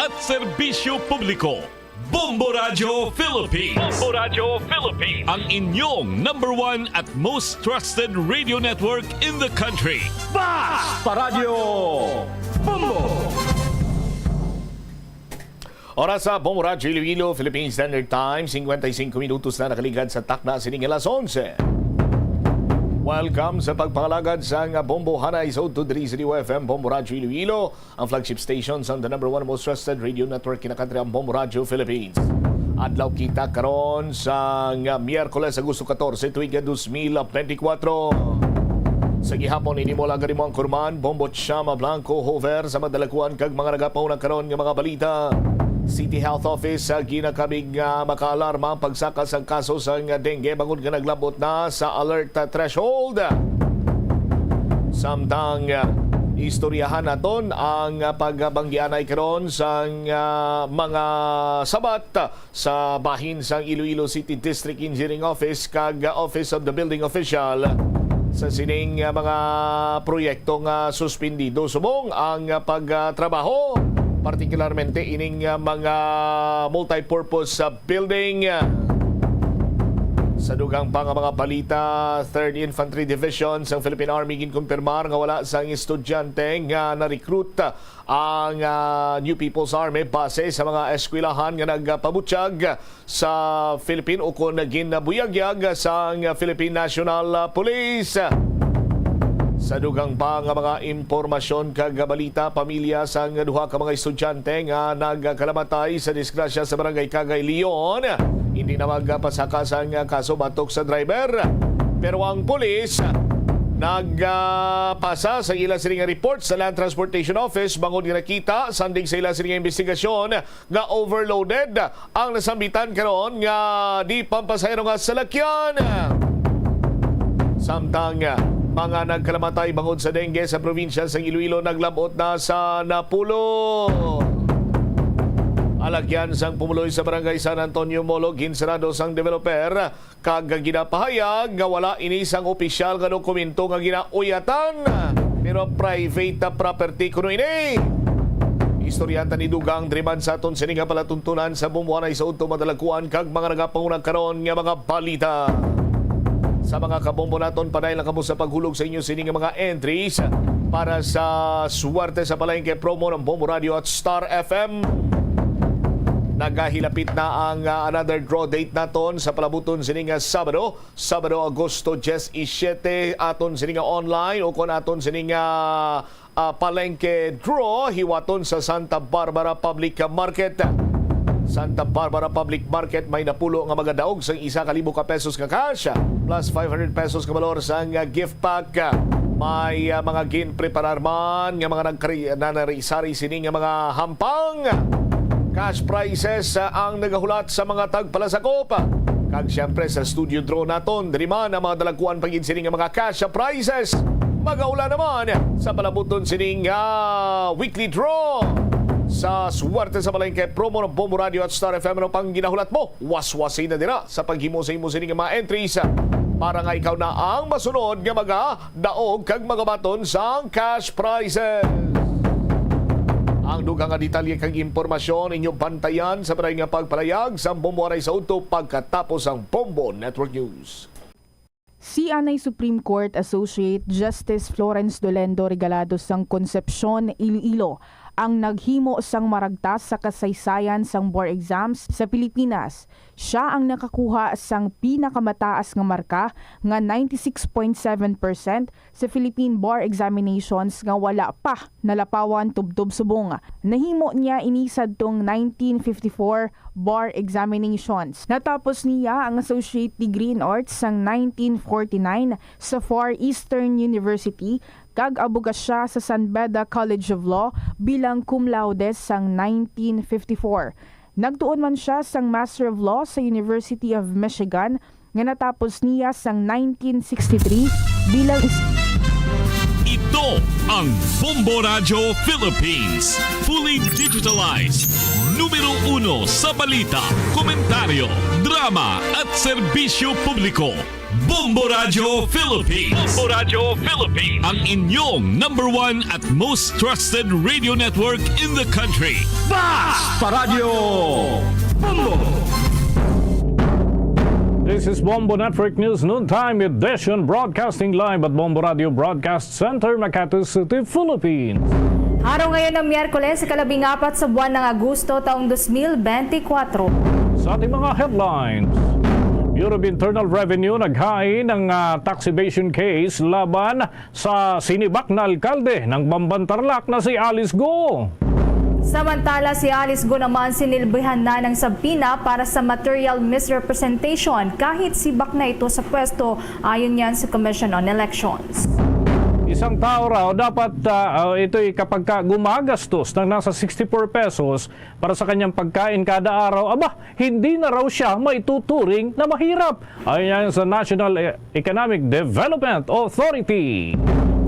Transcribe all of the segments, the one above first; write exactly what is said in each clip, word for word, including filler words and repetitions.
at serbisyo publiko. Bombo Radyo Philippines. Bombo Radyo Philippines. Ang inyong number one at most trusted radio network in the country. Basta Radyo Bombo! Oras sa Bombo Radyo Iloilo, Philippine Standard Time, cincuenta y cinco minutos na nakaligad sa takna sining alas onse. Welcome sa pagpangalagad sang Bombo Hanay sa Udto diri sa D Y F M, Bombo Radyo Iloilo, ang flagship station sang the number one most trusted radio network in the country, ang Bombo Radyo Philippines. Adlaw kita karon sang Miyerkules, Agosto catorce, tuig nga dos mil benti kwatro. Sa gihapon, ini mo lang gani mo ang kurman, Bombo Chama Blanco Hover sa madalakuan kag mga nagapauna karon nga mga balita. City Health Office, ah, ginakabig nga makaalarma ang pagsaka sang kaso sang dengue bangod nga naglabot na sa alert threshold. Samtang, ah, istoryahan naton ang, ah, pagbanggianay karon sang, ah, mga sabat sa bahin sang Iloilo City District Engineering Office kag Office of the Building Official sa sining, ah, mga proyekto nga suspindido subong ang, ah, pagtrabaho, partikularmente ining, ah, mga multipurpose, ah, building. Sa dugang pa nga mga balita, Third Infantry Division sang Philippine Army ginkumpirmar nga wala sang estudyante nga na-recruit ang, ah, New People's Army base sa mga eskwelahan nga nagpabutyag sa Philippine ukon ginabuyagyag sang Philippine National Police. Sa dugang pa nga mga impormasyon kag balita, pamilya sang duha ka mga estudyante nga nagkalamatay sa disgrasya sa Barangay Cagay, Leon, hindi na magpasaka sang kaso batok sa driver. Pero ang pulis nagpasa sa ila sining report sa Land Transportation Office bangod nga nakita sandig sa ila sining investigasyon nga overloaded ang nasambitan karon nga di pampasahero nga salakyan. Samtang mga nagkalamatay bangod sa dengue sa probinsya sang Iloilo naglab-ot na sa napulo. Alagyan sang pumuloy sa Barangay San Antonio, Molo, ginsarado sang developer kag ginapahayag nga wala ini sang opisyal nga dokumento nga ginauyatan, pero private property kuno ini. Istoryahan ta ni Dugang diri man sa aton sini nga palatuntunan sa Bombo Hanay sa Udto, Madalaguan kag mga nagapanguna karon nga mga balita. Sa mga kabombo naton, padayon lang kamo sa paghulog sa inyo sini nga mga entries para sa Swerte sa Palengke promo ng Bombo Radio at Star F M. Nagahilapit na ang, ah, another draw date naton sa palabuton sini nga Sabado, Sabado, Agosto diyes y siyete, aton sini nga online o kon aton sini nga, ah, palengke draw hiwaton sa Santa Barbara Public Market. Santa Barbara Public Market may napulo nga magadaog sang isa ka libo ka pesos nga cash, plus five hundred pesos nga balor sang, ah, gift pack. May, ah, mga ginpreparar man nga mga nagkari-, nanari-sari sini nga mga hampang. Cash prizes, ah, ang nagahulat sa mga tagpalasakop. Kag siyempre sa studio draw naton, diri man ang mga dalaguan pa gid sini nga mga cash prizes. Magaula naman sa palabuton sini nga weekly draw sa Swerte sa Palengke promo ng Bombo Radio at Star F M. Ano pang ginahulat mo? Waswasi na dira sa paghimo sa imo sini nga mga entries para nga ikaw na ang masunod nga magadaog kag magabaton sang cash prizes. Ang dugang nga detalye kag impormasyon inyo bantayan sa padayon nga pagpalayag sa Bombo Hanay sa Udto pagkatapos ang Bombo Network News. Si anay Supreme Court Associate Justice Florence Dolendo Regalado sang Concepcion, Iloilo, ang naghimo sang maragtas sa kasaysayan sang bar exams sa Pilipinas. Sia ang nakakuha sang pinakamataas nga marka nga ninety-six point seven percent sa Philippine Bar Examinations nga wala pa nalapawan tubtob subong. Nahimo niya ini sadtong nineteen fifty-four bar examinations. Natapos niya ang associate degree in arts sang nineteen forty-nine sa Far Eastern University, kag abogasya sa San Beda College of Law bilang cum laude sang nineteen fifty-four. Nagtuon man sia sang Master of Law sa University of Michigan nga natapos niya sang nineteen sixty-three bilang is- Ito Ito ang Bombo Radyo Philippines. Fully digitalized. Numero uno sa balita, komentaryo, drama at serbisyo publiko. Bombo Radyo Philippines. Bombo Radyo Philippines. Ang inyong number one at most trusted radio network in the country. Basta Radyo Bombo! This is Bombo Network News Noontime Edition, broadcasting live at Bombo Radio Broadcast Center, Makati City, Philippines. Araw ngayon ng Miyerkules, ikalabing apat sa buwan ng Agosto, taong dos mil bente kwatro. Sa ating mga headlines, Bureau of Internal Revenue naghain ng, ah, tax evasion case laban sa sinibak na alkalde ng Bamban Tarlac na si Alice Go. Samantala, si Alice Go naman sinilbihan na ng subpoena para sa material misrepresentation kahit sibak na ito sa pwesto, ayon yan sa Commission on Elections. Isang tao raw dapat, ah, ah, ito'y kapag ka gumagastos ng nasa sixty-four pesos para sa kanyang pagkain kada araw, aba, hindi na raw siya maituturing na mahirap. Ayon yan sa National E-, Economic Development Authority.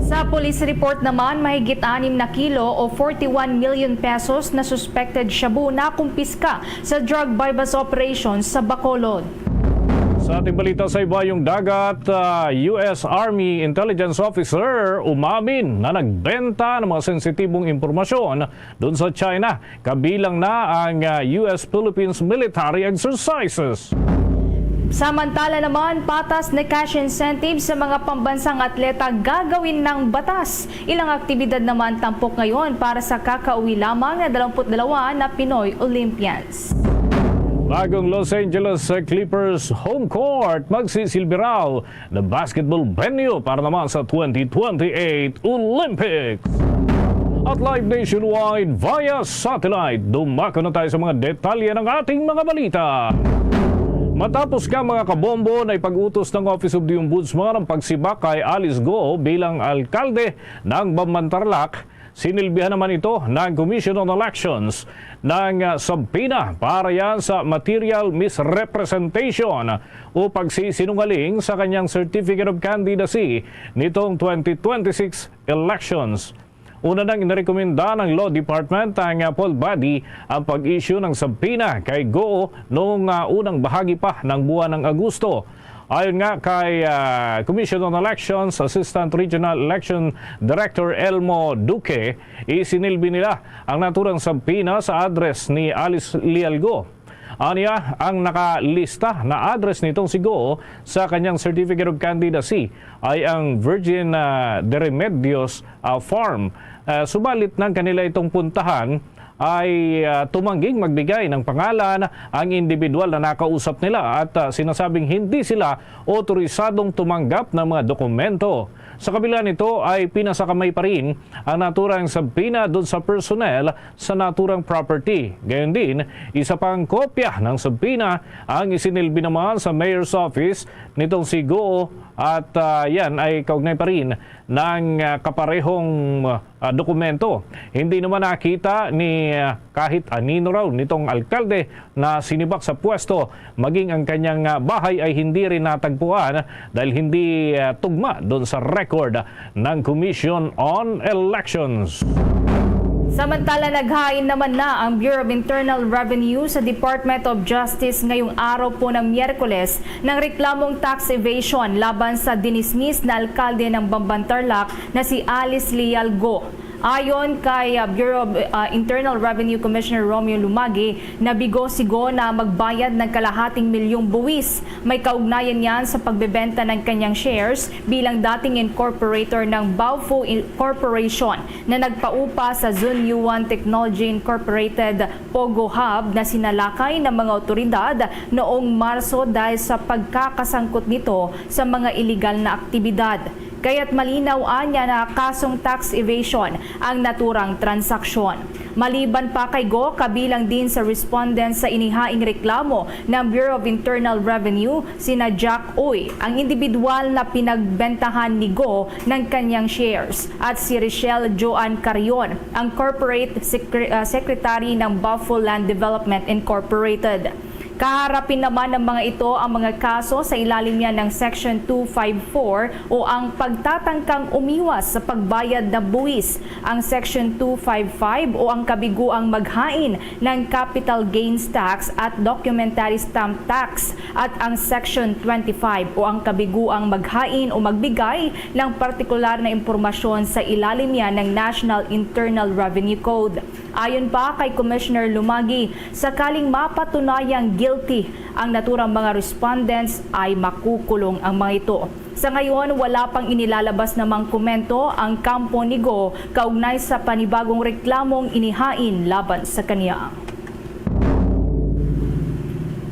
Sa police report naman, mahigit anim na kilo o forty-one million pesos na suspected shabu nakumpiska sa drug buy-bust operation sa Bacolod. Sa ating balita sa ibayong dagat, ah, U S Army Intelligence Officer umamin na nagbenta ng mga sensitibong impormasyon doon sa China, kabilang na ang, ah, U S Philippines military exercises. Samantala naman, patas na cash incentive sa mga pambansang atleta gagawin ng batas. Ilang aktibidad naman tampok ngayon para sa kakauwi lamang na dalawampu't dalawa na Pinoy Olympians. Bagong Los Angeles Clippers home court magsisilbi raw na basketball venue para naman sa twenty twenty-eight Olympics. At live nationwide via satellite, dumako na tayo sa mga detalye ng ating mga balita. Matapos nga, mga kabombo, na ipag-utos ng Office of the Ombudsman ang pagsibak kay Alice Go bilang alkalde ng Bamban Tarlac, sinilbihan naman ito ng Commission on Elections ng, ah, subpoena para yan sa material misrepresentation o pagsisinungaling sa kanyang Certificate of Candidacy nitong twenty twenty-six elections. Una nang inirekomenda ng Law Department ang, ah, full body ang pag-issue ng subpoena kay Go noong, ah, unang bahagi pa ng buwan ng Agosto. Ayon nga kay, ah, Commission on Elections Assistant Regional Election Director Elmo Duque, isinilbi nila ang naturang subpoena sa address ni Alice Leal Go. Anya, ang nakalista na address nitong si Go sa kanyang Certificate of Candidacy ay ang Virgin, ah, de Remedios, ah, Farm. Ah, subalit nang kanila itong puntahan, ay, ah, tumangging magbigay ng pangalan ang individual na nakausap nila at, ah, sinasabing hindi sila otorisadong tumanggap ng mga dokumento. Sa kabila nito ay pinasakamay pa rin ang naturang subpoena doon sa personnel sa naturang property. Gayon din, isa pang kopya ng subpoena ang isinilbi naman sa mayor's office nitong si Go at, ah, yan ay kaugnay pa rin ng, ah, kaparehong, ah, dokumento. Hindi naman nakita ni, ah, kahit anino raw nitong alkalde na sinibak sa pwesto, maging ang kanyang, ah, bahay ay hindi rin natagpuan dahil hindi, ah, tugma doon sa record ng Commission on Elections. Samantala, naghain naman na ang Bureau of Internal Revenue sa Department of Justice ngayong araw po ng Miyerkules ng reklamong tax evasion laban sa dinismiss na alkalde ng Bamban Tarlac na si Alice Leal Go. Ayon kay, ah, Bureau of, ah, Internal Revenue Commissioner Romeo Lumagi, nabigo si Go na magbayad ng kalahating milyong buwis. May kaugnayan yan sa pagbebenta ng kanyang shares bilang dating incorporator ng Baofu In-, Corporation na nagpaupa sa Zunyuan Technology Incorporated, Pogo Hub, na sinalakay ng mga otoridad noong Marso dahil sa pagkakasangkot nito sa mga iligal na aktibidad. Kaya't malinaw anya na kasong tax evasion ang naturang transaksyon. Maliban pa kay Go, kabilang din sa respondent sa inihaing reklamo ng Bureau of Internal Revenue, sina Jack Uy, ang individual na pinagbentahan ni Go ng kanyang shares, at si Richelle Joan Carion, ang corporate secre-, ah, secretary ng Baofu Land Development Incorporated. Kaharapin naman ng mga ito ang mga kaso sa ilalim niya ng Section two five four o ang pagtatangkang umiwas sa pagbayad na buwis. Ang Section two five five o ang kabiguang maghain ng capital gains tax at documentary stamp tax at ang Section twenty-five o ang kabiguang maghain o magbigay ng partikular na impormasyon sa ilalim niya ng National Internal Revenue Code. Ayon pa kay Commissioner Lumagi, sakaling mapatunayang guilty ang naturang mga respondents, ay makukulong ang mga ito. Sa ngayon, wala pang inilalabas na mangkomento ang kampo ni Go kaugnay sa panibagong reklamong inihain laban sa kaniya.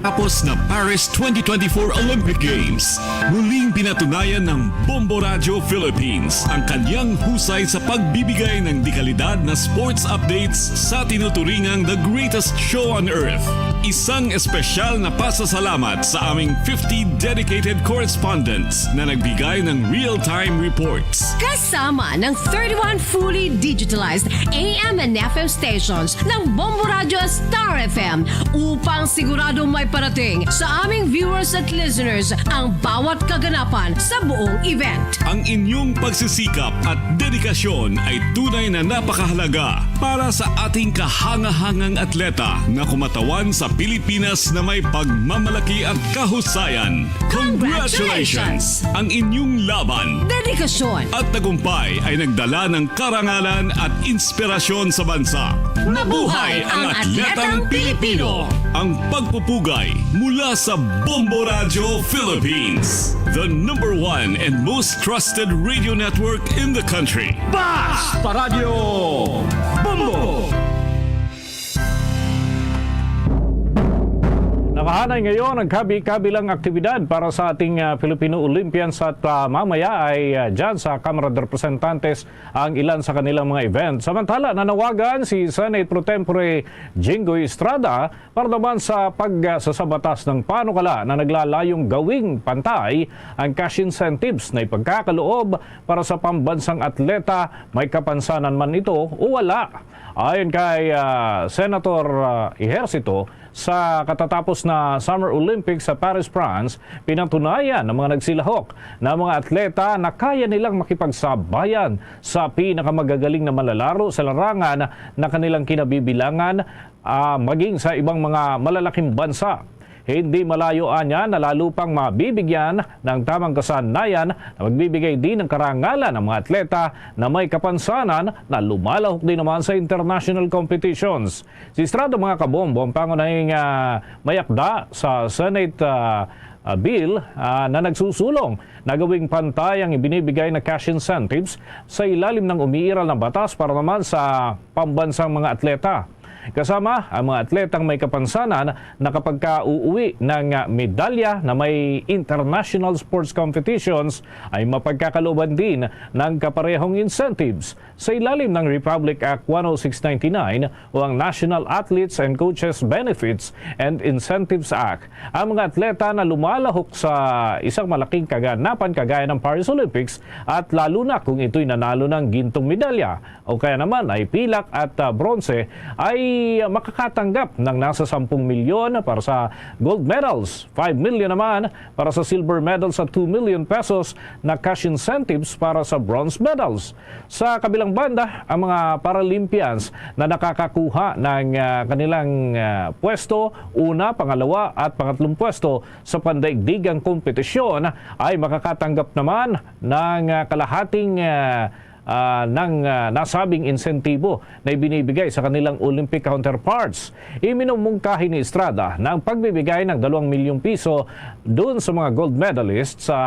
Tapos na Paris twenty twenty-four Olympic Games, muling pinatunayan ng Bombo Radyo Philippines ang kanyang husay sa pagbibigay ng dekalidad na sports updates sa tinuturingang the greatest show on earth. Isang espesyal na pasasalamat sa aming fifty dedicated correspondents na nagbigay ng real-time reports. Kasama ng thirty-one fully digitalized A M and F M stations ng Bombo Radyo Star F M upang siguradong may parating sa aming viewers at listeners ang bawat kaganapan sa buong event. Ang inyong pagsisikap at dedikasyon ay tunay na napakahalaga para sa ating kahangahangang atleta na kumatawan sa Pilipinas na may pagmamalaki at kahusayan. Congratulations! Ang inyong laban Dedikasyon at tagumpay ay nagdala ng karangalan at inspirasyon sa bansa. Mabuhay ang atletang Pilipino! Ang pagpupugay mula sa Bombo Radyo Philippines, the number one and most trusted radio network in the country. Basta Radyo Bombo! Nakahanay ngayon ang kabi-kabilang aktibidad para sa ating ah, Filipino Olympians at ah, mamaya ay ah, dyan sa Kamara de Representantes ang ilan sa kanilang mga event. Samantala, nanawagan si Senate Pro Tempore Jinggoy Estrada para naman sa pagsasabatas ng panukala na naglalayong gawing pantay ang cash incentives na ipagkakaloob para sa pambansang atleta, may kapansanan man ito o wala. Ayon kay ah, Senator ah, Ejercito, sa katatapos na Summer Olympics sa Paris, France, pinatunayan ng mga nagsilahok na mga atleta na kaya nilang makipagsabayan sa pinakamagagaling na manlalaro sa larangan na kanilang kinabibilangan, ah, maging sa ibang mga malalaking bansa. Hindi malayo anya na lalo pang mabibigyan ng tamang kasanayan na magbibigay din ng karangalan ang mga atleta na may kapansanan na lumalahok din naman sa international competitions. Si Estrada, mga kabombo, ang pangunahing ah, mayakda sa Senate ah, ah, bill ah, na nagsusulong na gawing pantay ang ibinibigay na cash incentives sa ilalim ng umiiral na batas para naman sa pambansang mga atleta. Kasama ang mga atletang may kapansanan na kapag ka uuwi ng ah, medalya na may international sports competitions ay mapagkakalooban din ng kaparehong incentives sa ilalim ng Republic Act one oh six ninety-nine o ang National Athletes and Coaches Benefits and Incentives Act. Ang mga atleta na lumalahok sa isang malaking kaganapan kagaya ng Paris Olympics at lalo na kung ito'y nanalo ng gintong medalya o kaya naman ay pilak at ah, bronse ay makakatanggap ng nasa sampung milyon para sa gold medals, five million naman para sa silver medals at two million pesos na cash incentives para sa bronze medals. Sa kabilang banda, ang mga Paralympians na nakakakuha ng ah, kanilang ah, pwesto, una, pangalawa at pangatlong pwesto sa pandaigdigang kompetisyon ay makakatanggap naman ng ah, kalahating ah, ah, ng ah, nasabing insentibo na ibinibigay sa kanilang Olympic counterparts. Iminumungkahi ni Estrada na ang pagbibigay ng dalawang milyong piso dun sa mga gold medalists sa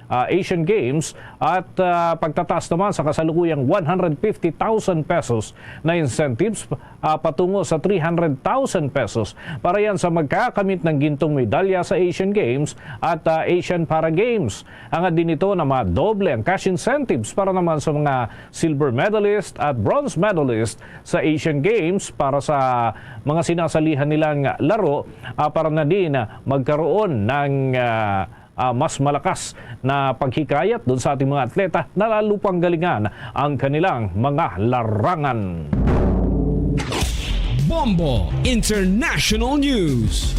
ah, Asian Games at ah, pagtataas naman sa kasalukuyang one hundred fifty thousand pesos na incentives ah, patungo sa three hundred thousand pesos para yan sa magkakamit ng gintong medalya sa Asian Games at ah, Asian Para Games. Hangad din ito na madoble ang cash incentives para naman sa mga silver medalist at bronze medalist sa Asian Games para sa mga sinasalihan nilang laro ah, para na din ah, magkaroon ng ah, ah, mas malakas na paghikayat dun sa ating mga atleta na lalo pang galingan ang kanilang mga larangan. Bombo International News.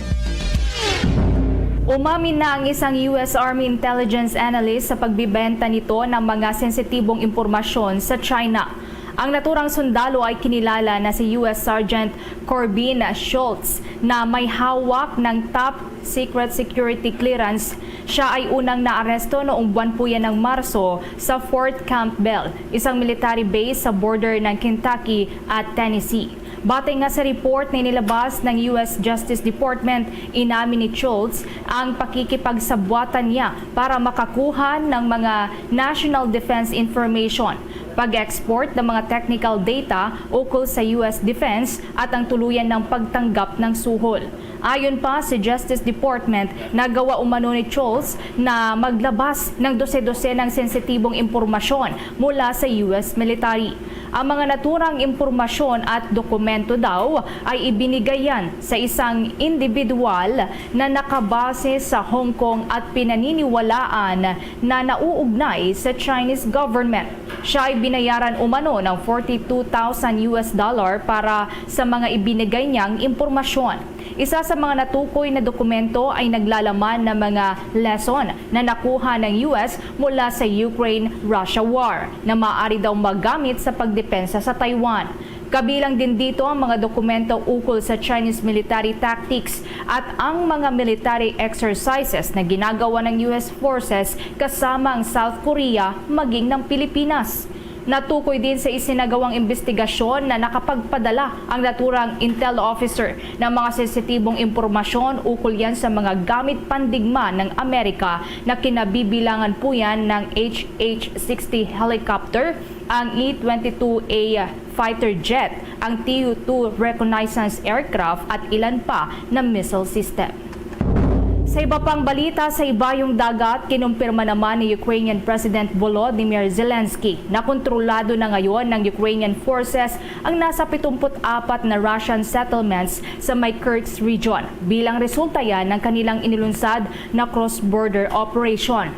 Umamin na ang isang U S Army intelligence analyst sa pagbibenta nito ng mga sensitibong impormasyon sa China. Ang naturang sundalo ay kinilala na si U S Sergeant Corbin Schultz, na may hawak ng top secret security clearance. Siya ay unang naaresto noong buwan po yan ng Marso sa Fort Campbell, isang military base sa border ng Kentucky at Tennessee. Batay nga sa report na inilabas ng U S Justice Department, inamin ni Schultz ang pakikipagsabwatan niya para makakuha ng mga national defense information, pag-export ng mga technical data ukol sa U S defense at ang tuluyan ng pagtanggap ng suhol. Ayon pa sa Justice Department, nagawa umano ni Schultz na maglabas ng dose-dose ng sensitibong impormasyon mula sa U S military. Ang mga naturang impormasyon at dokumento daw ay ibinigay yan sa isang individual na nakabase sa Hong Kong at pinaniniwalaan na nauugnay sa Chinese government. Siya ay binayaran umano ng forty-two thousand U S dollar para sa mga ibinigay niyang impormasyon. Isa sa mga natukoy na dokumento ay naglalaman ng mga lesson na nakuha ng U S mula sa Ukraine-Russia war na maaari daw magamit sa pagdepensa sa Taiwan. Kabilang din dito ang mga dokumento ukol sa Chinese military tactics at ang mga military exercises na ginagawa ng U S forces kasama ang South Korea maging ng Pilipinas. Natukoy din sa isinagawang imbestigasyon na nakapagpadala ang naturang intel officer ng mga sensitibong impormasyon ukol yan sa mga gamit pandigma ng Amerika na kinabibilangan po yan ng H H sixty helicopter, ang E twenty-two A fighter jet, ang T U two reconnaissance aircraft at ilan pa na missile system. Sa iba pang balita, sa ibayong dagat, kinumpirma naman ni Ukrainian President Volodymyr Zelensky na kontrolado na ngayon ng Ukrainian forces ang nasa pitungput-apat na Russian settlements sa may Kursk region, bilang resulta yan ng kanilang inilunsad na cross-border operation.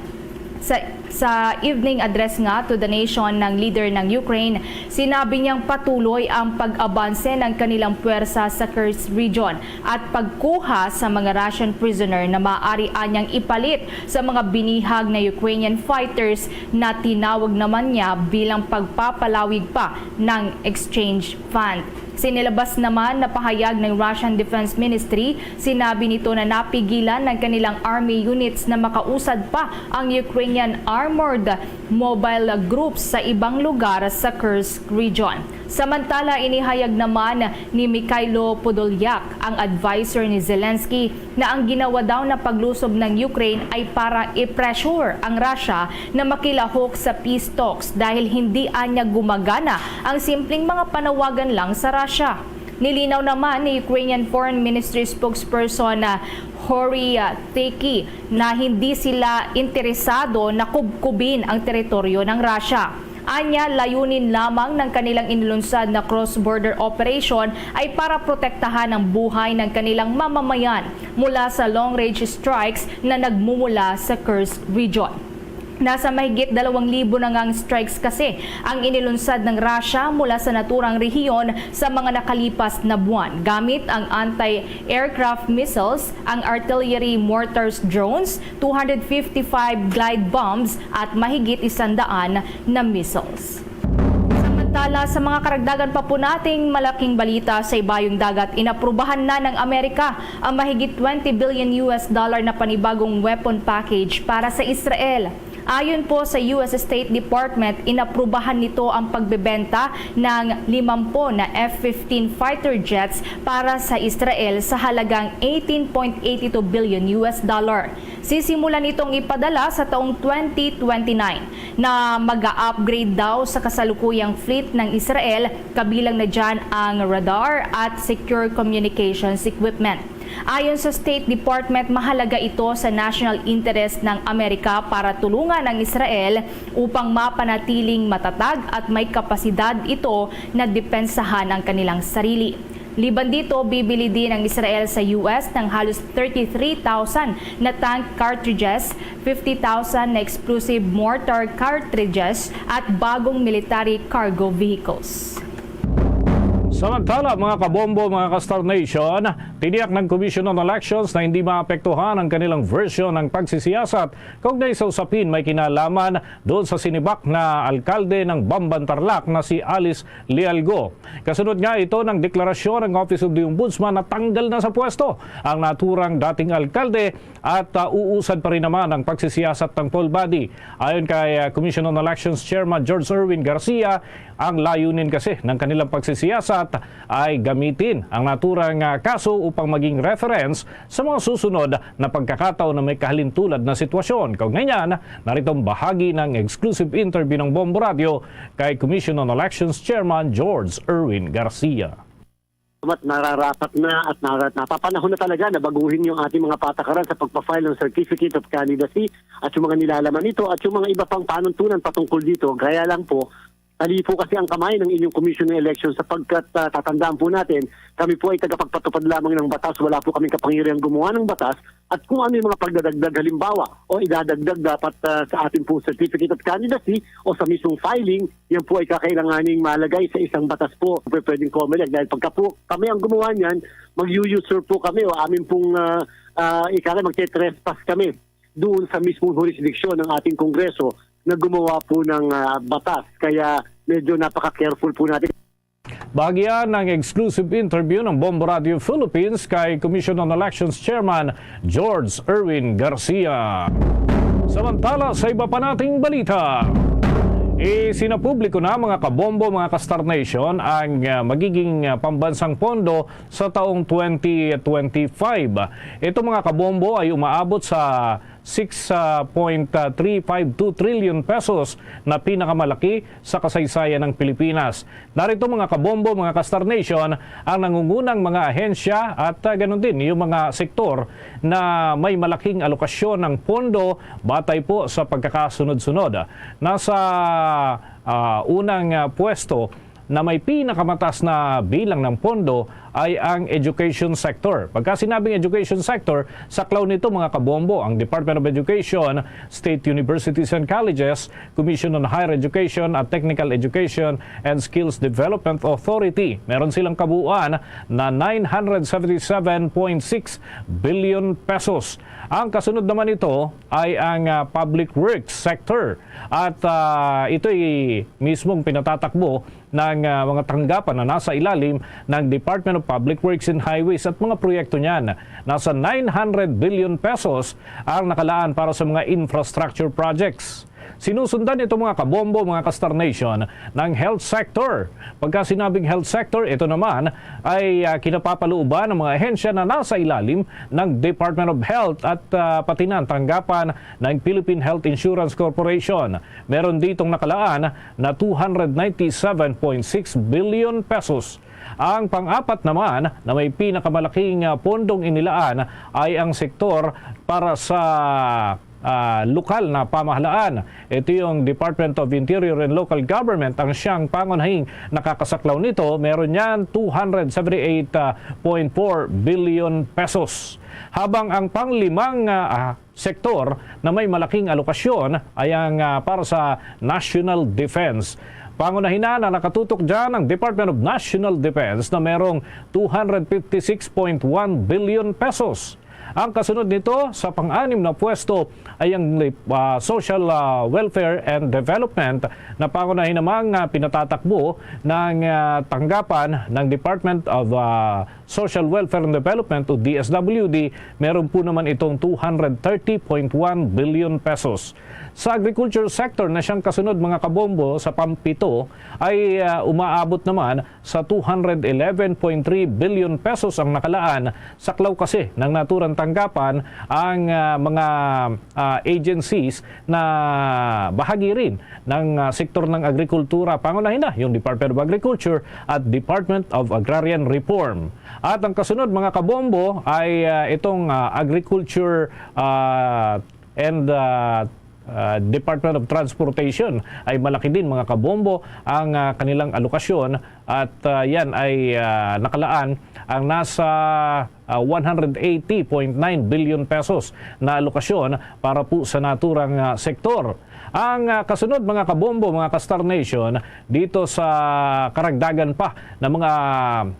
Sa, sa evening address nga to the nation ng leader ng Ukraine, sinabi niyang patuloy ang pag-abanse ng kanilang puwersa sa Kursk region at pagkuha sa mga Russian prisoner na maaari anyang ipalit sa mga binihag na Ukrainian fighters na tinawag naman niya bilang pagpapalawig pa ng exchange fund. Sinilabas naman na pahayag ng Russian Defense Ministry, sinabi nito na napigilan ng kanilang army units na makausad pa ang Ukrainian armored mobile groups sa ibang lugar sa Kursk region. Samantala, inihayag naman ni Mikhailo Podolyak, ang adviser ni Zelensky, na ang ginawa daw na paglusob ng Ukraine ay para i-pressure ang Russia na makilahok sa peace talks dahil hindi anya gumagana ang simpleng mga panawagan lang sa Russia. Nilinaw naman ni Ukrainian Foreign Ministry spokesperson na Hori, ah, Teki na hindi sila interesado na kubkubin ang teritoryo ng Russia. Anya, layunin lamang ng kanilang inilunsad na cross-border operation ay para protektahan ang buhay ng kanilang mamamayan mula sa long-range strikes na nagmumula sa Kursk region. Nasa mahigit dalawang libo na ngang strikes kasi ang inilunsad ng Russia mula sa naturang rehiyon sa mga nakalipas na buwan, gamit ang anti-aircraft missiles, ang artillery mortars, drones, two hundred fifty-five glide bombs, at mahigit isandaan na missiles. Samantala, sa mga karagdagan pa po nating malaking balita, sa ibayong dagat, inaprubahan na ng Amerika ang mahigit twenty billion U S dollar na panibagong weapon package para sa Israel. Ayon po sa U S State Department, inaprubahan nito ang pagbebenta ng limampo na F fifteen fighter jets para sa Israel sa halagang eighteen point eight two billion U S dollar. Sisimulan itong ipadala sa taong twenty twenty-nine, na mag-a-upgrade daw sa kasalukuyang fleet ng Israel, kabilang na dyan ang radar at secure communications equipment. Ayon sa State Department, mahalaga ito sa national interest ng Amerika para tulungan ang Israel upang mapanatiling matatag at may kapasidad ito na depensahan ang kanilang sarili. Liban dito, bibili din ang Israel sa U S ng halos thirty-three thousand na tank cartridges, fifty thousand na explosive mortar cartridges, at bagong military cargo vehicles. Samantala, mga kabombo, mga ka-Star Nation, tiniyak ng Commission on Elections na hindi maapektuhan ang kanilang version ng pagsisiyasat kaugnay sa usapin may kinalaman doon sa sinibak na alkalde ng Bamban Tarlac na si Alice Lialgo. Kasunod nga ito ng deklarasyon ng Office of the Ombudsman na tanggal na sa pwesto ang naturang dating alkalde at, ah, uusad pa rin naman ang pagsisiyasat ng poll body. Ayon kay, ah, Commission on Elections Chairman George Erwin Garcia, ang layunin kasi ng kanilang pagsisiyasat ay gamitin ang naturang, ah, kaso upang maging reference sa mga susunod na pagkakataon na may kahalintulad na sitwasyon. Kaugnay niyan, narito ang bahagi ng exclusive interview ng Bombo Radio kay Commission on Elections Chairman George Erwin Garcia. At nararapat na at nara- napapanahon na talaga na baguhin yung ating mga patakaran sa pagpa-file ng Certificate of Candidacy at yung mga nilalaman nito at yung mga iba pang panuntunan patungkol dito. Kaya lang po, tali po kasi ang kamay ng inyong Commission ng Election sapagkat, ah, tatandaan po natin, kami po ay tagapagpatupad lamang ng batas, wala po kaming kapangyarihang gumawa ng batas at kung ano yung mga pagdadagdag halimbawa o idadagdag dapat, ah, sa ating po Certificate of Candidacy o sa mismong filing, yan po ay kakailanganing malagay sa isang batas po. Pwe- Pwedeng COMELEC dahil pagka po kami ang gumawa niyan, mag-usurp po kami o amin pong, ah, ah, ika nga, magte-trespass kami doon sa mismong jurisdiction ng ating Kongreso na gumawa po ng, ah, batas. Kaya medyo napaka-careful po natin. Bahagi yan ng exclusive interview ng Bombo Radio Philippines kay Commission on Elections Chairman George Erwin Garcia. Samantala, sa iba pa nating balita, isinapubliko na, mga kabombo, mga ka-Star Nation, ang, ah, magiging, ah, pambansang pondo sa taong twenty twenty-five. Ito, mga kabombo, ay umaabot sa six point three five two trillion pesos na pinakamalaki sa kasaysayan ng Pilipinas. Narito, mga kabombo, mga ka-Star Nation, ang nangungunang mga ahensya at, ah, ganun din yung mga sektor na may malaking alokasyon ng pondo batay po sa pagkakasunod-sunod. Nasa, ah, unang, ah, pwesto na may pinakamataas na bilang ng pondo ay ang education sector. Pagka sinabing education sector, saklaw nito, mga kabombo, ang Department of Education, state universities and colleges, Commission on Higher Education at Technical Education and Skills Development Authority. Meron silang kabuuan na nine hundred seventy-seven point six billion pesos. Ang kasunod naman nito ay ang, ah, public works sector. At, ah, ito'y mismong pinatatakbo ng, ah, mga tanggapan na nasa ilalim ng Department of Public Works and Highways at mga proyekto niyan. Nasa nine hundred billion pesos ang nakalaan para sa mga infrastructure projects. Sinusundan ito, mga kabombo, mga ka-Star Nation, ng health sector. Pagka sinabing health sector, ito naman ay, ah, kinapapalooban ng mga ahensya na nasa ilalim ng Department of Health at, ah, pati na ang tanggapan ng Philippine Health Insurance Corporation. Meron ditong nakalaan na two hundred ninety-seven point six billion pesos. Ang pang-apat naman na may pinakamalaking, ah, pondong inilaan ay ang sektor para sa, ah, lokal na pamahalaan. Ito yung Department of Interior and Local Government ang siyang pangunahing nakakasaklaw nito. Meron niyan two hundred seventy-eight point four billion pesos. Habang ang panglimang, ah, ah, sektor na may malaking alokasyon ay ang, ah, para sa national defense. Pangunahin na nakatutok dyan ang Department of National Defense na merong two hundred fifty-six point one billion pesos. Ang kasunod nito sa pang-anim na pwesto ay ang, ah, Social, ah, Welfare and Development na pangunahin namang, ah, pinatatakbo ng, ah, tanggapan ng Department of, ah, Social Welfare and Development o D S W D. Meron po naman itong two hundred thirty point one billion pesos. Sa agriculture sector na siyang kasunod, mga kabombo, sa pampito ay, ah, umaabot naman sa two hundred eleven point three billion pesos ang nakalaan. Saklaw kasi ng naturang tanggapan ang, ah, mga, ah, agencies na bahagi rin ng, ah, sektor ng agrikultura, pangunahin na yung Department of Agriculture at Department of Agrarian Reform. At ang kasunod, mga kabombo, ay, ah, itong, ah, agriculture, ah, and, ah, ah, Department of Transportation ay malaki din, mga kabombo, ang, ah, kanilang alokasyon at, ah, yan ay, ah, nakalaan ang nasa, ah, one hundred eighty point nine billion pesos na alokasyon para po sa naturang, ah, sektor. Ang, ah, kasunod, mga kabombo, mga ka-Star Nation, dito sa karagdagan pa ng mga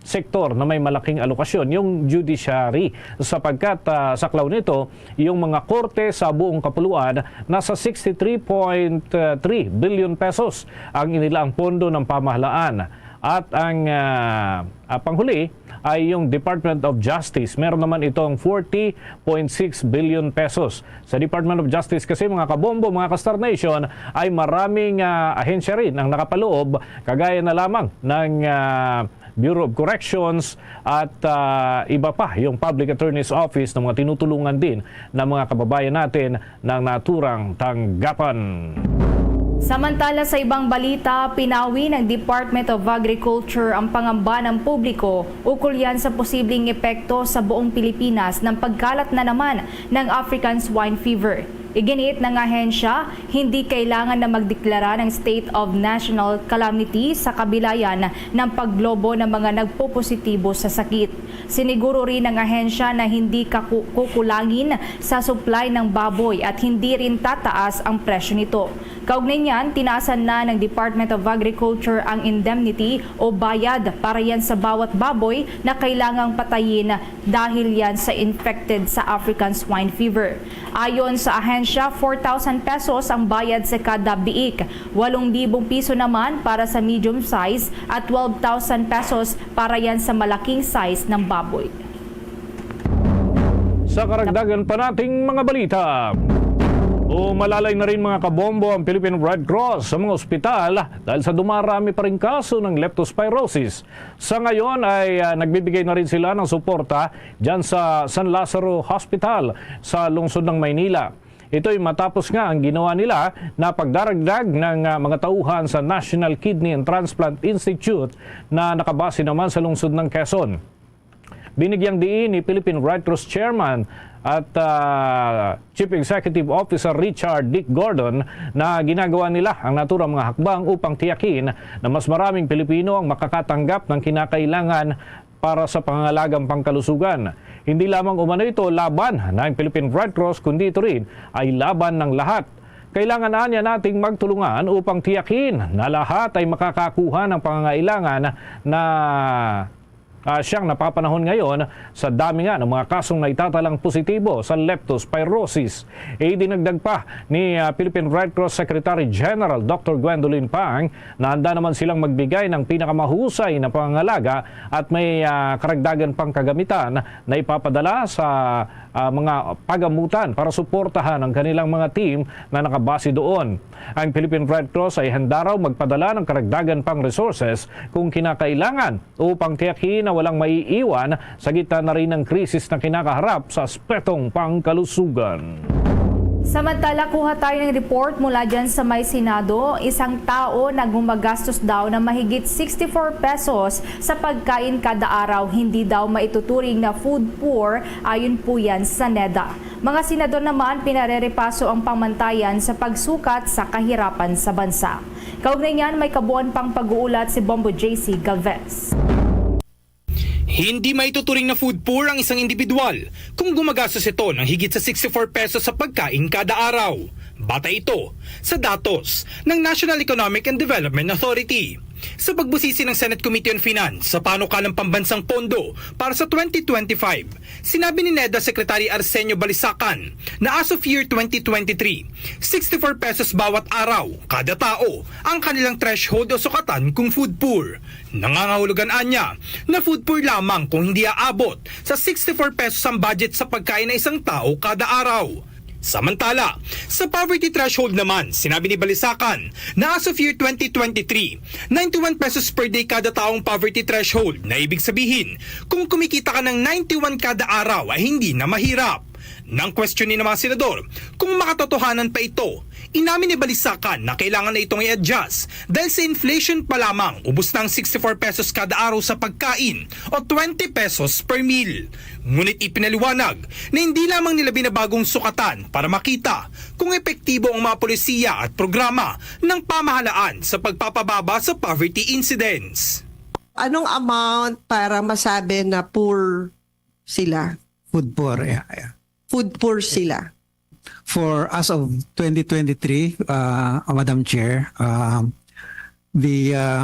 sektor na may malaking alokasyon, yung judiciary, sapagkat, ah, saklaw nito yung mga korte sa buong kapuluan. Nasa sixty-three point three billion pesos ang inilaang pondo ng pamahalaan. At ang, ah, ah, panghuli ay yung Department of Justice. Meron naman itong forty point six billion pesos. Sa Department of Justice kasi, mga kabombo, mga ka-Star Nation, ay maraming, ah, ahensya rin ang nakapaloob, kagaya na lamang ng, ah, Bureau of Corrections at, ah, iba pa, yung Public Attorney's Office, ng mga tinutulungan din ng mga kababayan natin ng naturang tanggapan. Samantala, sa ibang balita, pinawi ng Department of Agriculture ang pangamba ng publiko ukol yan sa posibleng epekto sa buong Pilipinas ng pagkalat na naman ng African Swine Fever. Iginiit ng ahensya, hindi kailangan na magdeklara ng state of national calamity sa kabilayan ng paglobo ng mga nagpopositibo sa sakit. Siniguro rin ng ahensya na hindi kaku-, kukulangin sa supply ng baboy at hindi rin tataas ang presyo nito. Kaugnay niyan, tinaasan na ng Department of Agriculture ang indemnity o bayad para yan sa bawat baboy na kailangang patayin dahil yan sa infected sa African Swine Fever. Ayon sa ahensya, four thousand pesos ang bayad sa kada biik, walong libong piso naman para sa medium size at twelve thousand pesos para yan sa malaking size ng baboy. Sa karagdagan pa nating mga balita, umalalay na rin, mga kabombo, ang Philippine Red Cross sa mga ospital dahil sa dumarami pa ring kaso ng leptospirosis. Sa ngayon ay, ah, nagbibigay na rin sila ng suporta dyan sa San Lazaro Hospital sa lungsod ng Maynila. Ito'y matapos nga ang ginawa nila na pagdaragdag ng, ah, mga tauhan sa National Kidney and Transplant Institute na nakabase naman sa lungsod ng Quezon. Binigyang diin ni Philippine Red Cross Chairman at, ah, Chief Executive Officer Richard Dick Gordon na ginagawa nila ang naturang mga hakbang upang tiyakin na mas maraming Pilipino ang makakatanggap ng kinakailangan para sa pangangalagang pangkalusugan. Hindi lamang umano ito laban ng Philippine Red Cross, kundi ito rin ay laban ng lahat. Kailangan anya nating magtulungan upang tiyakin na lahat ay makakakuha ng pangangailangan na, ah, siyang napapanahon ngayon sa dami nga ng mga kasong naitatalang positibo sa leptospirosis. Idinagdag pa ni, ah, Philippine Red Cross Secretary General Doctor Gwendolyn Pang na handa naman silang magbigay ng pinakamahusay na pangangalaga at may, ah, karagdagan pang kagamitan na ipapadala sa, ah, mga pagamutan para suportahan ang kanilang mga team na nakabase doon. Ang Philippine Red Cross ay handa raw magpadala ng karagdagan pang resources kung kinakailangan upang tiyakin na walang maiiwan sa gitna na rin ng krisis na kinakaharap sa aspetong pangkalusugan. Samantala, kuha tayo ng report mula dyan sa may Senado. Isang tao na gumagastos daw na mahigit sixty-four pesos sa pagkain kada araw, hindi daw maituturing na food poor, ayon po yan sa NEDA. Mga senador naman pinarerepaso ang pamantayan sa pagsukat sa kahirapan sa bansa. Kaugnay niyan, may kabuuan pang pag-uulat si Bombo J C Galvez. Hindi maituturing na food poor ang isang individual kung gumagastos ito ng higit sa sixty-four pesos sa pagkain kada araw. Batay ito sa datos ng National Economic and Development Authority. Sa pagbusisi ng Senate Committee on Finance sa panukalang pambansang pondo para sa twenty twenty-five, sinabi ni NEDA Secretary Arsenio Balisacan na as of year twenty twenty-three, sixty-four pesos bawat araw kada tao ang kanilang threshold o sukatan kung food poor. Nangangahulugan anya na food poor lamang kung hindi aabot sa sixty-four pesos ang budget sa pagkain ng isang tao kada araw. Samantala, sa poverty threshold naman, sinabi ni Balisacan na as of year twenty twenty-three, ninety-one pesos per day kada taong poverty threshold, na ibig sabihin, kung kumikita ka ng ninety-one kada araw ay hindi na mahirap. Nang kwestiyonin ng mga senador kung makatotohanan pa ito, inamin ni Balisacan na kailangan na itong i-adjust dahil sa inflation pa lamang, ubos na ang sixty-four pesos kada araw sa pagkain o twenty pesos per meal. Ngunit ipinaliwanag na hindi lamang nila binabagong sukatan para makita kung epektibo ang mga polisiya at programa ng pamahalaan sa pagpapababa sa poverty incidence. Anong amount para masabi na poor sila? Food poor, yeah, yeah. Food poor sila. For as of twenty twenty-three, uh, Madam Chair, um, the, uh,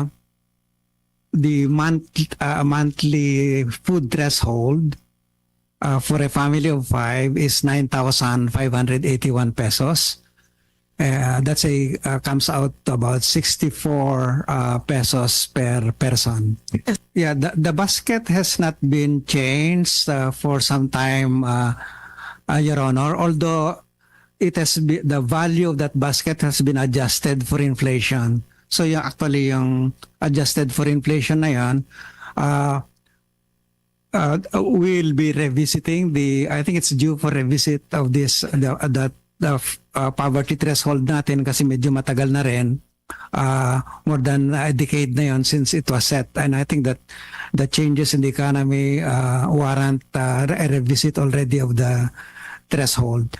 the month-, uh, monthly food threshold, uh, for a family of five is nine thousand five hundred eighty-one pesos. Uh, that's a, uh, comes out to about sixty-four, uh, pesos per person. Yeah, the, the basket has not been changed, uh, for some time, uh, uh, Your Honor, although it has be-, the value of that basket has been adjusted for inflation. So, yung, actually, yung adjusted for inflation na yan, uh, uh, we'll be revisiting the, I think it's due for revisit of this, the, that, the, uh, poverty threshold natin kasi medyo matagal na rin. Uh, more than a decade na yon since it was set. And I think that the changes in the economy, uh, warrant, uh, a revisit already of the threshold.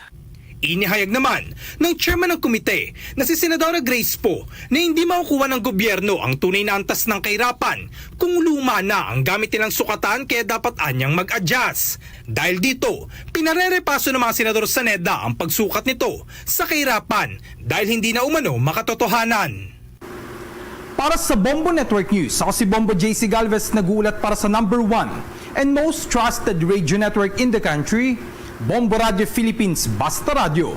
Inihayag naman ng chairman ng komite na si Senadora Grace Poe na hindi makukuha ng gobyerno ang tunay na antas ng kahirapan kung luma na ang gamit nilang sukatan, kaya dapat anyang mag-adjust. Dahil dito, pinarerepaso ng mga senador sa NEDA ang pagsukat nito sa kahirapan dahil hindi na umano makatotohanan. Para sa Bombo Network News, ako si Bombo J C Galvez, nag-uulat para sa number one and most trusted radio network in the country, Bombo Radio Philippines, Basta Radyo.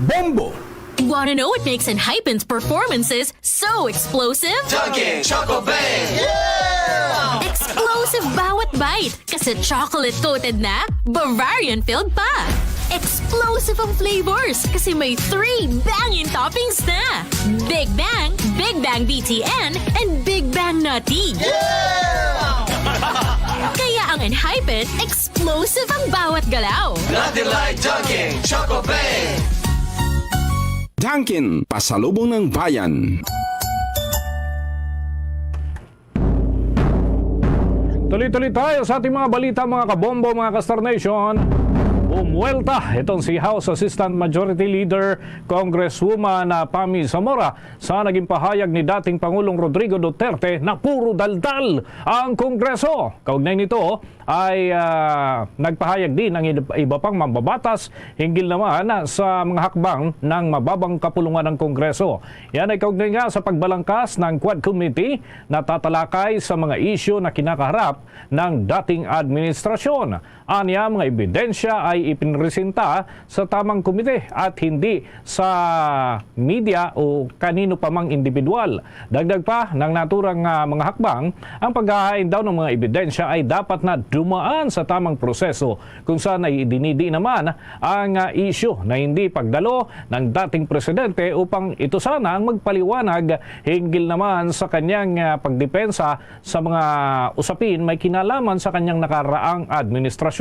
Bombo! Wanna know what makes Enhypen's performances so explosive? Dunkin' Choco Bang! Explosive bawat bite kasi chocolate-coated na, Bavarian-filled pa. Explosive ang flavors kasi may three banging toppings na. Big Bang, Big Bang B T N, and Big Bang Nutty. Kaya ang Enhypen, explosive ang bawat galaw. Nothing like Dunkin' Choco Bang! Dunkin', pasalubong ng bayan. Tuloy-tuloy tayo sa ating mga balita, mga kabombo, mga ka-Star Nation. Bumuwelta itong si House Assistant Majority Leader Congresswoman, ah, Pami Zamora sa naging pahayag ni dating Pangulong Rodrigo Duterte na puro daldal ang Kongreso. Kaugnay nito ay, ah, nagpahayag din ang ib-, iba pang mambabatas hinggil naman sa mga hakbang ng mababang kapulungan ng Kongreso. Yan ay kaugnay nga sa pagbalangkas ng Quad Committee na tatalakay sa mga isyu na kinakaharap ng dating administrasyon. Anya, mga ebidensya ay ipinresenta sa tamang komite at hindi sa media o kanino pa mang individual. Dagdag pa ng naturang, ah, mga hakbang, ang paghahain daw ng mga ebidensya ay dapat na dumaan sa tamang proseso kung saan ay idinidi naman ang, ah, isyu na hindi pagdalo ng dating presidente upang ito sana ang magpaliwanag hinggil naman sa kanyang, ah, pagdepensa sa mga usapin may kinalaman sa kanyang nakaraang administrasyon.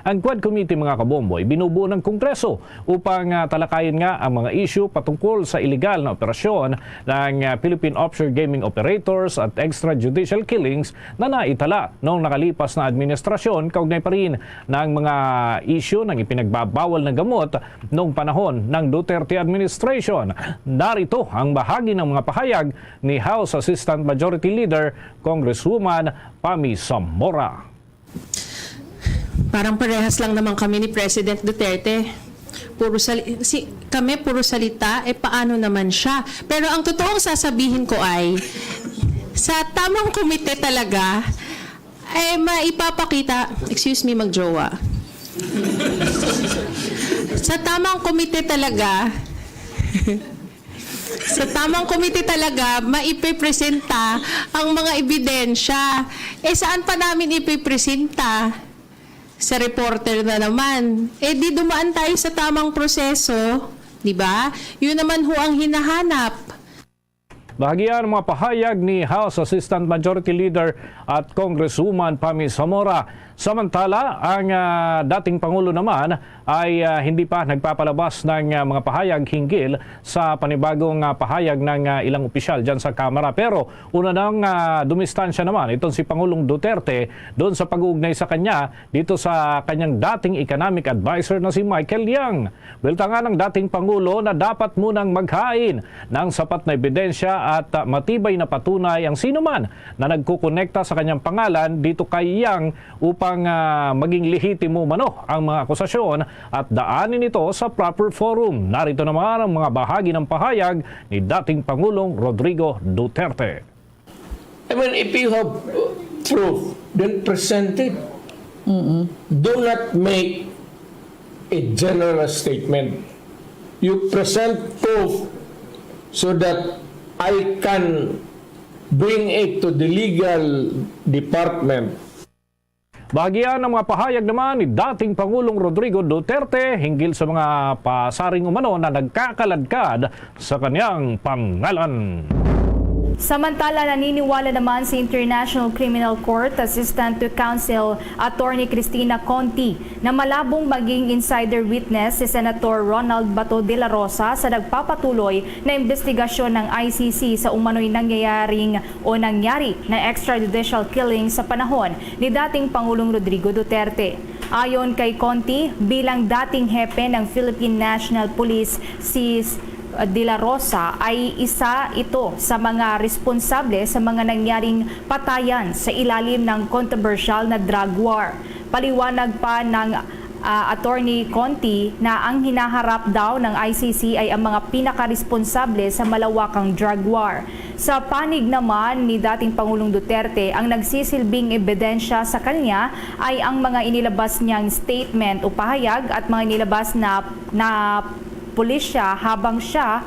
Ang Quad Committee, mga kabombo, ay binubuo ng Kongreso upang, ah, talakayin nga ang mga isyu patungkol sa iligal na operasyon ng, ah, Philippine offshore gaming operators at extrajudicial killings na naitala noong nakalipas na administrasyon, kaugnay pa rin ng mga isyu ng ipinagbabawal na gamot noong panahon ng Duterte administration. Narito ang bahagi ng mga pahayag ni House Assistant Majority Leader Congresswoman Pami Zamora. Parang parehas lang naman kami ni President Duterte. Puro sali-, si, kami puro salita, eh, paano naman siya? Pero ang totoong sasabihin ko ay, sa tamang komite talaga, eh, maipapakita, excuse me, magjowa. Sa tamang komite talaga, sa tamang komite talaga, maipipresenta ang mga ebidensya. Eh, saan pa namin ipipresenta? Sa reporter na naman. Eh, di dumaan tayo sa tamang proseso, di ba? Yun naman ho ang hinahanap. Bahagi yan ang mga pahayag ni House Assistant Majority Leader at Congresswoman Pami Zamora Samantala, ang, ah, dating Pangulo naman ay, ah, hindi pa nagpapalabas ng, ah, mga pahayag hinggil sa panibagong, ah, pahayag ng, ah, ilang opisyal dyan sa Kamara. Pero una nang, ah, dumistansya naman itong si Pangulong Duterte doon sa pag-uugnay sa kanya dito sa kanyang dating economic advisor na si Michael Yang. Bueltangan ng dating Pangulo na dapat munang maghain ng sapat na ebidensya at, ah, matibay na patunay ang sinuman na nagkukonekta sa kanyang pangalan dito kay Yang upang, ah, maging lehitimo umano ang mga akusasyon at daanin ito sa proper forum. Narito naman ang mga bahagi ng pahayag ni dating Pangulong Rodrigo Duterte. I mean, if you have uh, proof, then present it. Do not make a general statement. You present proof so that I can bring it to the legal department. Bahagian ang mga pahayag naman ni dating Pangulong Rodrigo Duterte hinggil sa mga pasaring umano na nagkakaladkad sa kanyang pangalan. Samantala, naniniwala naman si International Criminal Court Assistant to Counsel Attorney Cristina Conti na malabong maging insider witness si Senator Ronald Bato de la Rosa sa nagpapatuloy na imbestigasyon ng I C C sa umano'y nangyayaring o nangyari na extrajudicial killing sa panahon ni dating Pangulong Rodrigo Duterte. Ayon kay Conti, bilang dating hepe ng Philippine National Police, si De La Rosa ay isa ito sa mga responsable sa mga nangyaring patayan sa ilalim ng kontrobersyal na drug war. Paliwanag pa ng, ah, Attorney Conti na ang hinaharap daw ng I C C ay ang mga pinakaresponsable sa malawakang drug war. Sa panig naman ni dating Pangulong Duterte, ang nagsisilbing ebidensya sa kanya ay ang mga inilabas niyang statement o pahayag at mga inilabas na, na pulisya habang siya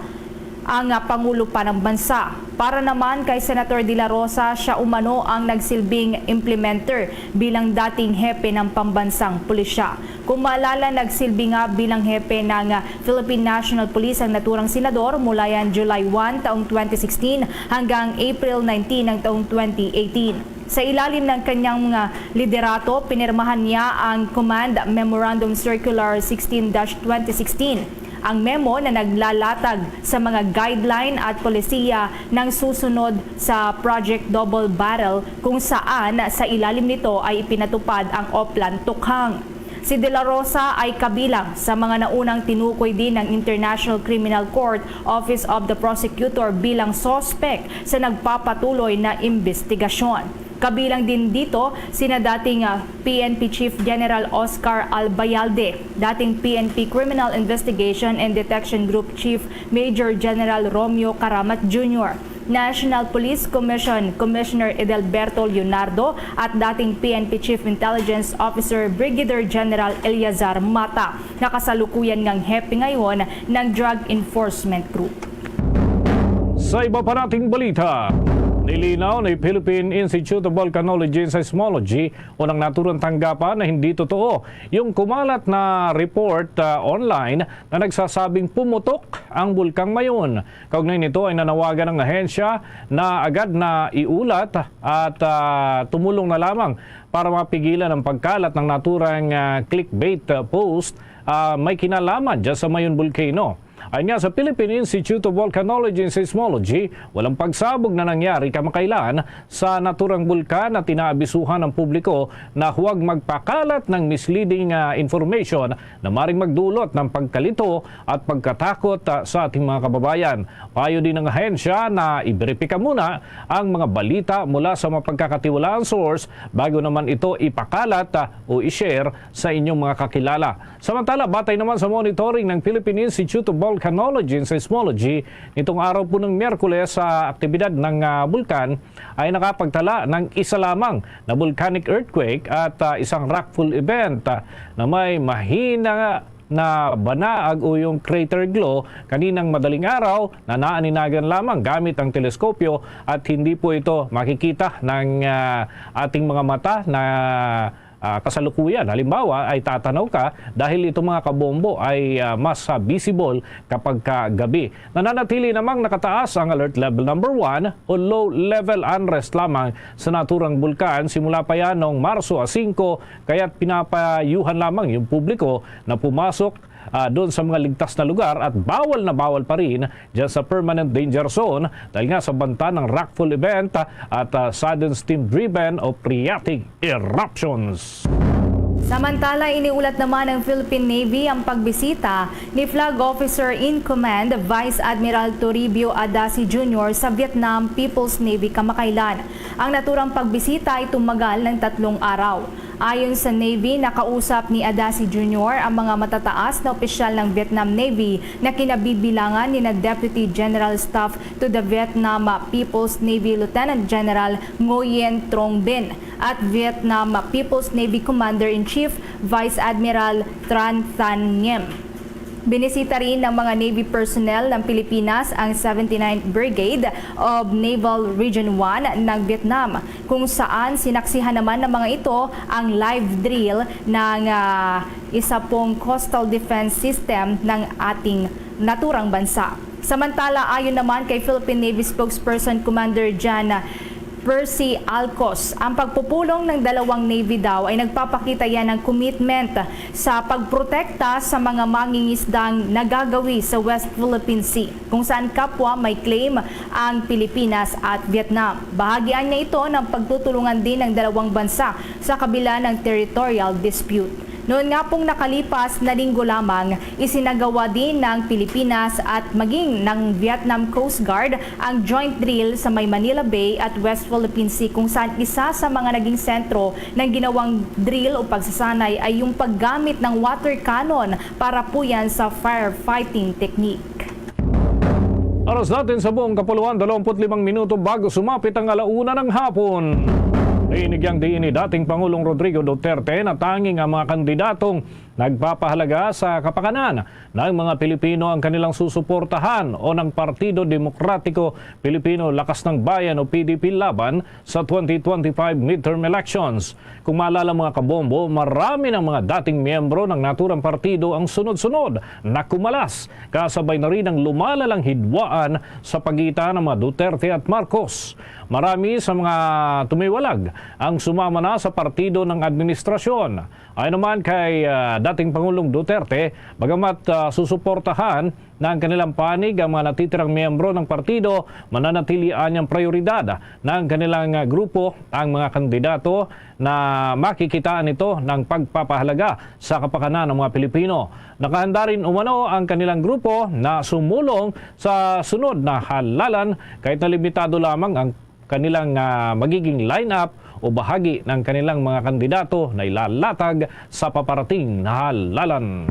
ang, ah, pangulo pa ng bansa. Para naman kay Senator De La Rosa, siya umano ang nagsilbing implementer bilang dating hepe ng pambansang pulisya. Kung maalala, nagsilbi nga bilang hepe ng, ah, Philippine National Police ang naturang senador mula yan July one taong twenty sixteen hanggang April nineteen ng taong twenty eighteen. Sa ilalim ng kanyang mga liderato, pinirmahan niya ang Command Memorandum Circular sixteen dash twenty sixteen, ang memo na naglalatag sa mga guideline at polisiya ng susunod sa Project Double Barrel, kung saan sa ilalim nito ay ipinatupad ang Oplan Tukhang. Si De La Rosa ay kabilang sa mga naunang tinukoy din ng International Criminal Court Office of the Prosecutor bilang suspek sa nagpapatuloy na imbestigasyon. Kabilang din dito sina dating, ah, P N P Chief General Oscar Albayalde, dating P N P Criminal Investigation and Detection Group Chief Major General Romeo Caramat Junior, National Police Commission Commissioner Edelberto Leonardo at dating P N P Chief Intelligence Officer Brigadier General Eleazar Mata, na kasalukuyan ngang hepe ngayon ng Drug Enforcement Group. Sa iba pa nating balita, nilinaw ni Philippine Institute of Volcanology and Seismology o ng naturang tanggapan na hindi totoo yung kumalat na report, ah, online na nagsasabing pumutok ang Bulkang Mayon. Kaugnay nito ay nanawagan ang ahensya na agad na iulat at, ah, tumulong na lamang para mapigilan ang pagkalat ng naturang, ah, clickbait, ah, post, ah, may kinalaman dyan sa Mayon Volcano. Ayon nga sa Philippine Institute of Volcanology and Seismology, walang pagsabog na nangyari kamakailan sa naturang bulkan at inaabisuhan ang publiko na huwag magpakalat ng misleading, ah, information na maring magdulot ng pagkalito at pagkatakot, ah, sa ating mga kababayan. Payo din ng ahensya na iberipika muna ang mga balita mula sa mapagkakatiwalaang source bago naman ito ipakalat, ah, o i-share sa inyong mga kakilala. Samantala, batay naman sa monitoring ng Philippine Institute of Volcanology and Seismology, nitong araw po ng Miyerkules sa aktibidad ng, ah, bulkan ay nakapagtala ng isa lamang na volcanic earthquake at, ah, isang rockfall event, ah, na may mahina na banaag o yung crater glow kaninang madaling araw na naaninagan lamang gamit ang teleskopyo at hindi po ito makikita ng, ah, ating mga mata na ah, kasalukuyan. Halimbawa, ay tatanaw ka dahil itong mga kabombo ay, ah, mas, ah, visible kapag ka gabi. Nananatili namang nakataas ang alert level number one o low level unrest lamang sa naturang bulkan simula pa yan noong Marso a singko, kaya't pinapayuhan lamang yung publiko na pumasok, ah, doon sa mga ligtas na lugar at bawal na bawal pa rin dyan sa permanent danger zone dahil nga sa banta ng rockfall event, ah, at, ah, sudden steam-driven o phreatic eruptions. Samantala, iniulat naman ng Philippine Navy ang pagbisita ni Flag Officer in Command Vice Admiral Toribio Adasi Junior sa Vietnam People's Navy kamakailan. Ang naturang pagbisita ay tumagal ng tatlong araw. Ayon sa Navy, nakausap ni Adasi Junior ang mga matataas na opisyal ng Vietnam Navy na kinabibilangan nina Deputy General Staff to the Vietnam People's Navy Lieutenant General Nguyen Trong Binh at Vietnam People's Navy Commander-in-Chief Vice Admiral Tran Thanh Nguyen. Binisita rin ng mga Navy personnel ng Pilipinas ang seventy-ninth Brigade of Naval Region one ng Vietnam, kung saan sinaksihan naman ng mga ito ang live drill ng, ah, isa pong coastal defense system ng ating naturang bansa. Samantala, ayon naman kay Philippine Navy Spokesperson Commander Jan Percy Alcos, ang pagpupulong ng dalawang Navy daw ay nagpapakita yan ng commitment sa pagprotekta sa mga mangingisdang nagagawi sa West Philippine Sea, kung saan kapwa may claim ang Pilipinas at Vietnam. Bahagian niya ito ng pagtutulungan din ng dalawang bansa sa kabila ng territorial dispute. Noon nga pong nakalipas na linggo lamang, isinagawa din ng Pilipinas at maging ng Vietnam Coast Guard ang joint drill sa may Manila Bay at West Philippine Sea, kung saan isa sa mga naging sentro ng ginawang drill o pagsasanay ay yung paggamit ng water cannon para puyan sa firefighting technique. Oras natin sa buong kapuluan, dalawampu't limang minuto bago sumapit ang ala una ng hapon. Inigyang diin ni dating Pangulong Rodrigo Duterte na tanging ang mga kandidatong nagpapahalaga sa kapakanan ng mga Pilipino ang kanilang susuportahan o ng Partido Demokratiko Pilipino Lakas ng Bayan o P D P laban sa twenty twenty-five midterm elections. Kung maalala, mga kabombo, marami ng mga dating miyembro ng naturang partido ang sunod-sunod na kumalas, kasabay na rin ang lumalalang hidwaan sa pagitan ng mga Duterte at Marcos. Marami sa mga tumiwalag ang sumama na sa partido ng administrasyon. Ayon naman kay, ah, dating Pangulong Duterte, bagamat, ah, susuportahan na ang kanilang panig ang mga natitirang miyembro ng partido, mananatili anyang prioridad ng kanilang, ah, grupo ang mga kandidato na makikitaan nito ng pagpapahalaga sa kapakanan ng mga Pilipino. Nakahanda rin umano ang kanilang grupo na sumulong sa sunod na halalan kahit na limitado lamang ang kanilang, ah, magiging lineup o bahagi ng kanilang mga kandidato na ilalatag sa paparating na halalan.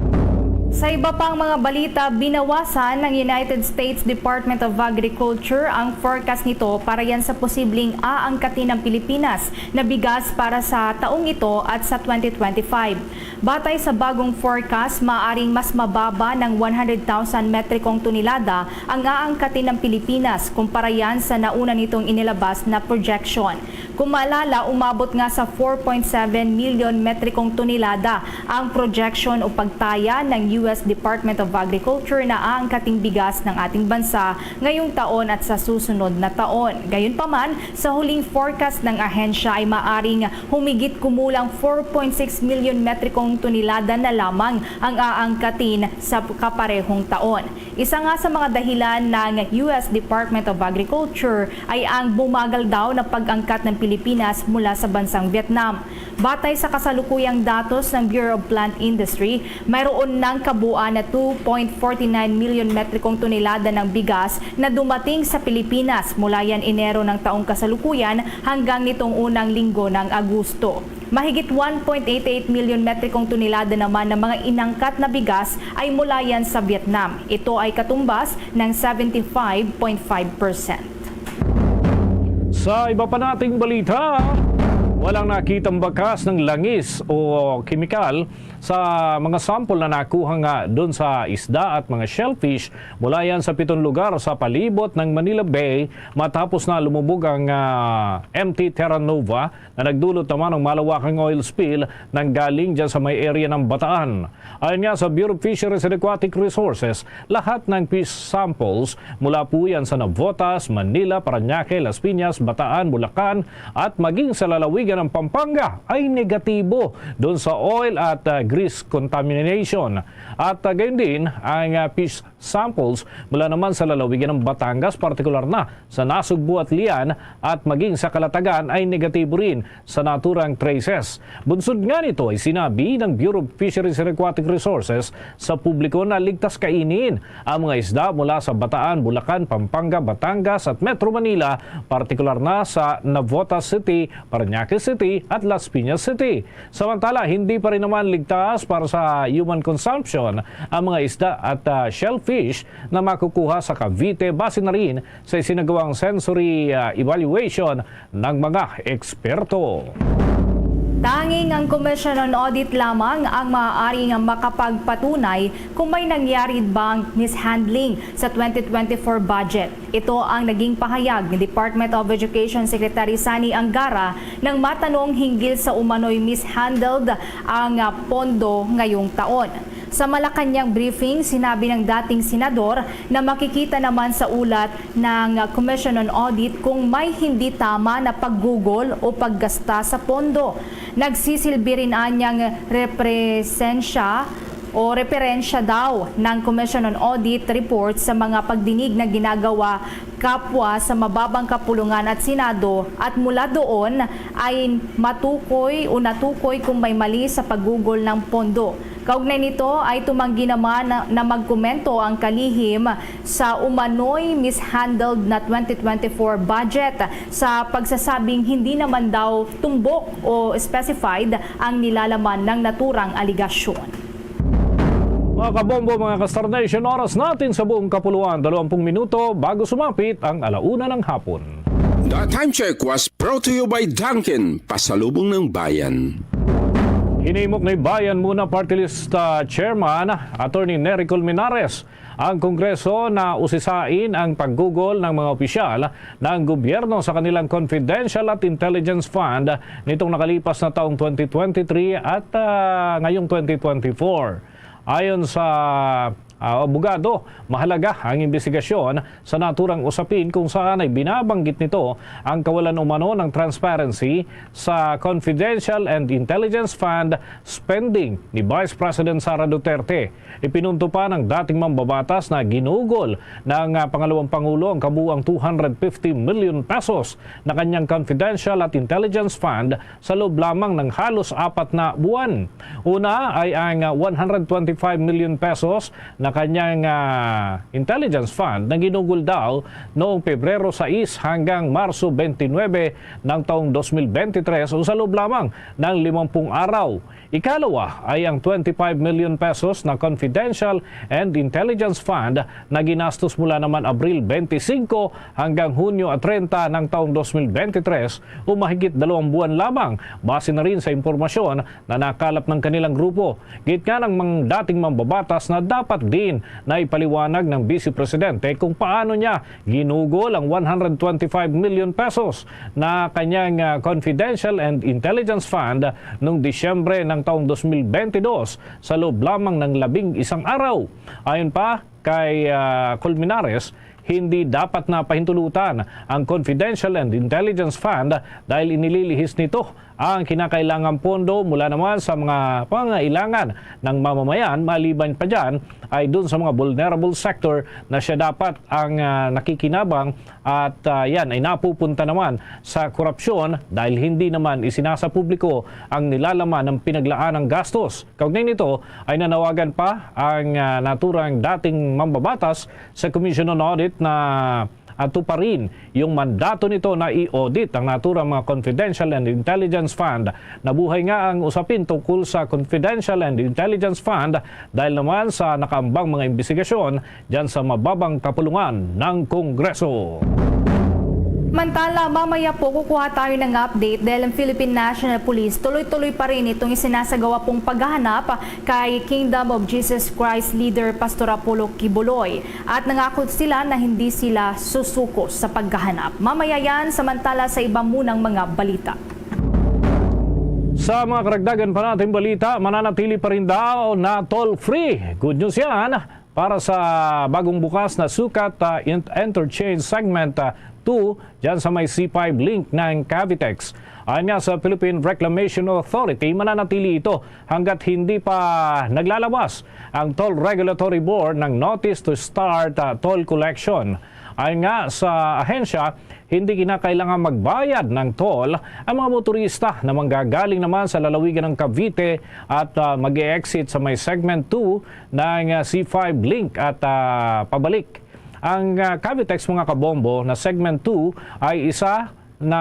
Sa iba pang mga balita, binawasan ng United States Department of Agriculture ang forecast nito para yan sa posibleng aangkatin ng Pilipinas na bigas para sa taong ito at sa twenty twenty-five. Batay sa bagong forecast, maaring mas mababa ng one hundred thousand metrikong tonelada ang aangkatin ng Pilipinas kumpara yan sa nauna nitong inilabas na projection. Kung maalala, umabot nga sa four point seven million metrikong tonelada ang projection o pagtaya ng U S Department of Agriculture na aangkating bigas ng ating bansa ngayong taon at sa susunod na taon. Gayunpaman, sa huling forecast ng ahensya ay maaring humigit kumulang four point six million metrikong tonelada na lamang ang aangkatin sa kaparehong taon. Isa nga sa mga dahilan ng U S Department of Agriculture ay ang bumagal daw na pag-angkat ng Pilipinas mula sa bansang Vietnam. Batay sa kasalukuyang datos ng Bureau of Plant Industry, mayroon ng kabuuan na two point forty nine million metrikong tonelada ng bigas na dumating sa Pilipinas mula yan Enero ng taong kasalukuyan hanggang nitong unang linggo ng Agosto. Mahigit one point eight eight million metrikong tonelada naman ng mga inangkat na bigas ay mula yan sa Vietnam. Ito ay katumbas ng seventy five point five percent. Sa iba pa nating balita, Walang nakitang bakas ng langis o kemikal sa mga sample na nakuha nga doon sa isda at mga shellfish mula yan sa pitong lugar sa palibot ng Manila Bay matapos na lumubog ang ah, M T Terra Nova na nagdulot naman ng malawakang oil spill nang galing dyan sa may area ng Bataan. Ayon nga sa Bureau of Fisheries and Aquatic Resources, lahat ng fish samples mula po yan sa Navotas, Manila, Parañaque, Las Piñas, Bataan, Bulacan at maging sa lalawigan ng Pampanga ay negatibo doon sa oil at ah, grease contamination. At ah, gayon din ang ah, fish samples mula naman sa lalawigan ng Batangas, partikular na sa Nasugbu at Lian at maging sa Calatagan ay negatibo rin sa naturang traces. Bunsod nga nito ay sinabi ng Bureau of Fisheries and Aquatic Resources sa publiko na ligtas kainin ang mga isda mula sa Bataan, Bulacan, Pampanga, Batangas at Metro Manila, partikular na sa Navotas City, Parañaque City at Las Piñas City. Samantala, hindi pa rin naman ligtas para sa human consumption ang mga isda at ah, shellfish na makukuha sa Cavite base na rin sa isinagawang sensory ah, evaluation ng mga eksperto. Tanging ang Commission on Audit lamang ang maaaring makapagpatunay kung may nangyari bang mishandling sa twenty twenty-four budget. Ito ang naging pahayag ni Department of Education Secretary Sani Angara nang matanong hinggil sa umano'y mishandled ang ah, pondo ngayong taon. Sa Malacañang briefing, sinabi ng dating senador na makikita naman sa ulat ng Commission on Audit kung may hindi tama na paggugol o paggasta sa pondo. Nagsisilbi rin anyang represensya o referensya daw ng Commission on Audit report sa mga pagdinig na ginagawa kapwa sa mababang kapulungan at Senado, at mula doon ay matukoy o natukoy kung may mali sa paggugol ng pondo. Kaugnay nito ay tumanggi naman na, na magkomento ang kalihim sa umano'y mishandled na twenty twenty-four budget sa pagsasabing hindi naman daw tumbok o specified ang nilalaman ng naturang aligasyon. Mga kabombo, mga ka-Star Nation, oras natin sa buong kapuluan, dalawampung minuto bago sumapit ang alauna ng hapon. The Time Check was brought to you by Dunkin, Pasalubong ng Bayan. Hinimok ni Bayan Muna Party List ah, Chairman Attorney Nery Colmenares ang Kongreso na usisain ang paggugol ng mga opisyal ng gobyerno sa kanilang confidential at intelligence fund nitong nakalipas na taong twenty twenty-three at ah, ngayong twenty twenty-four. Ayon sa ah, abogado, mahalaga ang imbestigasyon sa naturang usapin kung saan ay binabanggit nito ang kawalan umano ng transparency sa confidential and intelligence fund spending ni Vice President Sara Duterte. Ipinunto pa ng dating mambabatas na ginugol ng ah, pangalawang pangulo ang kabuang two hundred fifty million pesos na kanyang confidential at intelligence fund sa loob lamang ng halos apat na buwan. Una ay ang ah, one hundred twenty-five million pesos na kanyang ah, intelligence fund na ginugol daw noong Pebrero sais hanggang Marso twenty-nine ng taong twenty twenty-three o sa loob lamang ng limampung araw. Ikalawa ay ang twenty-five million pesos na confidential and intelligence fund na ginastos mula naman Abril twenty-five hanggang Hunyo treinta ng taong twenty twenty-three o mahigit dalawang buwan lamang, base na rin sa impormasyon na nakalap ng kanilang grupo. Git nga ng mga dating mambabatas na dapat din na ipaliwanag ng Vice Presidente kung paano niya ginugol ang one hundred twenty-five million pesos na kanyang ah, confidential and intelligence fund noong Disyembre ng taong twenty twenty-two sa loob lamang ng labing isang araw. Ayon pa kay ah, Colmenares, hindi dapat na pahintulutan ang confidential and intelligence fund dahil inililihis nito ang kinakailangang pondo mula naman sa mga pangailangan ng mamamayan, maliban pa dyan ay dun sa mga vulnerable sector na siya dapat ang ah, nakikinabang at ah, yan ay napupunta naman sa korupsyon dahil hindi naman isinasapubliko ang nilalaman ng pinaglaanang gastos. Kaugnay nito ay nanawagan pa ang ah, naturang dating mambabatas sa Commission on Audit na ato pa rin yung mandato nito na i-audit ang naturang mga confidential and intelligence fund. Nabuhay nga ang usapin tungkol sa confidential and intelligence fund dahil naman sa nakaambang mga imbestigasyon dyan sa mababang kapulungan ng Kongreso. Samantala, mamaya po kukuha tayo ng update dahil ang Philippine National Police tuloy-tuloy pa rin itong isinasagawa pong paghahanap kay Kingdom of Jesus Christ leader Pastor Apollo Quiboloy at nangako sila na hindi sila susuko sa paghahanap. Mamaya yan, samantala sa iba munang mga balita. Sa mga karagdagan pa nating balita, mananatili pa rin daw na toll-free. Good news yan para sa bagong bukas na Sucat, ah, in-, interchange segment, ah, two dyan sa may C five link ng Cavitex. Ayon nga sa Philippine Reclamation Authority, mananatili ito hanggat hindi pa naglalawas ang Toll Regulatory Board ng notice to start, ah, toll collection. Ayon nga sa ahensya, hindi kinakailangan magbayad ng toll ang mga motorista na manggagaling naman sa lalawigan ng Cavite at, ah, mag-e-exit sa may segment two ng, ah, C five link at, ah, pabalik. Ang, ah, Cavitex, mga kabombo, na segment two ay isa na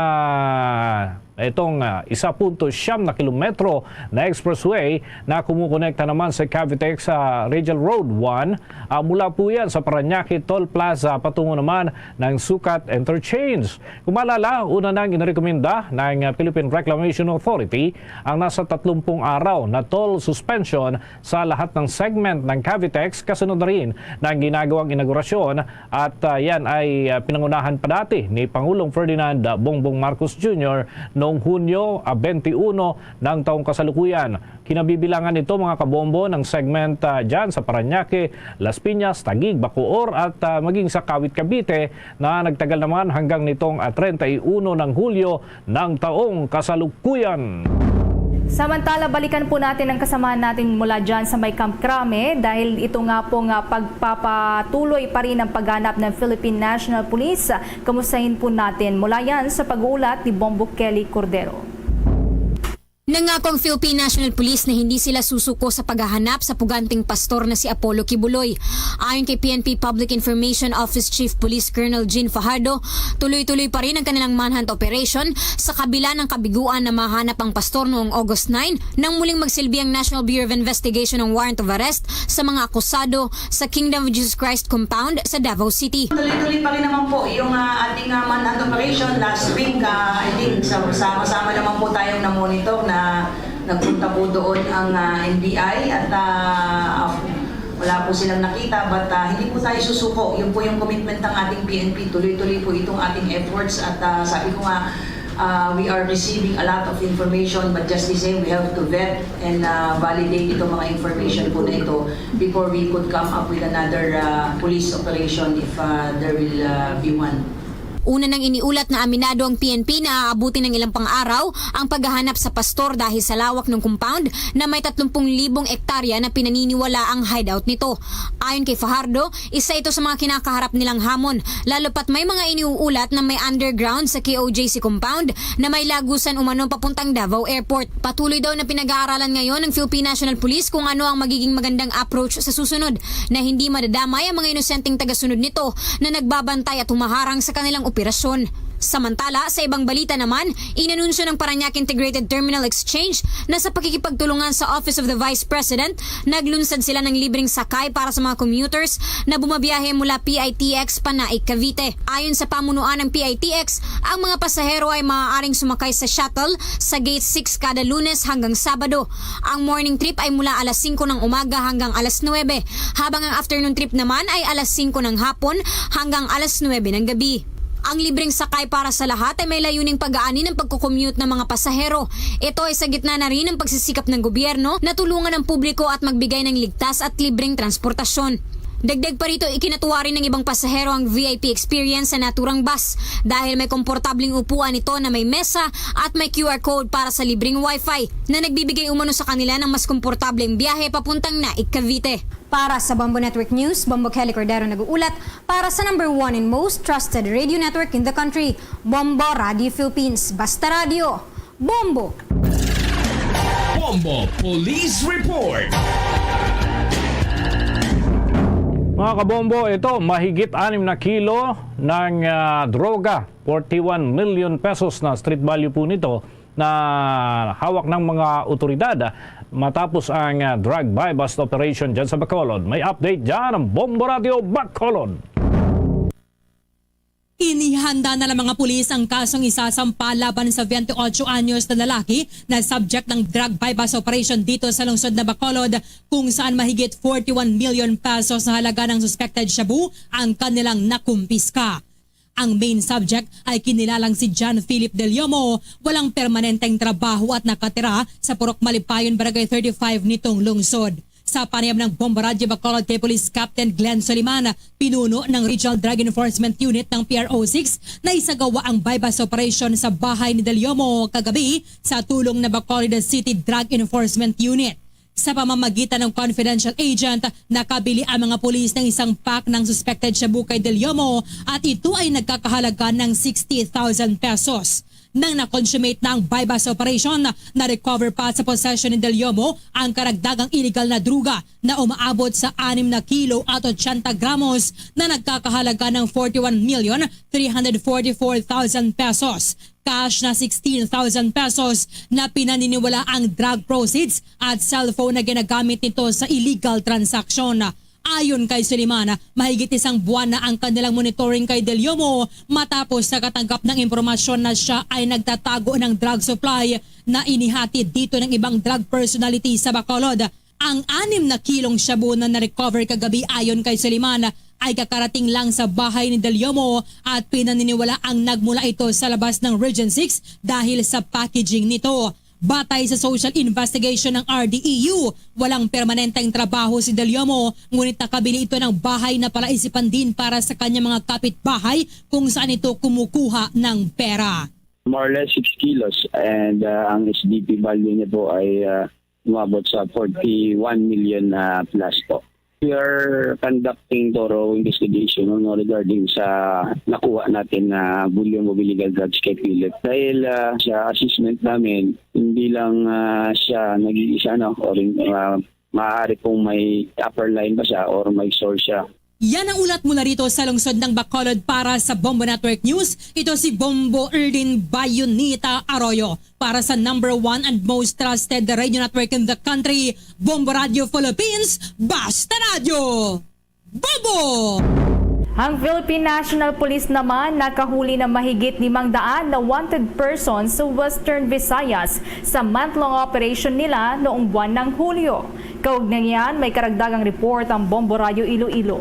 itong, ah, isa punto siyam na kilometro na expressway na kumukonekta naman sa Cavitex sa Regional Road one, ah, mula po yan sa Parañaque Toll Plaza patungo naman ng Sucat Interchange. Kung maalala, una nang inarekomenda ng, ah, Philippine Reclamation Authority ang nasa tatlumpung araw na toll suspension sa lahat ng segment ng Cavitex, kasunod na rin ng ginagawang inaugurasyon at, ah, yan ay, ah, pinangunahan pa dati ni Pangulong Ferdinand Bongbong Marcos Junior noong Hunyo, ah, twenty-one ng taong kasalukuyan. Kinabibilangan ito, mga kabombo, ng segment, ah, dyan sa Parañaque, Las Piñas, Taguig, Bacoor at, ah, maging sa Kawit, Cavite na nagtagal naman hanggang nitong, ah, treinta y uno ng Hulyo ng taong kasalukuyan. Samantala, balikan po natin ang kasamahan natin mula dyan sa may Camp Crame dahil ito nga po nga pagpapatuloy pa rin ang paghanap ng Philippine National Police. Kamustahin po natin mula yan sa pag-uulat ni Bombo Kelly Cordero. Nangako ang Philippine National Police na hindi sila susuko sa paghahanap sa puganting pastor na si Apollo Kibuloy. Ayon kay P N P Public Information Office Chief Police Colonel Jean Fajardo, tuloy-tuloy pa rin ang kanilang manhunt operation sa kabila ng kabiguan na mahanap ang pastor noong August nine nang muling magsilbi ang National Bureau of Investigation ng warrant of arrest sa mga akusado sa Kingdom of Jesus Christ compound sa Davao City. Tuloy-tuloy pa rin naman po yung, ah, ating, ah, manhunt operation last week. Ah, I think sa, sama-sama naman po tayong na-monitor na nagpunta po doon ang, ah, N B I at, ah, wala po silang nakita, but, ah, hindi po tayo susuko. Yun po yung commitment ng ating P N P. Tuloy-tuloy po itong ating efforts at, ah, sabi ko nga, ah, we are receiving a lot of information, but just the same, we have to vet and, ah, validate itong mga information po na ito before we could come up with another, ah, police operation if, ah, there will, ah, be one. Una nang iniulat na aminado ang P N P na aabutin ng ilang pang-araw ang paghahanap sa pastor dahil sa lawak ng compound na may tatlumpung libong ektarya na pinaniniwala ang hideout nito. Ayon kay Fajardo, isa ito sa mga kinakaharap nilang hamon, lalo pat may mga iniuulat na may underground sa K O J C compound na may lagusan umano papuntang Davao Airport. Patuloy daw na pinag-aaralan ngayon ng Philippine National Police kung ano ang magiging magandang approach sa susunod na hindi madadamay ang mga inosenteng tagasunod nito na nagbabantay at humaharang sa kanilang operasyon. Samantala, sa ibang balita naman, inanunsyo ng Parañaque Integrated Terminal Exchange na sa pakikipagtulungan sa Office of the Vice President, naglunsad sila ng libreng sakay para sa mga commuters na bumabiyahe mula P I T X Panaig, Cavite. Ayon sa pamunuan ng P I T X, ang mga pasahero ay maaaring sumakay sa shuttle sa Gate six kada Lunes hanggang Sabado. Ang morning trip ay mula alas singko ng umaga hanggang alas nuwebe, habang ang afternoon trip naman ay alas singko ng hapon hanggang alas nuwebe ng gabi. Ang libreng sakay para sa lahat ay may layuning pag-aanin ang pagko-commute ng mga pasahero. Ito ay sa gitna na rin ng pagsisikap ng gobyerno na tulungan ang publiko at magbigay ng ligtas at libreng transportasyon. Dagdag pa rito, ikinatuwa rin ng ibang pasahero ang V I P experience sa naturang bus dahil may komportableng upuan ito na may mesa at may Q R code para sa libreng wifi na nagbibigay umano sa kanila ng mas komportableng biyahe papuntang Naik, Cavite. Para sa Bombo Network News, Bombo Kelly Cordero nag-uulat para sa number one and most trusted radio network in the country, Bombo Radio Philippines. Basta radyo, Bombo! Bombo Police Report. Mga kabombo, ito, mahigit anim na kilo ng, ah, droga, forty-one million pesos na street value po nito na hawak ng mga otoridad matapos ang, ah, drug buy-bust operation dyan sa Bacolod. May update dyan ang Bombo Radio Bacolod. Inihanda na ng mga pulis ang kasong isasampa laban sa twenty-eight anyos na lalaki na subject ng drug buy-bust operation dito sa lungsod na Bacolod, kung saan mahigit forty-one million pesos na halaga ng suspected shabu ang kanilang nakumpiska. Ang main subject ay kinilalang si John Philip Del Yomo, walang permanenteng trabaho at nakatira sa Purok Malipayon, Barangay thirty-five nitong lungsod. Sa panayam ng Bombo Radyo Bacolod kay Police Captain Glenn Soliman, pinuno ng Regional Drug Enforcement Unit ng P R O six, na isagawa ang buy-bust operation sa bahay ni Del Yomo kagabi sa tulong na Bacolod City Drug Enforcement Unit. Sa pamamagitan ng confidential agent, nakabili ang mga pulis ng isang pack ng suspected shabu kay Del Yomo at ito ay nagkakahalaga ng sixty thousand pesos. Nang na-consummate na ang buy-bust operation, na-recover pa sa possession ni Del Yomo ang karagdagang iligal na druga na umaabot sa anim na kilo at otsenta gramos na nagkakahalaga ng forty-one million three hundred forty-four thousand pesos, cash na sixteen thousand pesos na pinaniniwala ang drug proceeds at cellphone na ginagamit nito sa illegal transaction. Ayon kay Suliman, mahigit isang buwan na ang kanilang monitoring kay Del Yomo matapos nakatanggap ng impormasyon na siya ay nagtatago ng drug supply na inihatid dito ng ibang drug personality sa Bacolod. Ang anim na kilong shabu na na-recover kagabi, ayon kay Suliman, ay kakarating lang sa bahay ni Del Yomo at pinaniniwala ang nagmula ito sa labas ng Region six dahil sa packaging nito. Batay sa social investigation ng R D E U, walang permanenteng trabaho si Del Yomo, ngunit nakabili ito ng bahay na palaisipan din para sa kanyang mga kapitbahay kung saan ito kumukuha ng pera. More or less six kilos, and, uh, ang S D P value niya po ay, uh, umabot sa forty-one million, uh, plus po. We are conducting thorough investigation, no, regarding sa nakuha natin na volume of illegal drugs kay Philip. Dahil, uh, sa assessment namin, hindi lang, uh, siya nag-iisa, no, or, uh, maaari pong may upper line pa siya or may source siya. Yan ang ulat mula rito sa lungsod ng Bacolod. Para sa Bombo Network News, ito si Bombo Erlin Bayonita Arroyo. Para sa number one and most trusted radio network in the country, Bombo Radio Philippines, Basta Radio. Bombo! Ang Philippine National Police naman nakahuli na mahigit limang daan na wanted persons sa Western Visayas sa month-long operation nila noong buwan ng Hulyo. Kaugnay niyan, may karagdagang report ang Bombo Radyo Iloilo.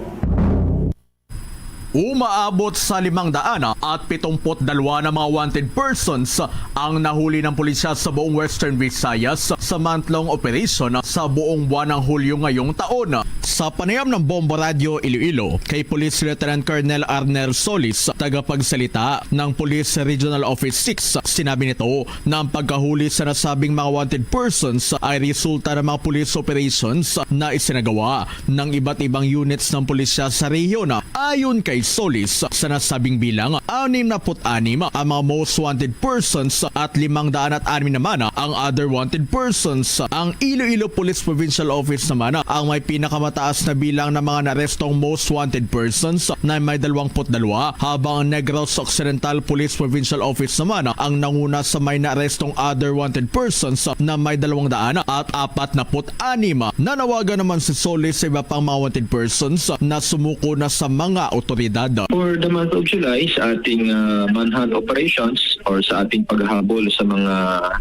Umaabot sa limang daan at pitumpot dalwa na mga wanted persons ang nahuli ng pulisya sa buong Western Visayas sa month-long operation sa buong buwan ng Hulyo ngayong taon. Sa panayam ng Bombo Radyo Iloilo kay Police Lieutenant Colonel Arnel Solis, tagapagsalita ng Police Regional Office six, sinabi nito na ang pagkahuli sa nasabing mga wanted persons ay resulta ng mga police operations na isinagawa ng iba't ibang units ng pulisya sa rehiyon. Ayon kay Solis, sa nasabing bilang, anim na put anim ang mga most wanted persons at limang daan at anim naman ang other wanted persons. Ang Iloilo Police Provincial Office naman ang may pinakamataas na bilang ng mga narestong most wanted persons na may dalawang put dalawa, habang ang Negros Occidental Police Provincial Office naman ang nanguna sa may naarestong other wanted persons na may dalawang daan at apat na put anim. Nanawagan naman si Solis sa iba pang mga wanted persons na sumuko na sa mga awtoridad. For the month of July, sa ating, ah, manhunt operations or sa ating paghabol sa mga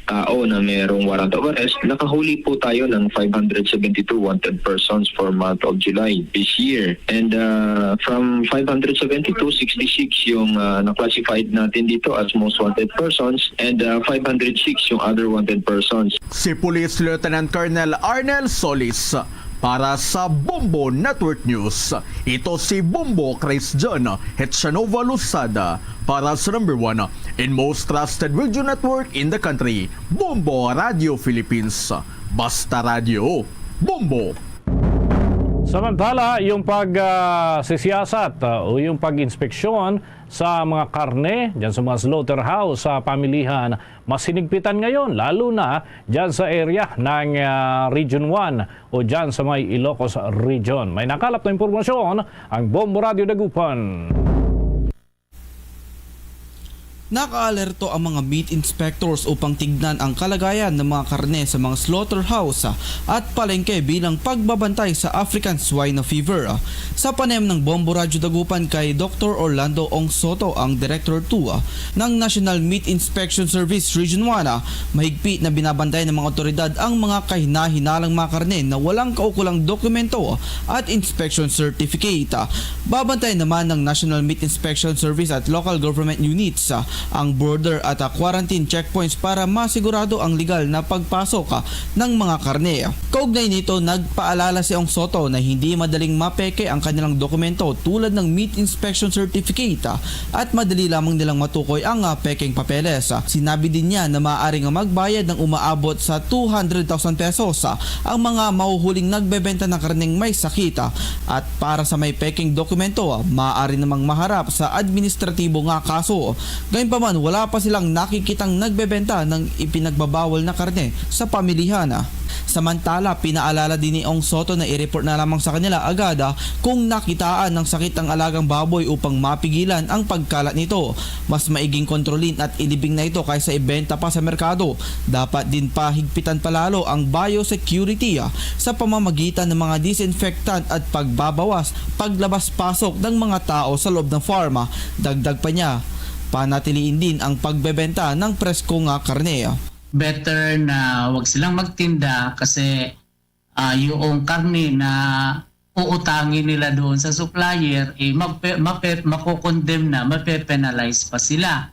tao na mayroong warrant of arrest, nakahuli po tayo ng five hundred seventy-two wanted persons for month of July this year. And, ah, from five hundred seventy-two, sixty-six yung, ah, na-classified natin dito as most wanted persons, and, ah, five hundred six yung other wanted persons. Si Police Lieutenant Colonel Arnel Solis para sa Bombo Network News. Ito si Bombo Chris John Hetchanova Losada para sa number one and most trusted radio network in the country, Bombo Radio Philippines. Basta Radio, Bombo! Samantala, yung pag, ah, sisiyasat, ah, o yung pag-inspeksyon sa mga karne dyan sa mga slaughterhouse sa pamilihan, mas hinigpitan ngayon, lalo na dyan sa area ng, ah, Region one o dyan sa may Ilocos Region. May nakalap na impormasyon ang Bombo Radio Dagupan. Nakaalerto ang mga meat inspectors upang tignan ang kalagayan ng mga karne sa mga slaughterhouse at palengke bilang pagbabantay sa African Swine Fever. Sa panayam ng Bombo Radyo Dagupan kay Doktor Orlando Ong Soto, ang Director two ng National Meat Inspection Service Region one, mahigpit na binabantayan ng mga otoridad ang mga kahinahinalang mga karne na walang kaukulang dokumento at inspection certificate. Babantayan naman ng National Meat Inspection Service at local government units, ah, ang border at, ah, quarantine checkpoints para masigurado ang legal na pagpasok, ah, ng mga karne. Kaugnay nito, nagpaalala si Ong Soto na hindi madaling mapeke ang kanilang dokumento tulad ng meat inspection certificate, ah, at madali lamang nilang matukoy ang, ah, pekeng papeles. Ah, sinabi din niya na maaari nga magbayad ng umaabot sa two hundred thousand pesos, ah, ang mga mahuhuling nagbebenta ng karneng may sakit, ah, at para sa may pekeng dokumento, ah, maaari namang maharap sa administratibo nga kaso. Gayunpaman, wala pa silang nakikitang nagbebenta ng ipinagbabawal na karne sa pamilihan, ah. Samantala, pinaalala din ni Ong Soto na i-report na lamang sa kanila agad, ah, kung nakitaan ng sakit ang alagang baboy upang mapigilan ang pagkalat nito. Mas maiging kontrolin at ilibing na ito kaysa ibenta pa sa merkado. Dapat din pahigpitan palalo ang biosecurity, ah, sa pamamagitan ng mga disinfectant at pagbabawas paglabas-pasok ng mga tao sa loob ng farm. Dagdag pa niya, panatiliin din ang pagbebenta ng presko nga karne. Better na wag silang magtinda kasi, ah, yung karne na uutangin nila doon sa supplier, eh, mape-, mape-, makokondemn na, mape-penalize pa sila.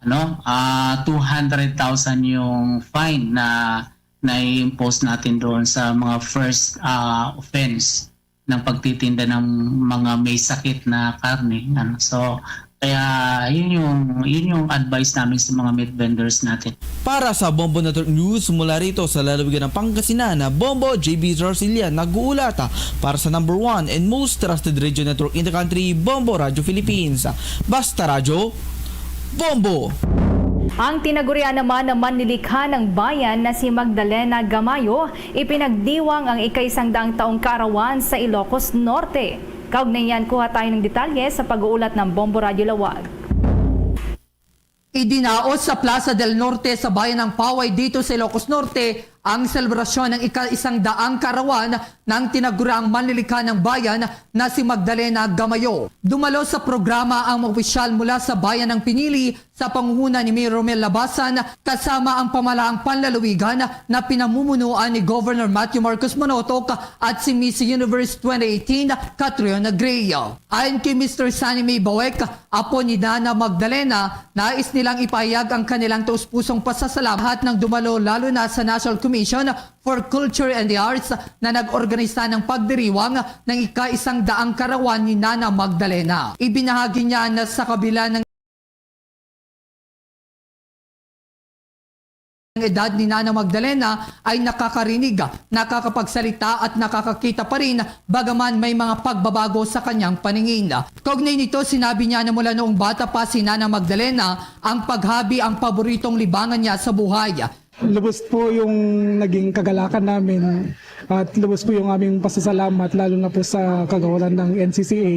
Ano? Ah, two hundred thousand yung fine na nai-impose natin doon sa mga first, ah, offense ng pagtitinda ng mga may sakit na karne. Ano? So, kaya yun yung, yun yung advice namin sa mga meat vendors natin. Para sa Bombo Network News, mula rito sa lalawigan ng Pangasinan, na Bombo J B Zarcilla nag-uulata para sa number one and most trusted radio network in the country, Bombo Radio Philippines. Basta Radyo, Bombo! Ang tinagurian naman na manlilikha ng bayan na si Magdalena Gamayo, ipinagdiwang ang ikaisang daang taong kaarawan sa Ilocos Norte. Kaugnay niyan, kuha tayo ng detalye sa pag-uulat ng Bombo Radyo Lawag. Idinaos sa Plaza del Norte sa bayan ng Paway dito sa Ilocos Norte ang selebrasyon ng ika-isang daang kaarawan ng tinaguriang manlilikha ng bayan na si Magdalena Gamayo. Dumalo sa programa ang mga opisyal mula sa bayan ng Pinili sa panguhuna ni Mayor Romel Labasan kasama ang pamahalaang panlalawigan na pinamumunuan ni Governor Matthew Marcos Manotoc at si Miss Universe twenty eighteen Catriona Gray. Ayon kay Mister Sunny May Bawek, apo ni Nana Magdalena, nais nilang ipahayag ang kanilang taus-pusong pasasalamat ng dumalo, lalo na sa National Commission for Culture and the Arts na nag-organisa ng pagdiriwang ng ika-isang daang kaarawan ni Nana Magdalena. Ibinahagi niya na sa kabila ng edad ni Nana Magdalena ay nakakarinig, nakakapagsalita at nakakakita pa rin, bagaman may mga pagbabago sa kanyang paningin. Kaugnay nito, sinabi niya na mula noong bata pa si Nana Magdalena, ang paghabi ang paboritong libangan niya sa buhay. Lubos po yung naging kagalakan namin at lubos po yung aming pasasalamat, lalo na po sa kagawaran ng N C C A,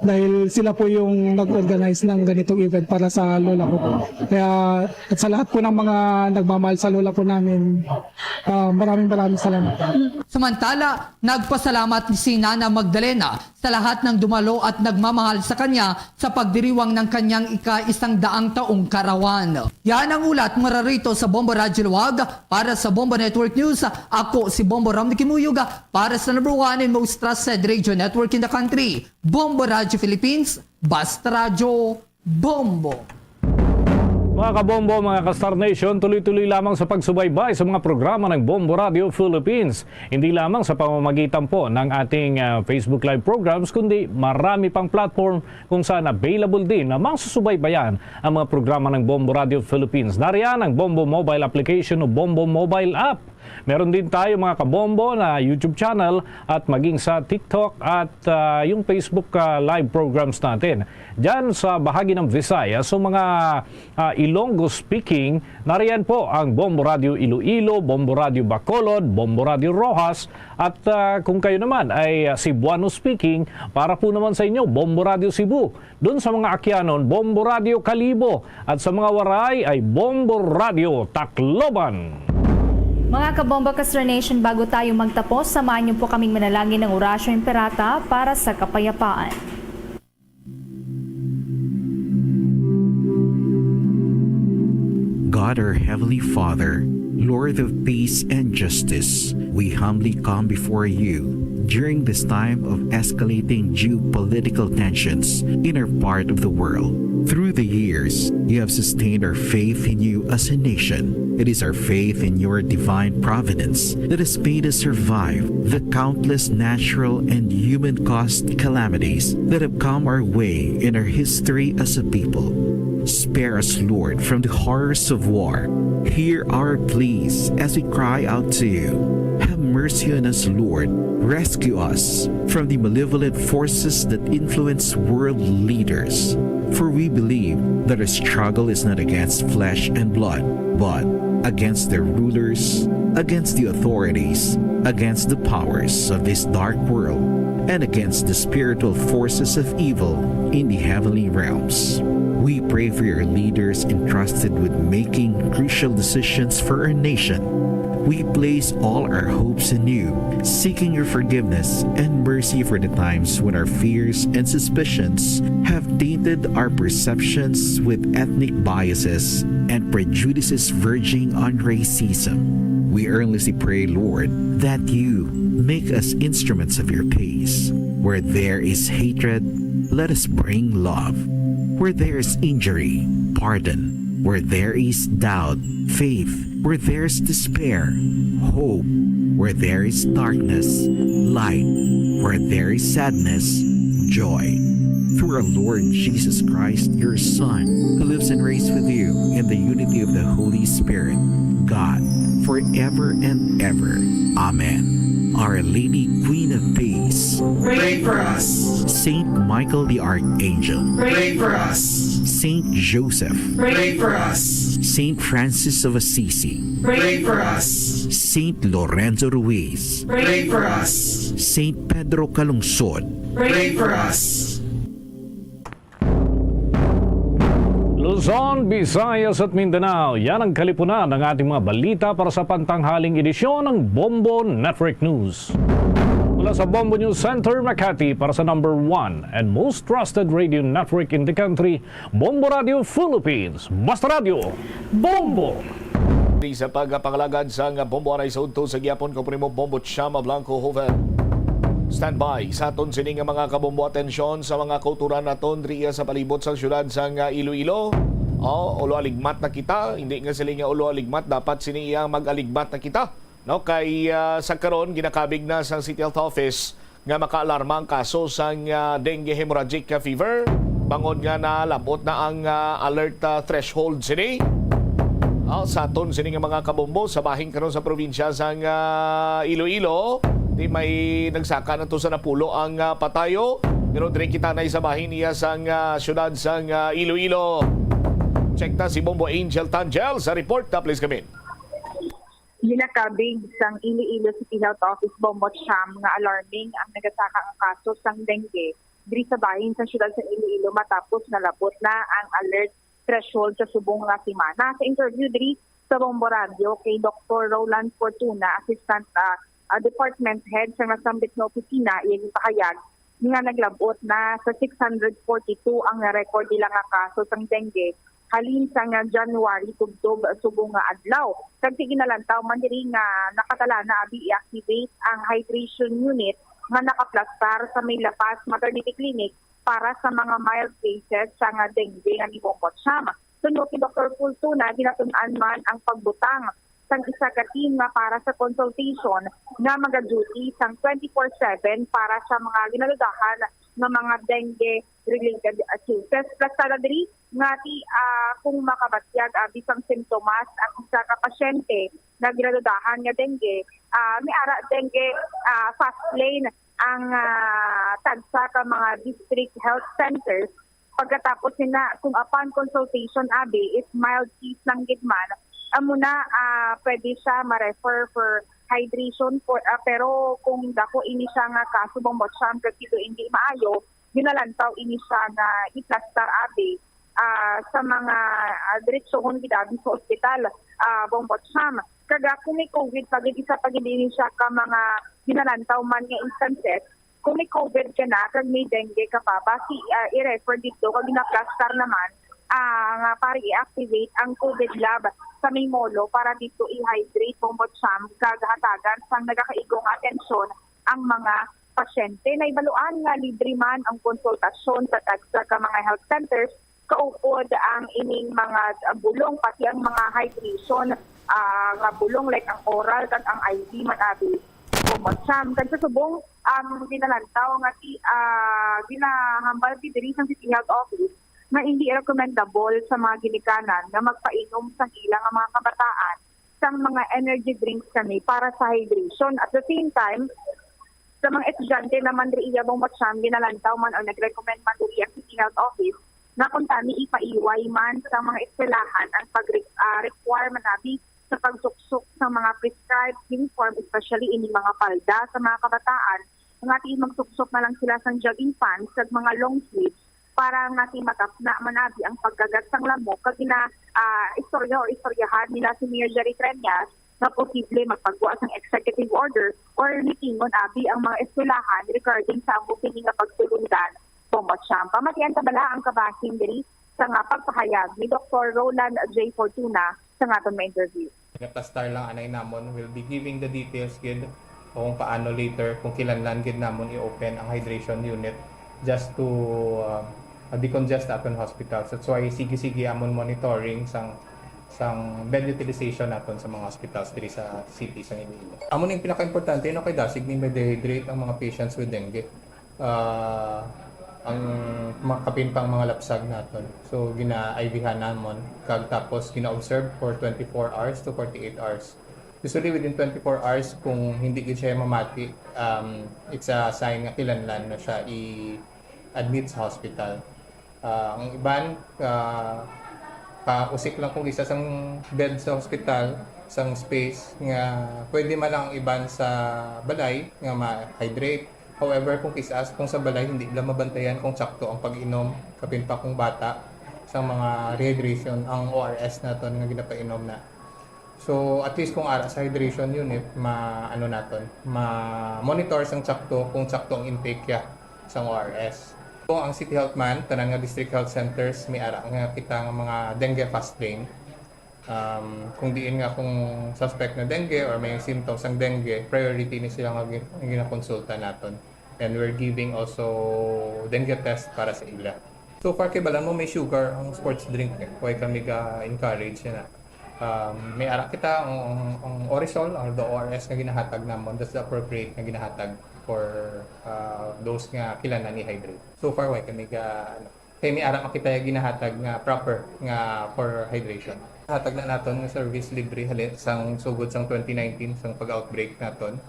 dahil sila po yung nag-organize ng ganitong event para sa lola ko po. Kaya, at sa lahat po ng mga nagmamahal sa lola po namin, ah, maraming, maraming salamat. Samantala, nagpasalamat si Nana Magdalena sa lahat ng dumalo at nagmamahal sa kanya sa pagdiriwang ng kanyang ika-isang daang taong kaarawan. Yan ang ulat mula rito sa Bombo Radyo Lawag. Para sa Bombo Network News, ako si Bombo Ram Kimuyog, para sa number one and most trusted radio network in the country, Bombo Radyo Philippines, Basta Radyo, Bombo. Mga kabombo, mga ka-Star Nation, tuloy-tuloy lamang sa pagsubaybay sa mga programa ng Bombo Radio Philippines. Hindi lamang sa pamamagitan po ng ating, ah, Facebook Live programs, kundi marami pang platform kung saan available din na masusubaybayan ang mga programa ng Bombo Radio Philippines. Nariyan ang Bombo Mobile Application o Bombo Mobile App. Meron din tayo, mga kabombo, na YouTube channel at maging sa TikTok at, ah, yung Facebook, ah, live programs natin. Diyan sa bahagi ng Visayas, so mga, ah, Ilonggo speaking, nariyan po ang Bombo Radio Iloilo, Bombo Radio Bacolod, Bombo Radio Roxas, at, ah, kung kayo naman ay, ah, Cebuano speaking, para po naman sa inyo, Bombo Radio Cebu. Dun sa mga Akyanon, Bombo Radio Kalibo, at sa mga Waray ay Bombo Radio Tacloban. Mga kabombo ka Star Nation, bago tayo magtapos, samahan niyo po kaming manalangin ng Oratio Imperata para sa kapayapaan. God, our Heavenly Father, Lord of peace and justice, we humbly come before you during this time of escalating geopolitical tensions in our part of the world. Through the years, you have sustained our faith in you as a nation. It is our faith in your divine providence that has made us survive the countless natural and human-caused calamities that have come our way in our history as a people. Spare us, Lord, from the horrors of war. Hear our pleas as we cry out to you. Have mercy on us, Lord. Rescue us from the malevolent forces that influence world leaders. For we believe that our struggle is not against flesh and blood, but against their rulers, against the authorities, against the powers of this dark world, and against the spiritual forces of evil in the heavenly realms. We pray for your leaders entrusted with making crucial decisions for our nation. We place all our hopes in you, seeking your forgiveness and mercy for the times when our fears and suspicions have tainted our perceptions with ethnic biases and prejudices verging on racism. We earnestly pray, Lord, that you make us instruments of your peace. Where there is hatred, let us bring love. Where there is injury, pardon. Where there is doubt, faith. Where there is despair, hope. Where there is darkness, light. Where there is sadness, joy. Through our Lord Jesus Christ, your Son, who lives and reigns with you in the unity of the Holy Spirit, God, forever and ever. Amen. Our Lady, Queen of Peace, pray for us. Saint Michael the Archangel, pray for us. Saint Joseph, pray for us. Saint Francis of Assisi, pray for us. Saint Lorenzo Ruiz, pray for us. Saint Pedro Calungsod, pray for us. Luzon, Visayas at Mindanao, yan ang kalipunan ng ating mga balita para sa pantanghaling edisyon ng Bombo Network News. Mula sa Bombo News Center, Makati, para sa number one and most trusted radio network in the country, Bombo Radio Philippines. Basta Radio, Bombo! Di sa pagpangalagad sang Bombo Aray sa udto sa gihapon, ko primo Bombo Chama Blanco Joven. Standby sa aton sini nga mga kabombo. Atensyon sa mga kauturan naton diri sa palibot sang siyudad sang Iloilo. O, ulo aligmat na kita. Hindi nga sila nga ulo aligmat, dapat sini iya mag-aligmat na kita. No, kay, ah, sa karon, ginakabig na sang City Health Office nga makaalarma ang kaso sang, ah, dengue hemorrhagic, ah, fever, bangod nga nalab-ot na ang, ah, alert, ah, threshold sini. Ah, sa aton sini nga mga kabombo, sa bahin karon sa probinsya sang, ah, Iloilo, di may nagsaka na to sa napulo ang, ah, patayo. Pero diri kita na sa bahin niya sang, ah, siyudad sang, ah, Iloilo. Check ta si Bombo Angel Tangel sa report. Ah, please come in. Ginakabig sang Iloilo City Health Office, Bombo Cham, nga alarming ang nagasaka nga kaso sang dengue diri sa bahin sa siyudad sa Iloilo matapos nalab-ot na ang alert threshold sa subong nga semana. Sa interview diri sa Bombo Radio kay Doktor Roland Fortuna, Assistant, ah, ah, Department Head sa nasambit nga opisina, iya gipahayag nga naglab-ot na sa six hundred forty-two ang na-record nila nga kaso sang dengue halin sang January tubtob subong nga adlaw. Kag sa ginalantaw man diri nga nakatala na abi i-activate ang hydration unit nga nakaplastar sa may La Paz Maternity Clinic para sa mga mild cases sang dengue nga ni Bombo Cham. Suno kay Doktor Fortuna, ginatun-an man ang pagbutang sang isa ka team nga para sa consultation nga maga-duty sang twenty-four seven para sa mga ginadudahan nga mga dengue-related, ah, cases. Plastada diri nga ti, ah, kung makabatyag, ah, bisan sintomas ang isa ka pasyente nga ginadudahan nga dengue, ah, may ara dengue, ah, fast lane ang, ah, tagsa ka mga district health centers. Pagkatapos sina, kung upon consultation, abi, if mild case lang gid man, amo na, ah, pwede siya ma-refer for hydration. For, ah, pero kung dako ini siya nga kaso, Bong Bocham, kag dito hindi maayo, ginalantaw ini siya nga iplastar, abi, ah, sa mga, ah, diretsohon gid, abi, sa ospital, ah, Bong Bocham. Kag, ah, kung may COVID pa gid, isa pa gid ini siya ka mga ginalantaw man nga instances, kung may COVID ka na, kag may dengue ka pa, basi, ah, i-refer dito, kag ginaplastar naman, ah, nga para i-activate ang COVID lab sa may molo para dito i-hydrate, Bong Bocham, kag hatagan sang nagakaigo nga atensyon ang mga pasyente. Naibaluan nga libre man ang konsultasyon sa tagsa ka mga health centers, kaupod ang ining mga, ah, bulong, pati ang mga hydration, ah, nga bulong, like ang oral kag ang I V man, abi, Bong Bocham. Kag sa subong, ang ginalantaw nga ti-, ah, ginahambal gid diri sa City Health Office nga hindi recommendable sa mga ginikanan nga magpainom sang ila nga mga kabataan sang mga energy drinks kami para sa hydration. At the same time, sa mga estudyante naman diri iya, Bong Bocham, ginalantaw man o nag-recommend man diri ang City Health Office na kung tani ipaiway man sa mga eskwelahan ang pag, ah, requirement, abi, sa pagsuksok sa mga prescribed uniform, especially ini mga palda sa mga kabataan, nga ti magsuksok na lang sila sang jogging pants kag mga long sleeves para nga ti matapna man, abi, ang pagkagat sang lamok kag gina, ah, istorya o istoryahan nila si Mayor Jerry Treñas nga posible magpagwa sang executive order or meetingon, abi, ang mga eskwelahan regarding sa amo kini nga pagtulundan. Bong Bocham. Pamatian ta bala ang kabahin diri sa nga pagpahayag ni Doktor Roland J Fortuna sa nga aton ma-interview. Naplastar lang anay namon. We'll be giving the details gid kung paano later, kung kinahanglan gid namon i-open ang hydration unit just to, um, decongest aton hospital. So, that's why sige-sige amon monitoring sang, sang bed utilization naton sa mga hospitals diri sa city sang Iloilo. Amo ning pinaka-importante, no, kay dasig ni ma-dehydrate ang mga patients with dengue. Ah, ang mga kapin pang mga lapsag naton. So, gina-I V-han namon, kag tapos gina-observe for twenty-four hours to forty-eight hours. Usually, within twenty-four hours, kung hindi gid siya mamati, um, it's a sign nga kinahanglan na siya i-admit sa hospital. Ah, ang iban, ah, kausik lang kung isa sang bed sa hospital, sang space nga pwede man lang ang iban sa balay nga ma-hydrate. However, kung kis-as, kung sa balay, hindi lang mabantayan kung sakto ang pag-inom, kapin pa kung bata, sa mga rehydration, ang O R S naton nga ginapainom na. So, at least kung ara sa hydration unit, ma-, ano naton, ma-monitor sang sakto kung sakto ang intake ya sang O R S. Kung ang City Health man, tanan nga district health centers, may ara nga kita nga mga dengue fast lane. Um, kung diin nga kung suspect na dengue or may symptoms ang dengue, priority ni sila nga gin-, ginakonsulta naton. And we're giving also dengue test para sa ila. So far, kay balan mo, may sugar ang sports drink, eh. Why kami ga-encourage na? Um, may ara kita ang, ang, ang Orisol, ang the O R S nga ginahatag namon, that's the appropriate nga ginahatag for, uh, those nga kinahanglan i-hydrate. So far, why kami ga, ano, kay may ara makita yung ginahatag nga proper nga for hydration. Hatag na naton nga service libre halin sang sugod sang twenty nineteen, sang pag-outbreak naton.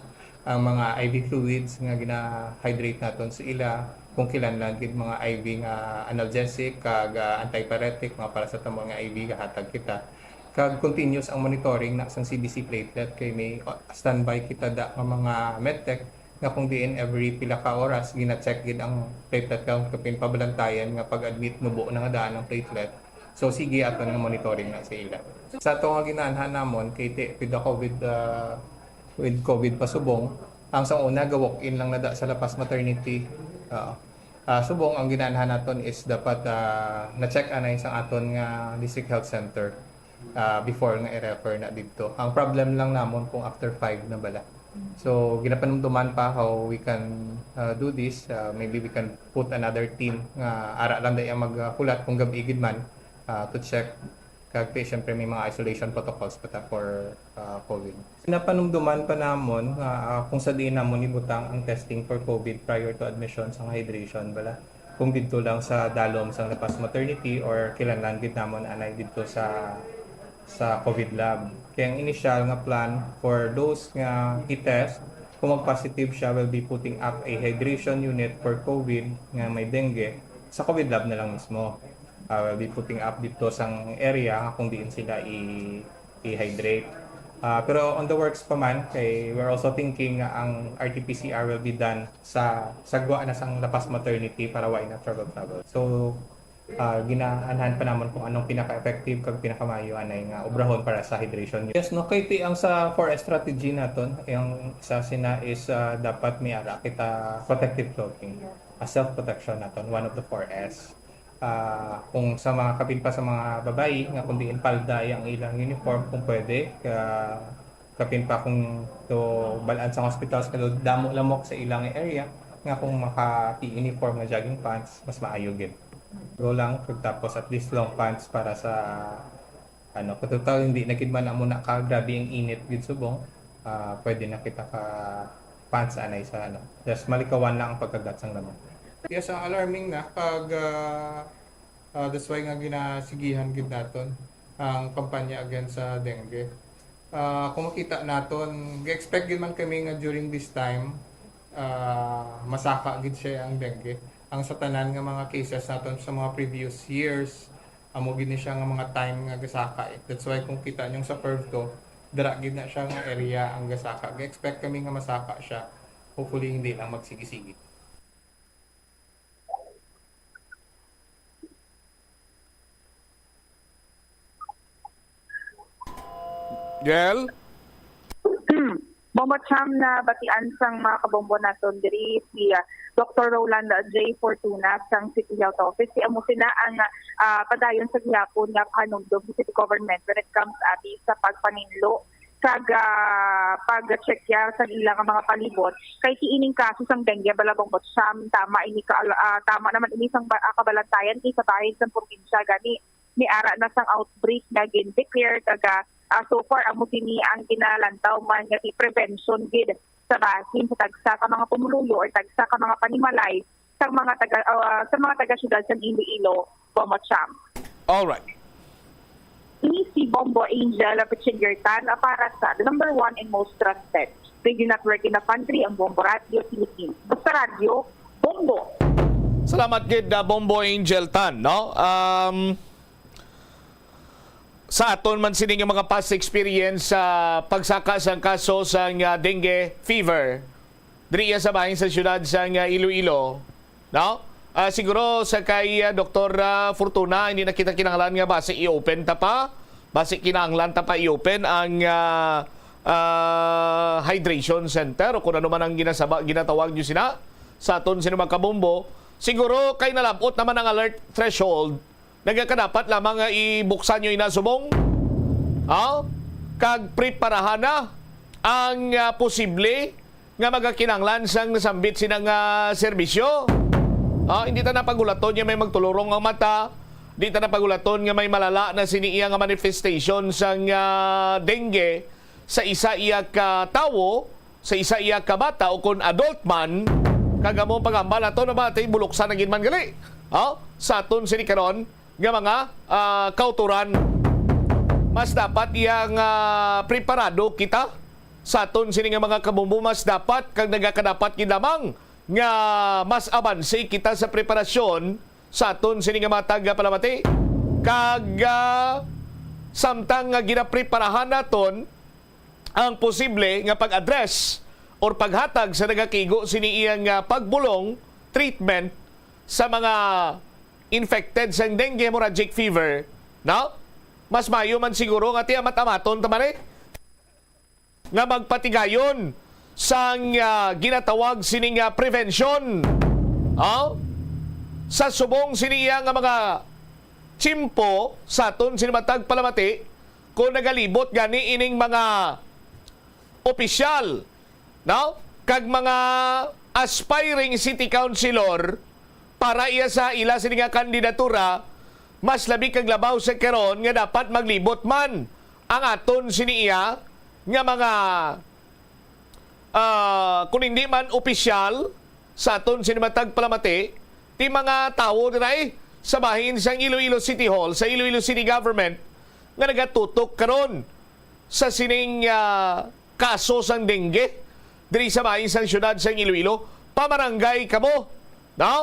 Ang mga I V fluids nga gina-hydrate naton sa ila, kung kinahanglan gid mga I V nga analgesic kag, ah, antipyretic, mga paracetamol nga I V gahatag kita. Kag continuous ang monitoring na sang C B C platelet, kay may, ah, standby kita da nga mga medtech nga kung diin every pila ka oras gina-check gid ang platelet count, kapin pabalantayan nga pag-admit nubo na nga daan ang platelet. So sige, ato nga monitoring na sa ila. Sa ato nga ginaanhan namon kay ti-, with the COVID, ah, with COVID pa subong, ang sa una ga-walk-in lang na da sa La Paz Maternity. Ah, ah, subong ang ginaanhan naton is dapat, ah, na-check anay sa aton nga District Health Center, ah, before nga i-refer na didto. Ang problem lang namon kung after five na bala. So, ginapanumduman pa how we can, ah, do this. Ah, maybe we can put another team nga ara lang dai ang maghulat kung gab-i gid man, ah, to check. Kag, syempre, may mga isolation protocols pa ta for, ah, COVID. Napanumduman pa namon nga, ah, kung sa diin namon ibutang ang testing for COVID prior to admission sang hydration, bala, kung didto lang sa dalom sang La Paz Maternity or kinahanglan gid namon anay didto sa, sa COVID lab. Kay ang initial nga plan for those nga i-test, kung mag-positive siya, we'll be putting up a hydration unit for COVID nga may dengue sa COVID lab na lang mismo. Ah, we'll be putting up didto sang area nga kung diin sila i-, i-hydrate. Ah, pero on the works pa man, kay we're also thinking nga ang R T P C R will be done sa, sa gwa na sang La Paz Maternity para wala na travel-travel. So, ah, ginaanhan pa namon kung anong pinaka-effective kag pinakamaayo anay nga obrahon para sa hydration. Yes, no, kay ti ang sa four S strategy naton, ang isa sina is, ah, dapat may ara kita protective clothing. A self-protection naton, one of the four S. Ah, kung sa mga kapin pa sa mga babayi nga kung diin palda ang ilang uniform, kung pwede, ka-, kapin pa kung to balaan sa hospitals nga damo lamok sa ilang area, nga kung maka-uniform nga jogging pants, mas maayo gid. Go lang, tapos at least long pants para sa, ano, kung total hindi na gid man amo na ka grabe ang init gid subong, ah, pwede na kita ka pants anay sa, ano, just malikawan lang ang pagkagat sang lamok. Yes, ang alarming na pag, ah, ah, that's why nga ginasigihan gid naton ang kampanya against sa dengue. Ah, kung makita naton, gi-expect gid man kami nga during this time, ah, masaka gid siya ang dengue. Ang sa tanan nga mga cases naton sa mga previous years, amo gid ni siya nga mga time nga gasaka eh. That's why kung kita niyo sa curve to, dira gid na siya nga area ang gasaka. Gi-expect kami nga masaka siya. Hopefully, hindi lang magsigi-sige. Jel? Bombo Cham, nabatian sang mga kabombo naton diri si, ah, Doktor Roland J Fortuna sang City Health Office. Siya amo sina ang, ah, padayon sa gihapon nga pahanumdom sa city government when it comes abi sa pagpaninlo kag, ah, pag-checkya sa ilang mga palibot. Kay ti ining kaso sang dengue, bala, Bombo Cham, tama ini ka, ah, tama naman ini sang ba-, ah, kabalantayan kay sa bahin sang probinsya gani may ara na sang outbreak nga gin-declare kag, ah, so far amo sini ang ginalantaw man nga ti prevention gid sa bahin sa tagsa ka mga pumuluyo or tagsa ka mga panimalay sang mga taga, ah, sa mga taga-siyudad sang Iloilo, Bombo Cham. Alright. Ini si Bombo Angel Pichingirtan para sa the number one and most trusted radio network in the country, ang Bombo Radio Philippines. Basta radyo, Bombo! Salamat gid, uh, Bombo Angel Tan, no? Um, sa aton man sini nga mga past experience sa pagsaka sang kaso sang, uh, dengue fever diri sa bahin sa siyudad sang, uh, Iloilo, no? Ah, siguro sa kay, ah, Doktor, ah, Fortuna, hindi na kita kinahanglan nga basi i-open ta pa, basi kinahanglan ta pa i-open ang, ah, ah, hydration center o kung ano man ang ginasaba, ginatawag nyo sina sa aton sino mga kabombo. Siguro kay nalabot naman ang alert threshold, nagakadapat lamang nga ibuksan nyo ina subong, ha? Kag preparahan na ang, ah, posible nga magakinahanglan sang nasambit sina nga serbisyo. Ah, hindi ta na pagulaton nga may magtulurong ang mata, di ta na pagulaton nga may malala na sini iya nga manifestation sang, ah, dengue sa isa iya ka tawo, sa isa iya ka bata o kon adult man, kag amo ang pag-ambal nato na ba tay buluksan na gid man gali. Ah, sa aton sini karon nga mga, ah, kauturan, mas dapat iya nga preparado kita sa aton sini nga mga kabombo, mas dapat kag nagakadapat gid lamang nga mas abanse kita sa preparasyon sa aton sini nga mga tagapalamati. Kag, ah, samtang nga ginapreparahan naton ang posible nga pag-address or paghatag sa nagakigo sini iyang, ah, pagbulong, treatment sa mga infected sang dengue hemorrhagic fever, no? Mas mayo man siguro nga ti amat-amaton ta man, eh, nga magpatigayon sang, ah, ginatawag sini nga prevention. Oh? Sa subong sini iya nga mga tiyempo sa aton sini matag palamati, kung nagalibot gani ining mga opisyal, no? Kag mga aspiring city councilor para iya sa ila sini nga kandidatura, Mas labi kag labaw sa karon nga dapat maglibot man ang aton sini iya nga mga, ah, kung hindi man opisyal sa aton sini matag palamati, ti mga tawo dira, eh, sa bahin sang Iloilo City Hall, sa Iloilo City Government, nga nagatutok karon sa sining, ah, kaso sang dengue diri sa bahin sang siyudad sang Iloilo. Pamarangay kamo, no?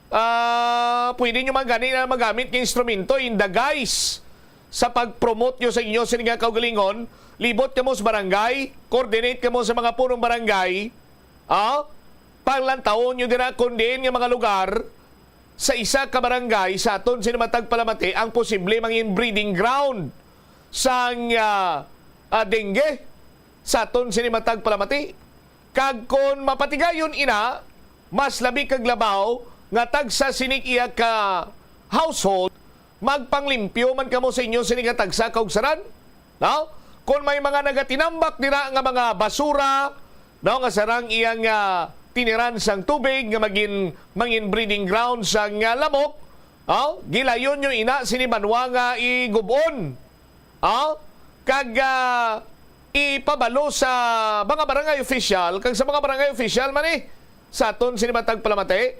Ah, pwede nyo man gani na magamit nga instrumento in the guise sa pag-promote nyo sa inyo sini nga kaugalingon. Libot kamo sa barangay, coordinate kamo sa mga punong barangay, ah, panglantawon nyo dira kung diin nga mga lugar sa isa ka barangay sa aton sini matag palamati ang posible mangin breeding ground sang, ah, ah, dengue sa aton sini matag palamati. Kag kon mapatigayon ina, mas labi kag labaw nga tagsa sining iya ka household, magpanglimpyo man kamo sa inyo sini nga tagsa kaugsaran, no? Kon may mga nagatinambak dira nga mga basura, no, nga sarang iyang, ah, tiniran sang tubig nga magin, mangin breeding ground sang, ah, lamok, oh, gilayon nyo ina sini banwa nga igubon. Oh, kag, ah, ipabalo sa mga barangay official, kag sa mga barangay official man, eh, sa aton sini matag palamati.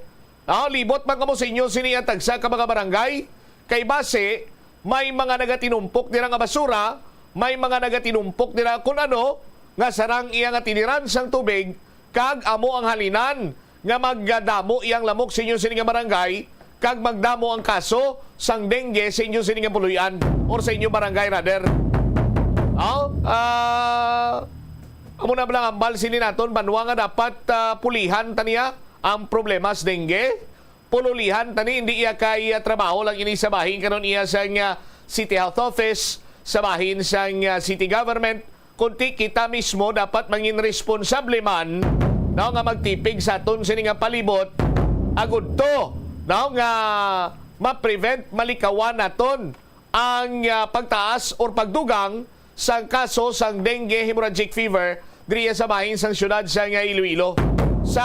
Oh, libot man kamo sa inyo sini ang tagsa ka mga barangay, kay basi may mga nagatinumpok dira nga basura, may mga nagatinumpok dira kun ano nga sarang iya nga tiniran sang tubig, kag amo ang halinan nga magdamo iyang lamok sa inyo sini nga barangay, kag magdamo ang kaso sang dengue sa inyo sini nga puloy-an or sa inyo barangay, rather. Oh, ah, amo na bala ang hambal sini naton banwa nga dapat, ah, pulihan ta niya ang problema sa dengue. Pululihan ta ni, hindi iya kay, ah, trabaho lang ini sa bahin karon iya sang, ah, City Health Office, sa bahin sang, ah, City Government, kundi kita mismo dapat mangin responsable man, no, nga magtipig sa aton sini nga palibot, agud to, no, nga ma-prevent, malikawan naton ang, ah, pagtaas or pagdugang sang kaso sang dengue hemorrhagic fever diriya sa bahin sang siyudad sang Iloilo. Sa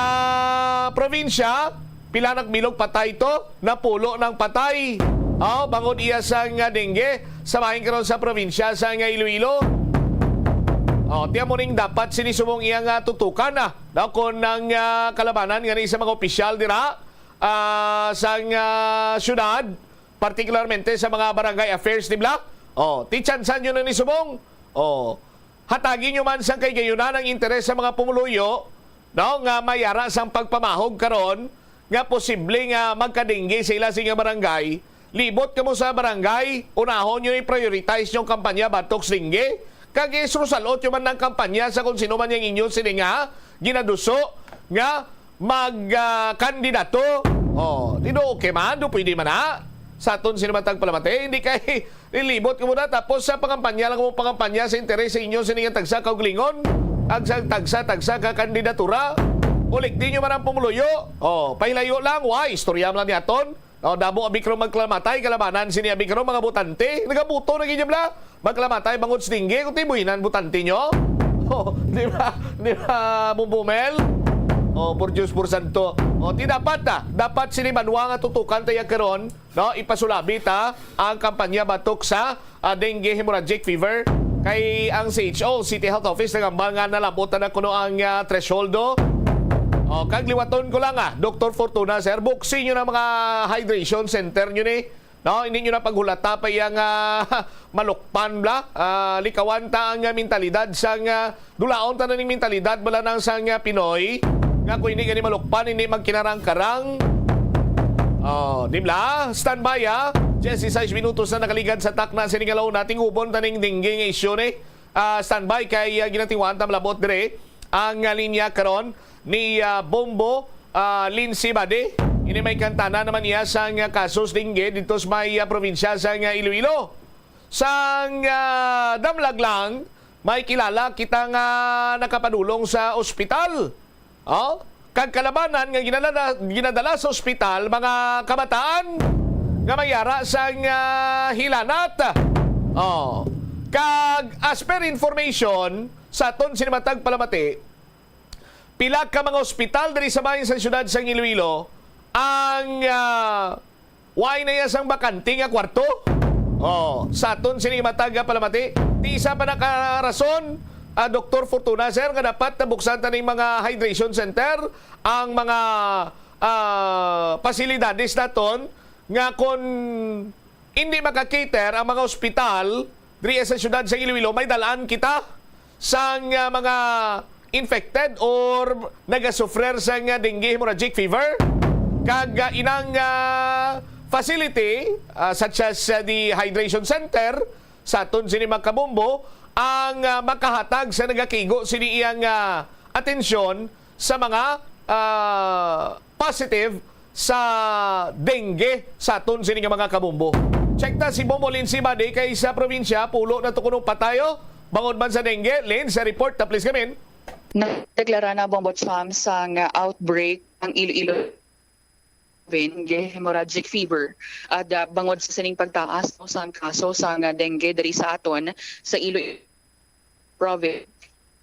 probinsya, pila na ka bilog patay to? Napulo nang patay. Oh, bangod iya sang, ah, dengue sa bahin karon sa probinsya sang Iloilo. Oh, tiyan mo ning dapat sini subong iya nga tutukan, ah, daw kon ang, ah, kalabanan nga ni sa mga opisyal dira, ah, sang, ah, siyudad, partikularmente sa mga barangay affairs, di bala? Oh, ti tsansan nyo na ni subong. Oh, hatagi nyo man sang kahigayonan ang interes sa mga pumuluyo, no, nga may ara sang pagpamahog karon nga posible nga magkadengge sa ila sa inyong barangay. Libot kamo sa barangay, unahon nyo i-prioritize yung kampanya batok sa dengge. Kag isusalot nyo man ang kampanya sa kung sino man yung inyo sini nga ginaduso nga mag, ah, kandidato. Oh, tinuod kay man, do pwede man na. Sa aton sini matag palamati, hindi kay lilibot ka muna, tapos sa pangampanya lang mo, pangampanya sa interes sa inyo, sini nga tagsa kaugalingon, ag sa tagsa, tagsa ka kandidatura. Ulikti nyo man ang pumuluyo. Oh, pahilayo lang, wa, istorya man lang ni aton. Oh, damo abi karon magkalamatay, kalabanan sini abi karon mga botante. Nagabuto na gid bala. Magkalamatay bangod sa dengge, kung tibuhinan botante nyo. Oh, di ba? Di ba, Bumbumel? Oh, por Diyos, por santo. Oh, ti dapat na. Dapat sini banwa nga tutukan tayo karon, no? Ipasulabi ta ang kampanya batok sa, ah, dengue hemorrhagic fever. Kay ang C H O, City Health Office, nagambal nga nalabot na kuno ang, ah, threshold, oh. Oh, kag liwaton ko lang, ah, Doktor Fortuna, sir, buksi nyo na mga hydration center nyo ni. No, hindi nyo na paghulata pa iya nga malukpan bala. Ah, likawan ta ang, ah, mentalidad sang, ah, dulaon ta na ning mentalidad bala nang sang, ah, Pinoy nga kung hindi gani malukpan, hindi magkinarang-karang. Oh, di bala? Standby, ha? Diyesisais minutos na nakaligad sa takna sini nga launa. Tingubon ta ning dengge nga isyu ni. Ah, standby kay, ah, ginatiwaan ta malabot dire ang, ah, linya karon ni, ah, Bombo, ah, Lindsay Bade. Ini may kantana naman niya sang, ah, kasos dengge dito sa may, ah, probinsya sang, ah, Iloilo. Sang, ah, damlag lang, may kilala kita nga nakapadulong sa ospital. Oh, kag kalabanan nga ginadala, ginadala sa ospital mga kabataan nga may ara sang, ah, hilanat. Oh, kag as per information sa aton sini matag palamati, pila ka mga ospital diri sa bahin sa siyudad sang Iloilo ang, ah, Why na iya sang bakante nga kwarto? Oh, sa aton sini matag nga palamati, ti isa pa na ka rason, ah, Doktor Fortuna, sir, nga dapat nabuksan ta ning mga hydration center, ang mga, ah, pasilidades naton nga kon hindi maka-cater ang mga ospital diri sa siyudad sa Iloilo, may dalaan kita sang, ah, mga infected or nagasufrer sang, ah, dengue hemorrhagic fever. Kag, ah, inang, ah, facility, ah, such as, ah, the hydration center, sa aton sini mga kabombo, ang, ah, makahatag sa nagakigo sini iyang, ah, atensyon sa mga, ah, positive sa dengue sa aton sini nga mga kabombo. Check ta si Bombo Lindsay Badi kay sa probinsya, pulo na to kuno patayo bangod man sa dengue. Lin, sa report, ta please kamin. Nadeklara na, Bombo Cham, sang outbreak ang Iloilo dengue hemorrhagic fever. At, ah, bangod sa sining pagtaas, no, sang kaso sang dengue diri sa aton sa Iloilo province,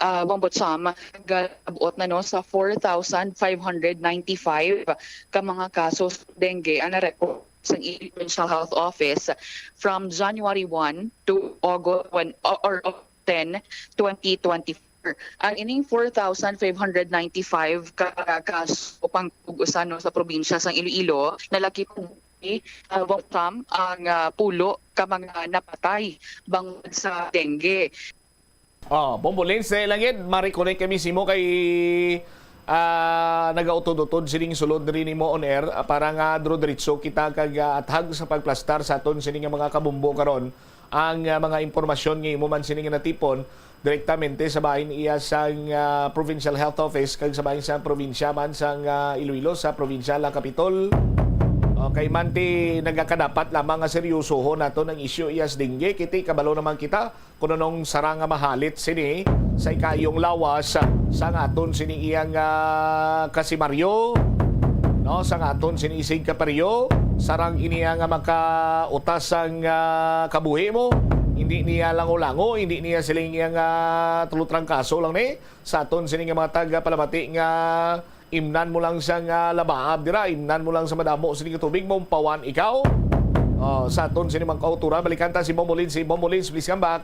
ah, Bombo Cham, nag-abot na, no, sa four thousand five hundred ninety-five ka mga kaso sa dengue ang na-record sang Iloilo Provincial Health Office from January one to August one, or, or ten, twenty twenty-four. Ang ining four thousand five hundred ninety-five ka kaso pang-ug-usan, no, sa probinsya sang Iloilo, nalakip ni, ah, Bombo Cham, ang, ah, pulo ka mga napatay bangod sa dengue. Oh, Bombo Lens, eh, langit, ma-reconnect kami simo kay, ah, nagautod-utod sining sulod diri nimo on air, ah, para nga dro-, diretso kita kag, ah, athag sa pagplastar sa aton sini nga mga kabombo karon. Ang, ah, mga impormasyon nga imo man sini nga natipon direktamente sa bahin iya sang, ah, Provincial Health Office kag sa bahin sang probinsya man sang, ah, Iloilo sa provincial nga Kapitol. Okay, man ti nagakadapat lamang nga seryosohon naton ang isyu iya sa dengue, kay ti kabalo naman kita kung anong sarang nga mahalit sini sa ikayong lawas sang aton sini iyang, ah, kasimaryo, no, sang aton sini isig kaparyo, sarang ini nga makautas sang, ah, kabuhi mo, hindi niya lango-lango, hindi niya siling iyang, ah, tulo trangkaso lang ni sa aton sini nga mga taga palamati nga imnan mo lang sang, ah, labaab dira, imnan mo lang sa madamo sini nga tubig, maumpawan ikaw. Oh, sa aton sini mga kauturan, balikan ta si Bombo Lens. Si Bombo Lens, please come back.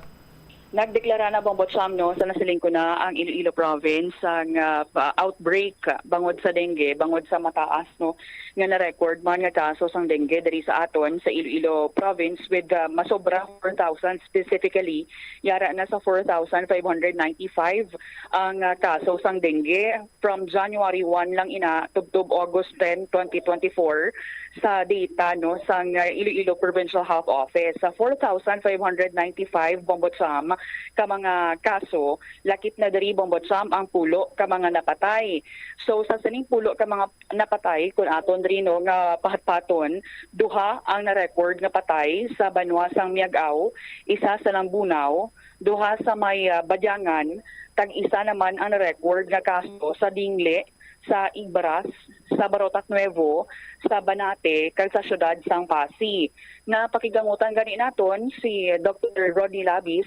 Nagdeklara na, Bombo Cham, no, sa nasiling ko na ang Iloilo Province sang, ah, pa-, outbreak bangod sa dengue, bangod sa mataas, no, nga na-record man nga kaso sang dengue diri sa aton sa Iloilo Province with, ah, masobra four thousand specifically. Yara na sa four thousand five hundred ninety-five ang, ah, kaso sang dengue from January one lang ina tubtob August ten, twenty twenty-four, sa data, no, sang, ah, Iloilo Provincial Health Office. Sa four thousand five hundred ninety-five, Bombo Cham, ka mga kaso, lakip na diri, Bombo Cham, ang pulo ka mga napatay. So, sa sining pulo ka mga napatay, kun aton diri, no, nga pahatpaton, duha ang na-record nga patay sa banwa sang Miag-ao, isa sa Lambunao, duha sa may, ah, Badiangan, kag isa naman ang na-record nga kaso sa Dingle, sa Igbaras, sa Barotac Nuevo, sa Banate, kag sa siyudad sang Passi. Napakigamutan gani naton si Doktor Rodney Labis,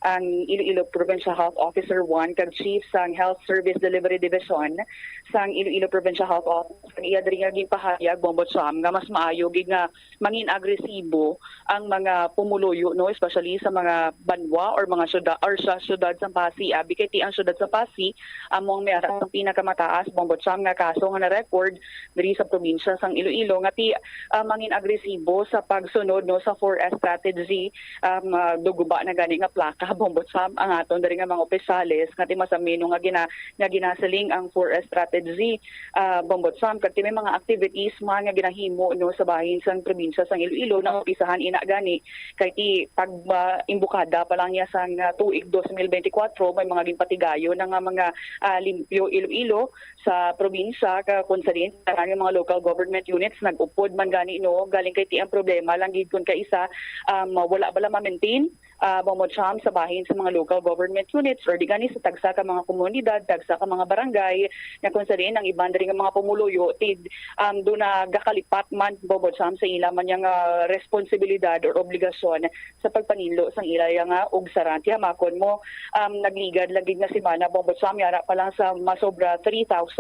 ang Iloilo Provincial Health Officer one kag Chief sang Health Service Delivery Division sang Iloilo Provincial Health Office. Ang iya diri nga ginpahayag, Bombo Cham, nga mas maayo gid nga mangin agresibo ang mga pumuluyo, no, especially sa mga banwa or mga syudad, or sa syudad sang Passi, abi kay ti ang syudad sang Passi amo ang may ara sang pinakamataas, Bombo Cham, nga kaso nga na-record diri sa probinsya sang Iloilo, nga ti, ah, mangin agresibo sa pagsunod, no, sa four S strategy. Um, ah, duguba na gani nga plaka, Bombo Cham, ang aton diri nga mga opisyales, nga ti masamino nga gina-, nga ginasiling ang four S strategy, ah, Bombo Cham, kag ti may mga activities man nga ginahimo, no, sa bahin sang probinsya sang Iloilo, naumpisahan ina gani kay ti pag, ah, imbukada pa lang niya sang, ah, tuig dos mil benti kwatro, may mga ginpatigayon na nga mga, ah, Limpyo Iloilo sa probinsya, ka-, kung sa diin tanan nga mga local government units nag-upod man gani, no, galing kay ti ang problema lang gid kun kaisa, um, wala bala ma-maintain, ah, Bombo Cham, sa bahin sa mga local government units or di gani sa tagsa ka mga komunidad, tagsa ka mga barangay, nga kung sa diin ang iban diri nga mga pumuluyo, ti, um, do na gakalipat man, Bombo Cham, sa ila man yang, ah, responsibilidad or obligasyon sa pagpaninlo sang ila yang, ah, ugsaran. Ti hamakon mo, um, nagligad lang gid nga semana, Bombo Cham, yara pa lang sa masobra three thousand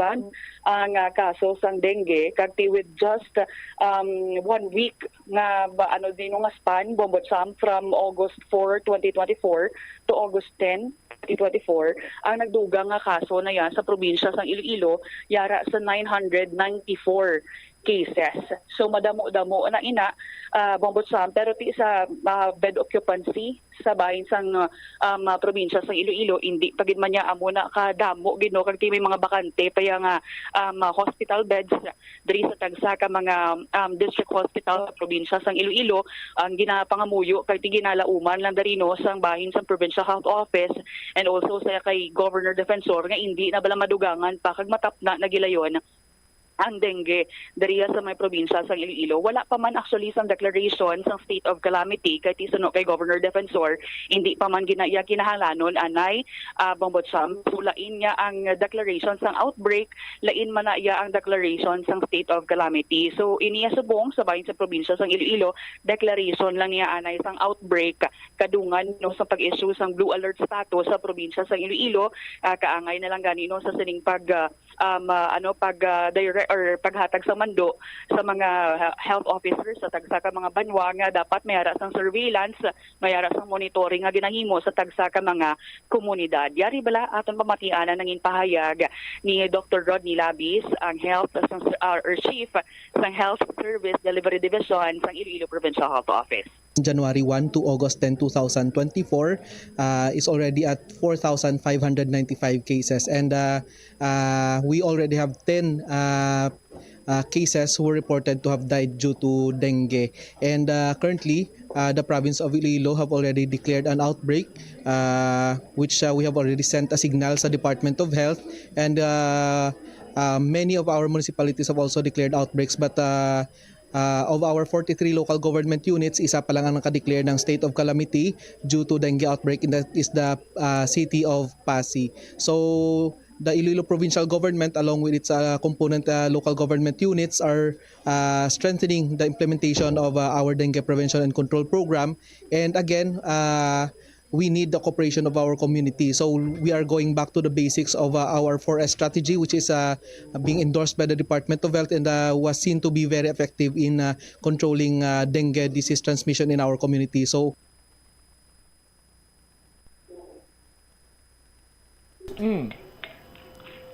ang, ah, kaso sang dengue, kag ti with just, um, one week nga ba, ano, dino nga span, Bombo Cham, from August four, twenty twenty-four to August ten, twenty twenty-four, ang nagdugang nga kaso na yan sa probinsya sang Iloilo, yara sa nine hundred ninety-four cases. So, madamo-damo na ina, ah, Bombo Cham, pero ti sa, ah, bed occupancy, sa bahin sang, um, ah, probinsya sang Iloilo, indi pa gid man niya amo na kadamo gid, no, kag ti may mga bakante pa ya nga, um, ah, hospital beds diri sa tagsa ka mga, um, district hospital sa probinsya sang Iloilo ang ginapangamuyo, kag ti ginalauman lang diri, no, sang bahin sang Provincial Health Office and also sa kay Governor Defensor nga indi na bala madugangan pa kag matapna na gilayon ang dengue diriya sa may probinsya sang Iloilo. Wala pa man actually sang declaration sang state of calamity kay ti suno kay Governor Defensor, hindi pa man gina-, iya kinahanglanon anay, ah, Bombo Cham. So, lain nga ang declaration sang outbreak, lain man na iya ang declaration sang state of calamity. So, iniya subong sa bahin sa probinsya sang Iloilo, declaration lang niya anay sang outbreak kadungan, no, sa pag-issue sang blue alert status sa probinsya sang Iloilo, ah, kaangay na lang gani, no, sa sining pag, ah, um, ah, ano, pag, ah, dire-, or paghatag sa mando sa mga, ah, health officers sa tagsa ka mga banwa nga dapat may ara sang surveillance, may ara sang monitoring nga ginahimo sa tagsa ka mga komunidad. Yari bala aton pamatian ang nangin pahayag ni Doctor Rodney Labis, ang health sang, ah, or chief sang Health Service Delivery Division sang Iloilo Provincial Health Office. January one to August ten, two thousand twenty-four, uh, is already at four thousand five hundred ninety-five cases, and, uh, uh, we already have ten, uh, uh, cases who were reported to have died due to dengue. And, uh, currently, uh, the province of Iloilo have already declared an outbreak, uh, which, uh, we have already sent a signal sa Department of Health, and, uh, uh, many of our municipalities have also declared outbreaks, but, uh, uh, of our forty-three local government units, isa pa lang ang nakadeclare ng state of calamity due to dengue outbreak, and that is the, uh, city of Passi. So, the Iloilo Provincial Government, along with its, uh, component, uh, local government units, are, uh, strengthening the implementation of, uh, our dengue prevention and control program. And again, uh, we need the cooperation of our community. So we are going back to the basics of, uh, our four S strategy, which is, uh, being endorsed by the Department of Health and, uh, was seen to be very effective in, uh, controlling, uh, dengue disease transmission in our community. So, Mm.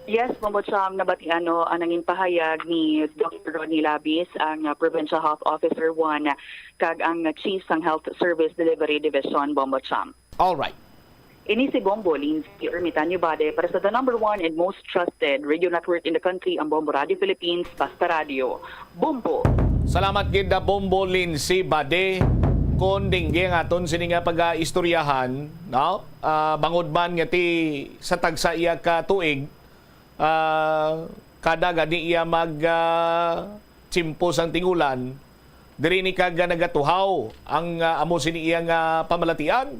Yes, Bombo Cham, nabatian, no, ang nangin pahayag ni Doctor Ronnie Labis, ang, uh, Provincial Health Officer one, kag ang Chief sang Health Service Delivery Division, Bombo Cham. All right. Ini si Bombo Lindsay Ermitanio Bade para sa the number one and most trusted radio network in the country, ang Bombo Radio Philippines, Basta Radio. Bombo. Salamat gid na Bombo Lindsay Bade. Kon dengue ang aton sini nga pag-aistoryahan, no? Ah, bangod man nga ti sa tagsa iya ka tuig, ah, kada gani iya mag, ah, tiyempo sang tingulan, diri ni kag nagatuhaw ang, ah, amo sini iya nga pamalatian.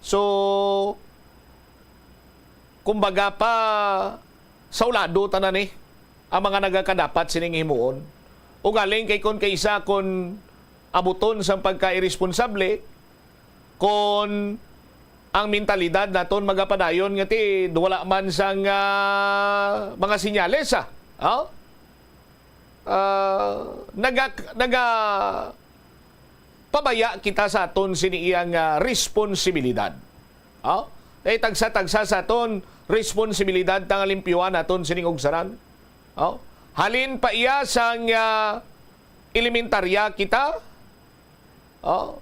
So, kumbaga pa, sa ulado tanan, eh, ang mga nagakadapat sining himuon. Ugaling kay kun kaisa kun abuton sang pagka-iresponsable, kun ang mentalidad naton magapadayon nga ti wala man sang, ah, mga sinyales, ah. Oh? Ah, naga-, naga-, pabaya kita sa aton sini iyang, ah, responsibilidad. Oh? Kay tagsa-tagsa sa aton responsibilidad ta nga limpyuhan naton sining ugsaran. Oh? Halin pa iya sang, ah, elementarya kita, oh,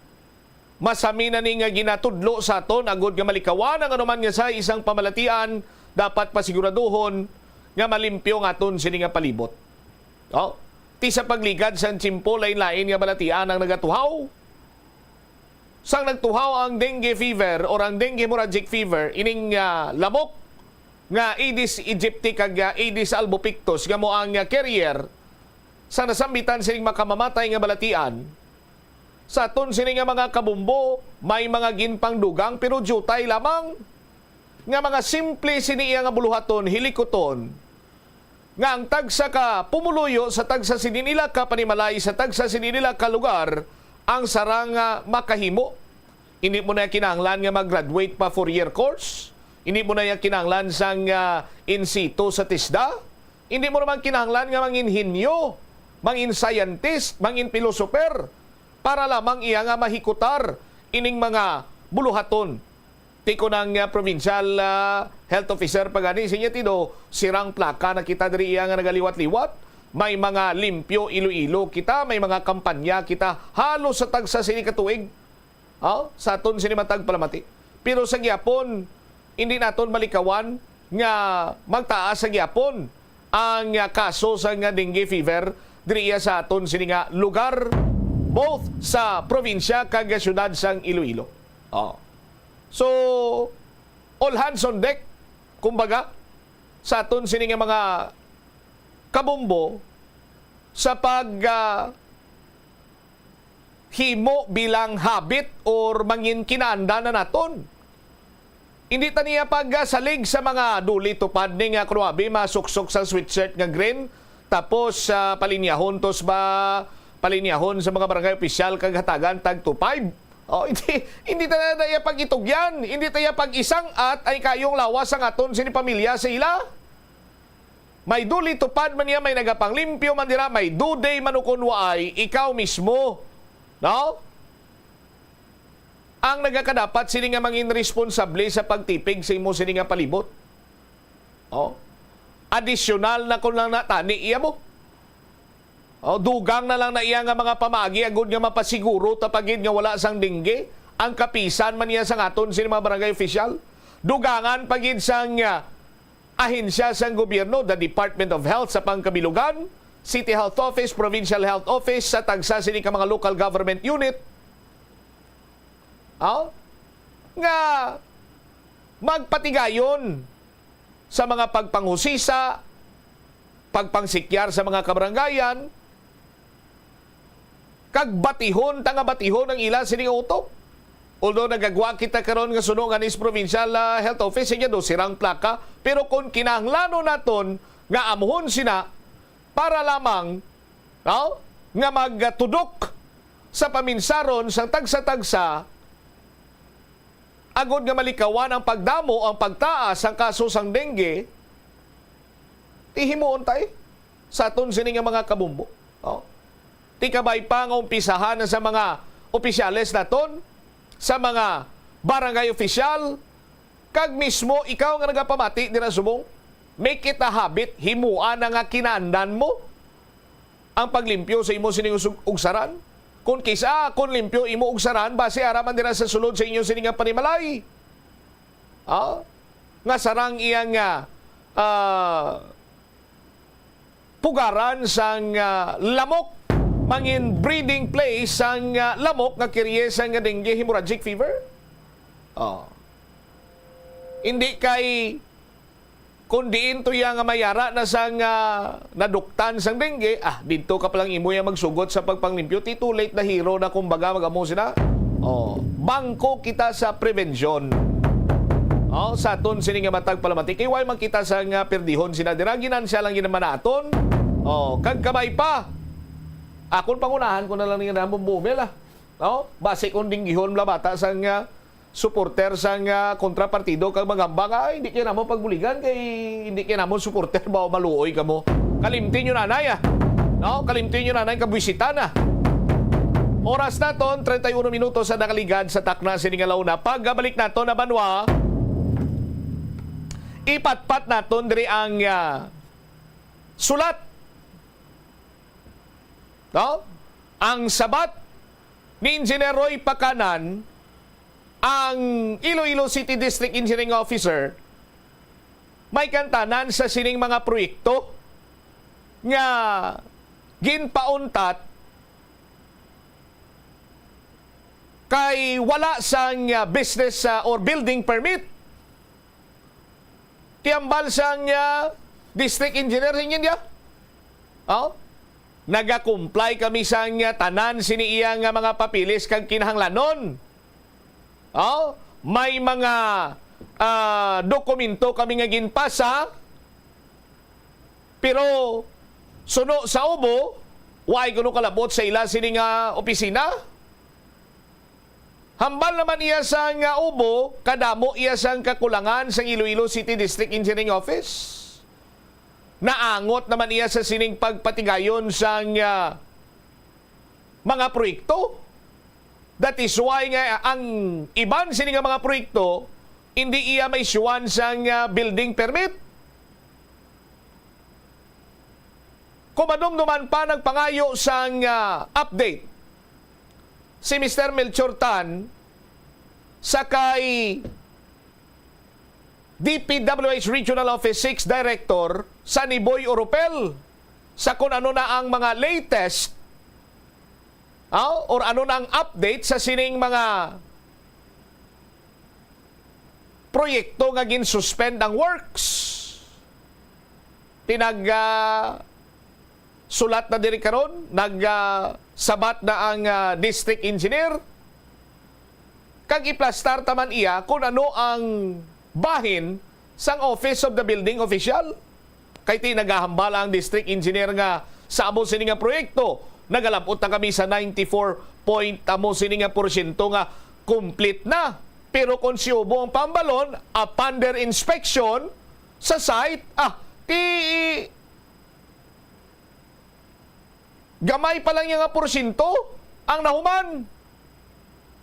masami na ni nga ginatudlo sa aton agod nga malikawan ang anuman nga sa isang pamalatian, dapat pasiguraduhon nga malimpyo ang aton sini nga palibot. Oh, ti sa pagligad sang tiyempo, lain-lain nga balatian ang nagatuhaw. Sang nagtuhaw ang dengue fever or ang dengue hemorrhagic fever, ining, ah, lamok nga Aedes aegypti kag, ah, Aedes albopictus nga mo ang, ah, carrier sa nasambitan sining makamamatay nga balatian, sa aton sini nga mga kabombo, may mga ginpangdugang pero diutay lamang nga mga simple sini iya nga buluhaton, hilikuton, nga ang tagsa ka pumuluyo sa tagsa sini nila ka panimalay, sa tagsa sini nila ka lugar, ang sarang nga makahimo. Hindi mo na kinahanglan nga mag-graduate pa four-year course. Hindi mo na kinahanglan sang, ah, in situ sa TESDA. Hindi mo naman kinahanglan nga mangin henyo, mangin scientist, mangin philosopher para lamang iya nga mahikutar ining mga buluhaton. Ti ko nang, ah, provincial, ah, health officer pa gani, sinya, "Tido, sirang plaka na kita diri iya nga nagaliwat-liwat. May mga limpyo Iloilo kita, may mga kampanya kita halos sa tagsa sini ka tuig." Oh, sa aton sini matag palamati. Pero sa gihapon, hindi naton malikawan nga magtaas sa gihapon ang, ah, kaso sa nga dengue fever diri iya sa aton sini nga lugar, both sa probinsya kag syudad sang Iloilo. Oh. So, all hands on deck, kumbaga, sa aton sini nga mga kabumbo sa pag, ah, himo bilang habit or mangin kinaandan na naton. Hindi ta niya pagsalig sa mga duli tupad ni nga kuno abi masuksok sa sweatshirt nga green, tapos, ah, palinyahon tos ba, palinyahon sa mga barangay opisyal kag hatagan tag two five. Oh, hindi, hindi ta na iya pag-itugyan, hindi ta iya pag-isang-at ay kayong lawas ang aton sini pamilya sa ila. May duli tupad man niya, may nagapanglimpyo man dira, may duday man ukon waay, ikaw mismo, no? Ang nagakadapat sini nga mangin responsable sa pagtipig sa imo sini nga palibot. Oh. Additional na kun lang na tani iya mo. Oh, dugang na lang na iya nga mga pamaagi agud nga mapasiguro ta pa gid nga wala sang dengue ang kapisan man niya sang aton sini mga barangay official. Dugangan pa gid sang, ah, ahensya sang gobyerno, the Department of Health sa pangkabilugan, City Health Office, Provincial Health Office, sa tagsa sini ka mga local government unit, ah, nga magpatigayon sa mga pagpanghusisa, pagpangsikyar sa mga kabarangayan, kag batihon ta nga batihon ang ila sini nga utok. Although nagagwa kita karon nga suno nga ni sa Provincial, ah, Health Office, sige, do sirang plaka, pero kung kinahanglanon naton nga amuhon sina para lamang, no, nga magtudok sa paminsaron sang tagsa-tagsa, agod nga malikawan ang pagdamo, ang pagtaas sang kaso sang dengue, ti himuon ta, eh, sa aton sini nga mga kabumbo. Oh. Ti kabay pa nga umpisahan na sa mga opisyales naton, sa mga barangay opisyal, kag mismo ikaw nga nagapamati dira subong, make it a habit, himua na nga kinaandan mo ang paglimpyo sa imo sining usog-, ugsaran. Kung kisa, kung limpyo imo ugsaran, basi ara man dira sa sulod sa inyo sini nga panimalay. Ah? Nga sarang iyang, ah, ah, pugaran sang, ah, lamok, mangin breeding place sang, ah, lamok nga kirye sang dengue hemorrhagic fever. Oh. Hindi kay kung diin to iya nga mayara na sang, ah, naduktan sang dengue, ah, didto ka palang imo iya magsugot sa pagpanglimpyo, ti too late na hero na, kumbaga, mag-amo sina. Oh, bangko kita sa prevention. Oh, sa aton sini nga matag palamati, kay way man kita sang, ah, perdihon sina dira, ginansya lang gid naman naton. Oh, kag kabay pa. Akon pangunahan ko na lang ni nga namon bumil, ah. No? Basi kung dinggihon la bata sang, ah, supporter sang, ah, kontrapartido kag maghambal nga, "Ay, hindi kay namon pagbuligan kay hindi kay namon supporter ba o maluoy kamo." Kalimti nyo nanay, ah. No? Kalimti nyo nanay, kabwisita na. Oras naton, treinta y uno minutos sa nakaligad sa takna sini nga launa. Pagkabalik naton na banwa, ipatpat naton diri ang, ah, sulat, no? Ang sabat ni Engineer Roy Pacanan, ang Iloilo City District Engineering Officer, may kantanan sa sining mga proyekto nga ginpauntat kay wala sang, ah, business, ah, or building permit. Ti hambal sang, ah, district engineer, ingin niya. Oh? Nagakumply kami sang, ah, tanan sini iya nga mga papeles kag kinahanglanon. Oh? May mga, ah, dokumento kami nga ginpasa, pero suno sa ubo, way kuno kalabot sa ila sini nga opisina. Hambal naman iya sang ubo, kadamo iya sang kakulangan sang Iloilo City District Engineering Office. Naangot naman iya sa sining pagpatigayon sang, ah, mga proyekto. That is why nga ang iban sini nga mga proyekto, hindi iya maisyuhan sang, ah, building permit. Kung madumduman pa, nagpangayo sang, ah, update si Mister Melchor Tan sa kay D P W H Regional Office six Director Sunny Boy Oropel sa kung ano na ang mga latest, ah, or ano na ang update sa sining mga proyekto nga gin-suspend ang works. Tinag, ah, sulat na diri karon, nag, ah, sabat na ang, ah, district engineer. Kag iplastar ta man iya kung ano ang bahin sang Office of the Building Official. Kay ti nagahambal ang district engineer nga sa amo sini nga proyekto, nagalab-ot na kami sa ninety-four point amo sini nga porsyento nga complete na. Pero kung siubo ang pambalon, upon their inspection sa site, ah, ti gamay pa lang niya nga porsyento ang nahuman.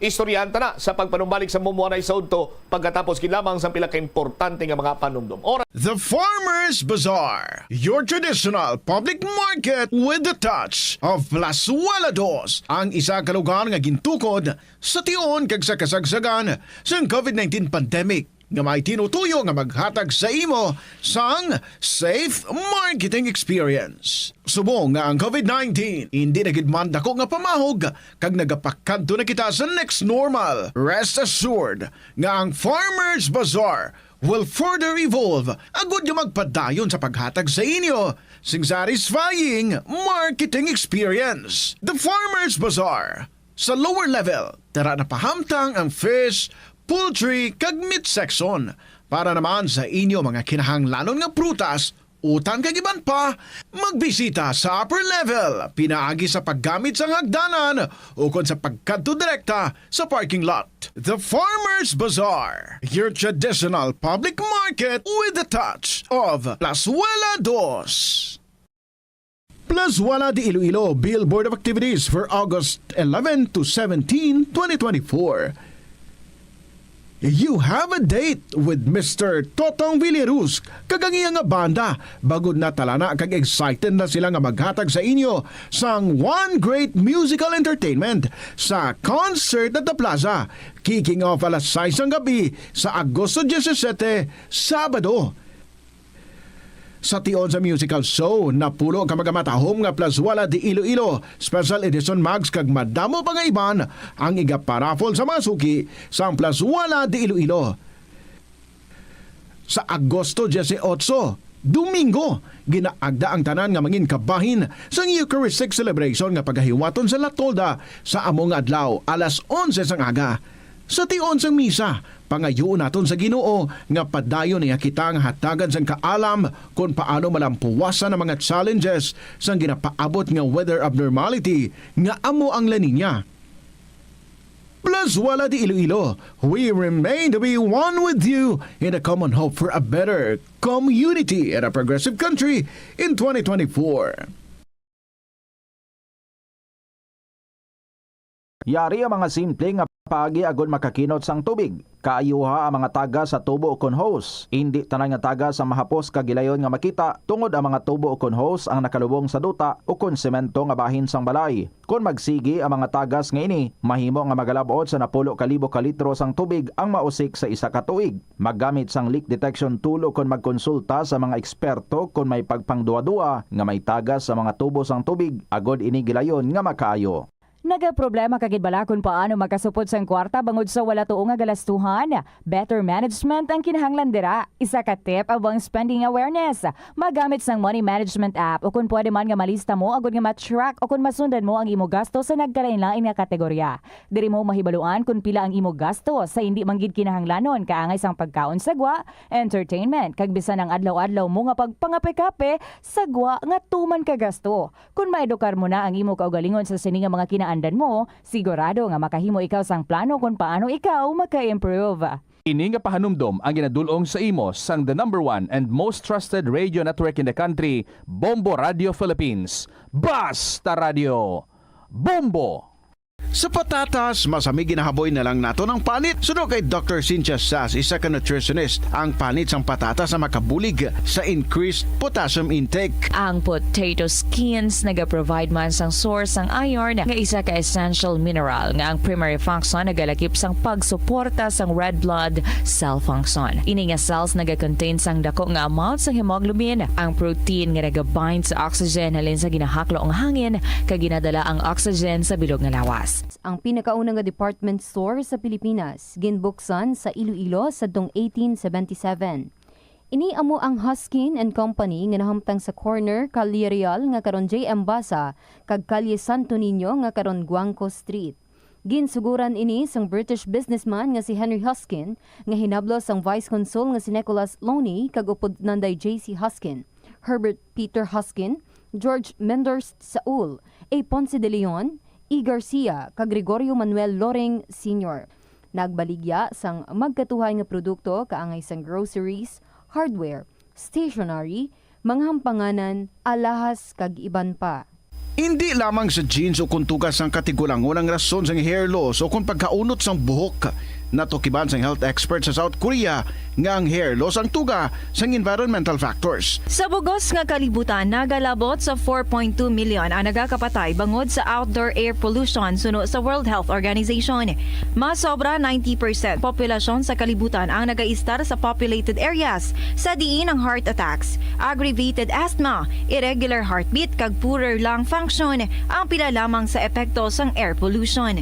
Istoryahan ta na sa pagpanumbalik sa mumuanay sa udto pagkatapos gid lamang sang pila ka importante nga mga panumdom. Oras. The Farmers Bazaar, your traditional public market with the touch of Plazuela Dos, ang isa ka lugar nga gintukod sa tion kag sa kasagsagan sang covid nineteen pandemic, nga may tinutuyo nga maghatag sa imo sang safe marketing experience. Subong nga ang covid nineteen indi na gid man dako nga pamahog kag nagapakadto na kita sa next normal, rest assured nga ang Farmers Bazaar will further evolve agud nga magpadayon sa paghatag sa inyo sing satisfying marketing experience. The Farmers Bazaar, sa lower level, tara na pahamtang ang fish, poultry, kag meat section. Para naman sa inyo mga kinahanglanon nga prutas, utan kag iban pa, magbisita sa upper level pinaagi sa paggamit sang hagdanan ukon sa pagkadto direkta sa parking lot. The Farmers Bazaar, your traditional public market with the touch of Plazuela Dos. Plazuela de Iloilo, Billboard of Activities for August eleven to seventeen, twenty twenty-four. You have a date with Mister Totong Villaruz kag ang iya nga banda. Bangod natalana kag excited na sila nga maghatag sa inyo sang one great musical entertainment sa Concert at the Plaza, kicking off alas sais sang gabi sa Agosto disisete, Sabado. Sa tion sa musical show, napulo ka magamatahom nga Plazuela de Iloilo Special Edition mugs kag madamo pa nga iban ang igaparaffle sa mga suki sang Plazuela de Iloilo. Sa Agosto dieciocho, Domingo, ginaagda ang tanan nga mangin kabahin sang Eucharistic Celebration nga pagahiwaton sa La Tolda sa amo nga adlaw, alas onse sang aga. Sa tion sang misa, pangayuon naton sa Ginoo nga padayon niya kita nga hatagan sang kaalam kon paano malampuwasan ang mga challenges sang ginapaabot nga weather abnormality nga amo ang La Niña. Plazuela de Iloilo, we remain to be one with you in a common hope for a better community and a progressive country in twenty twenty-four. Yari ang mga simple nga paagi agud makakinot sang tubig. Kaayuha ang mga tagas sa tubo ukon hose. Indi tanan nga tagas ang mahapos kag gilayon nga makita, tungod ang mga tubo ukon hose ang nakalubong sa duta ukon semento nga bahin sang balay. Kon magsigi ang mga tagas nga ini, mahimo nga magalab-ot sa napulo ka libo ka litro sang tubig ang mausik sa isa ka tuig. Maggamit sang leak detection tool ukon magkonsulta sa mga eksperto kon may pagpangduhaduha nga may tagas sa mga tubo sang tubig, agud ini gilayon nga makaayo. Nagaproblema ka gid bala kon paano makasupot sang kwarta bangod sa wala tuo nga galastuhan? Better management ang kinahanglan dira. Isa ka tip amo ang spending awareness. Magamit sang money management app, o kon pwede man nga malista mo agud nga ma-track o kon masundan mo ang imo gasto sa nagkalainlain nga kategorya. Diri mo mahibaluan kon pila ang imo gasto sa indi man gid kinahanglanon, kaangay sang pagkaon sa gwa, entertainment, kag bisan ang adlaw-adlaw mo nga pagpangape-kape sa gwa nga tuman ka gasto. Kon maedukar mo na ang imo kaugalingon sa sini nga mga kinaandan mo, sigurado nga makahimo ikaw sang plano kon paano ikaw maka-improve. Ini nga pahanumdom ang ginadul-ong sa imo sang the number one and most trusted radio network in the country, Bombo Radio Philippines. Basta Radio, Bombo! Sa patatas, mas ami ginahaboy na lang naton ang panit. Suno kay Doctor Cynthia Sas, isa ka nutritionist, ang panit sang patatas ang makabulig sa increased potassium intake. Ang potato skins nagaprovide man sang source sang iron, nga isa ka essential mineral nga ang primary function nagalakip sang pagsuporta sang red blood cell function. Ini nga cells nagakontain sang dako nga amount sang hemoglobin, ang protein nga nagabind sa oxygen halin sa ginahaklo nga hangin, kag ginadala ang oxygen sa bilog nga lawas. Ang pinakauna nga department store sa Pilipinas, ginbuksan sa Iloilo sadtong eighteen seventy-seven. Ini amo ang Hoskin and Company nga nahamtang sa corner Calle Real nga karon J M Basa kag Calle Santo Niño nga karon Guangco Street. Ginsuguran ini sang British businessman nga si Henry Hoskin, nga hinablos sang Vice Consul nga si Nicholas Loney kag upod nanday J C Hoskin, Herbert Peter Hoskin, George Menders Saul, A. Ponce de Leon, E. Garcia, kag Gregorio Manuel Loring Senior. Nagbaligya sang magkatuhay nga produkto kaangay sang groceries, hardware, stationery, mga hampanganan, alahas, kag iban pa. Indi lamang sa genes o kon tuga sang katigulangon ang rason sang hair loss o kon pagkaunot sang buhok. Natukiban sang health expert sa South Korea nga ang hair loss ang tuga sang environmental factors. Sa bugos nga kalibutan, nagalabot sa four point two million ang nagakapatay bangod sa outdoor air pollution, suno sa World Health Organization. Mas sobra ninety percent populasyon sa kalibutan ang nagaistar sa populated areas, sa diin ang heart attacks, aggravated asthma, irregular heartbeat, kag poorer lung function ang pila lamang sa epekto sang air pollution.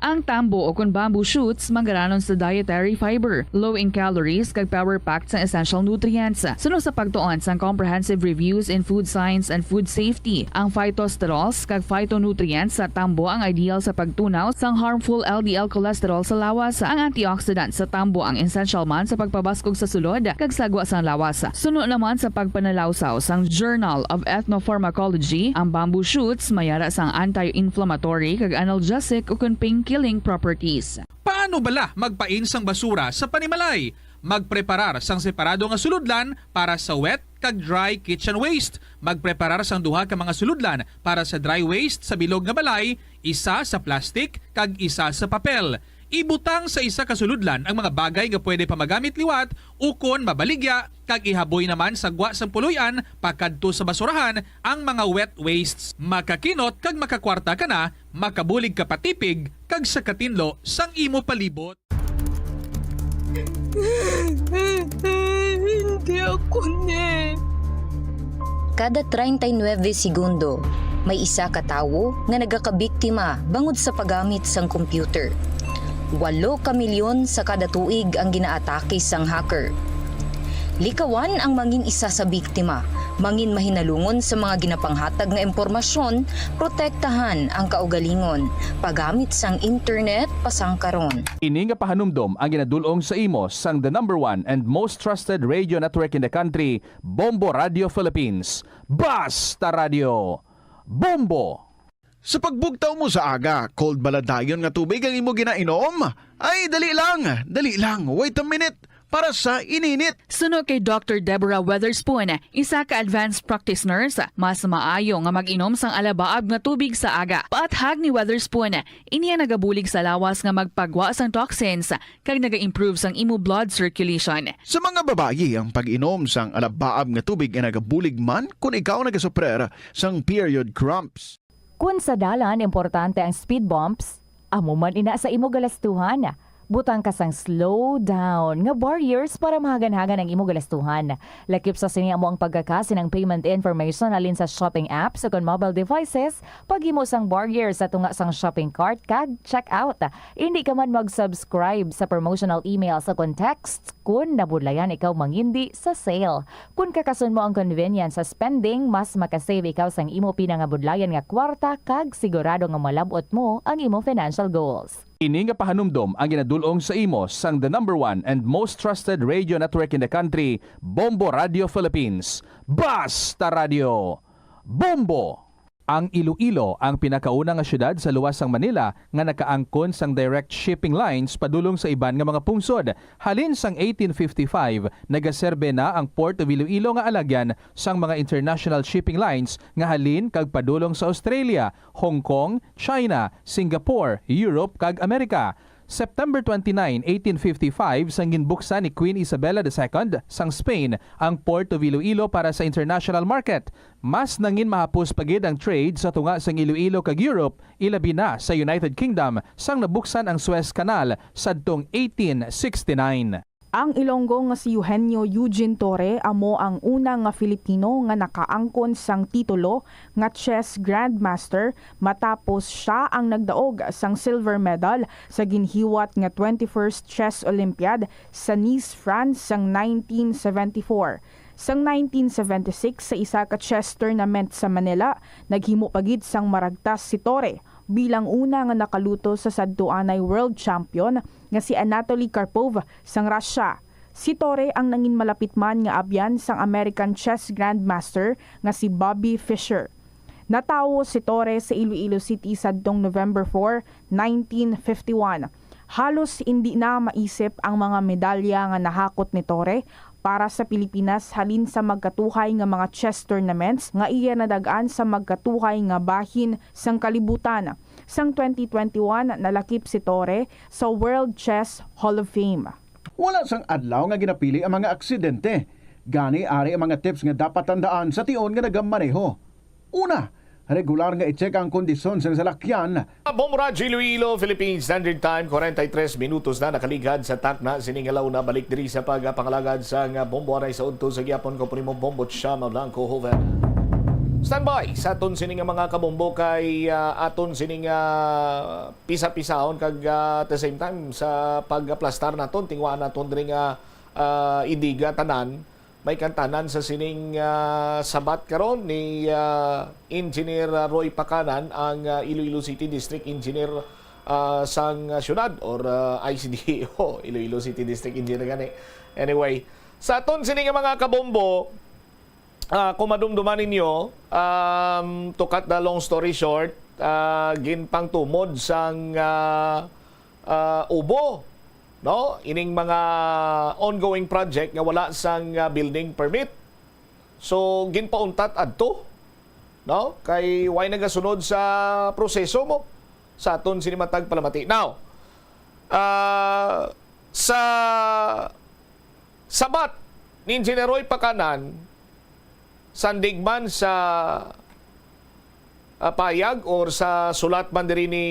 Ang tambo o kon bamboo shoots manggaranon sa dietary fiber, low in calories, kag power-packed sang essential nutrients. Suno sa pagtuon sang Comprehensive Reviews in Food Science and Food Safety, ang phytosterols kag phytonutrients sa tambo ang ideal sa pagtunaw sang harmful L D L cholesterol sa lawas. Ang antioxidant sa tambo ang essential man sa pagpabaskog sa sulod kag sagwa sang lawas. Suno naman sa pagpanalawsaw sang Journal of Ethnopharmacology, ang bamboo shoots may ara sang anti-inflammatory kag analgesic ukon pain-killing properties. Paano bala magpain sang basura sa panimalay? Magpreparar sang separado nga sulodlan para sa wet kag dry kitchen waste. Magpreparar sang duha ka mga sulodlan para sa dry waste sa bilog nga balay, isa sa plastic kag isa sa papel. Ibutang sa isa ka sulodlan ang mga bagay nga pwede pa magamit liwat ukon mabaligya, kag ihaboy naman sa gwa sang puloy-an pakadto sa basurahan ang mga wet wastes. Makakinot kag makakwarta ka na, makabulig ka pa tipig kag sa katinlo sang imo palibot. Hindi ako ni. Kada treinta y nueve segundo, may isa ka tawo nga nagakabiktima bangod sa paggamit sang computer. Walo ka milyon sa kada tuig ang ginaatake sang hacker. Likawan ang mangin isa sa biktima, mangin mahinalungon sa mga ginapanghatag nga impormasyon, protektahan ang kaugalingon, paggamit sang internet pasangkaron. Ini nga pahanumdom ang ginadul-ong sa imo sang the number one and most trusted radio network in the country, Bombo Radio Philippines. Basta Radio, Bombo! Sa pagbugtaw mo sa aga, cold bala dayon nga tubig ang imo ginainom? Ay, dali lang, dali lang, wait a minute, para sa ininit. Suno kay Doctor Deborah Weatherspoon, isa ka advanced practice nurse, mas maayo nga mag-inom sang alabaab nga tubig sa aga. Paathag ni Weatherspoon, ini ang nagabulig sa lawas nga magpagwa sang toxins kag naga-improve sang imo blood circulation. Sa mga babayi, ang pag-inom sang alabaab nga tubig ay nagabulig man kon ikaw nagasuprer sang period cramps. Kun sa dalan importante ang speed bumps, amo man ina sa imo galastuhan. Butang ka sang slow down nga barriers para mahaganhagan ang imo galastuhan. Lakip sa sini amo ang pagkaka sang payment information halin sa shopping apps ukon mobile devices, paghimo sang barrier sa tunga sang shopping cart kag checkout. Indi ka man mag-subscribe sa promotional emails ukon texts kun nabudlayan ikaw mangindi sa sale. Kun kakason mo ang convenience sa spending, mas makasave ikaw sang imo pinangabudlayan nga kwarta kag sigurado nga malab-ot mo ang imo financial goals. Ini nga pahanumdom ang ginadul-ong sa imo sang the number one and most trusted radio network in the country, Bombo Radio Philippines. Basta Radio, Bombo! Ang Iloilo ang pinakauna nga siyudad sa luwas sang Manila nga nakaangkon sang direct shipping lines padulong sa iban nga mga pungsod. Halin sang eighteen fifty-five, nagaserbe na ang Port of Iloilo nga alagyan sang mga international shipping lines nga halin kag padulong sa Australia, Hong Kong, China, Singapore, Europe, kag Amerika. September twenty-nine, eighteen fifty-five, sang ginbuksan ni Queen Isabella the Second sang Spain ang Port of Iloilo para sa international market. Mas nangin mahapos pa gid ang trade sa tunga sang Iloilo kag Europe, ilabi na sa United Kingdom, sang nabuksan ang Suez Canal sadtong eighteen sixty-nine. Ang Ilonggo nga si Eugenio Eugene Torre amo ang una nga Filipino nga nakaangkon sang titulo nga chess grandmaster, matapos sia ang nagdaog sang silver medal sa ginhiwat nga twenty-first Chess Olympiad sa Nice, France, sang nineteen seventy-four. Sang nineteen seventy-six, sa isa ka chess tournament sa Manila, naghimo pa gid sang maragtas si Torre bilang una nga nakaluto sa sadtuanay world champion nga si Anatoly Karpov sang Russia. Si Torre ang nangin malapit man nga abyan sang American chess grandmaster nga si Bobby Fischer. Natawo si Torre sa Iloilo City sadtong November four, nineteen fifty-one. Halos indi na maisip ang mga medalya nga nahakot ni Torre para sa Pilipinas halin sa magkatuhay nga mga chess tournaments nga iya nadag-an sa magkatuhay nga bahin sang kalibutan. Sang twenty twenty-one, nalakip si Torre sa World Chess Hall of Fame. Wala sang adlaw nga ginapili ang mga aksidente. Gani, ari ang mga tips nga dapat tandaan sa tion nga nagamaneho. Una, regular nga i-check ang kondisyon sang salakyan. Bombo Radyo Iloilo, Philippine Standard Time, kwarenta y tres minutos na nakaligad sa takna sini nga launa. Balik diri sa pagpangalagad sang Bombo Anay sa udto sa gihapon, ko primo Bombo Chama Blanco Joven. Standby sa aton sini nga mga kabombo kay, ah, aton sini nga pisa-pisahon kag, ah, at the same time sa pagaplastar naton, tingwaan naton diri nga, ah, indiga tanan. May kantanan sa sining, ah, sabat karon ni, ah, Engineer, ah, Roy Pacanan, ang, ah, Iloilo City District Engineer, ah, sang, ah, syudad or, ah, I C D O, Iloilo City District Engineer gani. Anyway, sa aton sini nga mga kabombo, ah, kung madumduman ninyo, um, to cut the long story short, ah, ginpangtumod sang, ah, ah, ubo, no? Ining mga ongoing project nga wala sang, ah, building permit. So, ginpauntat adto, no? Kay way nagasunod sa proseso mo sa aton sini matag palamati. Now, ah, sa sabat ni Engineer Roy Pacanan, sandig man sa, ah, payag or sa sulat man diri ni,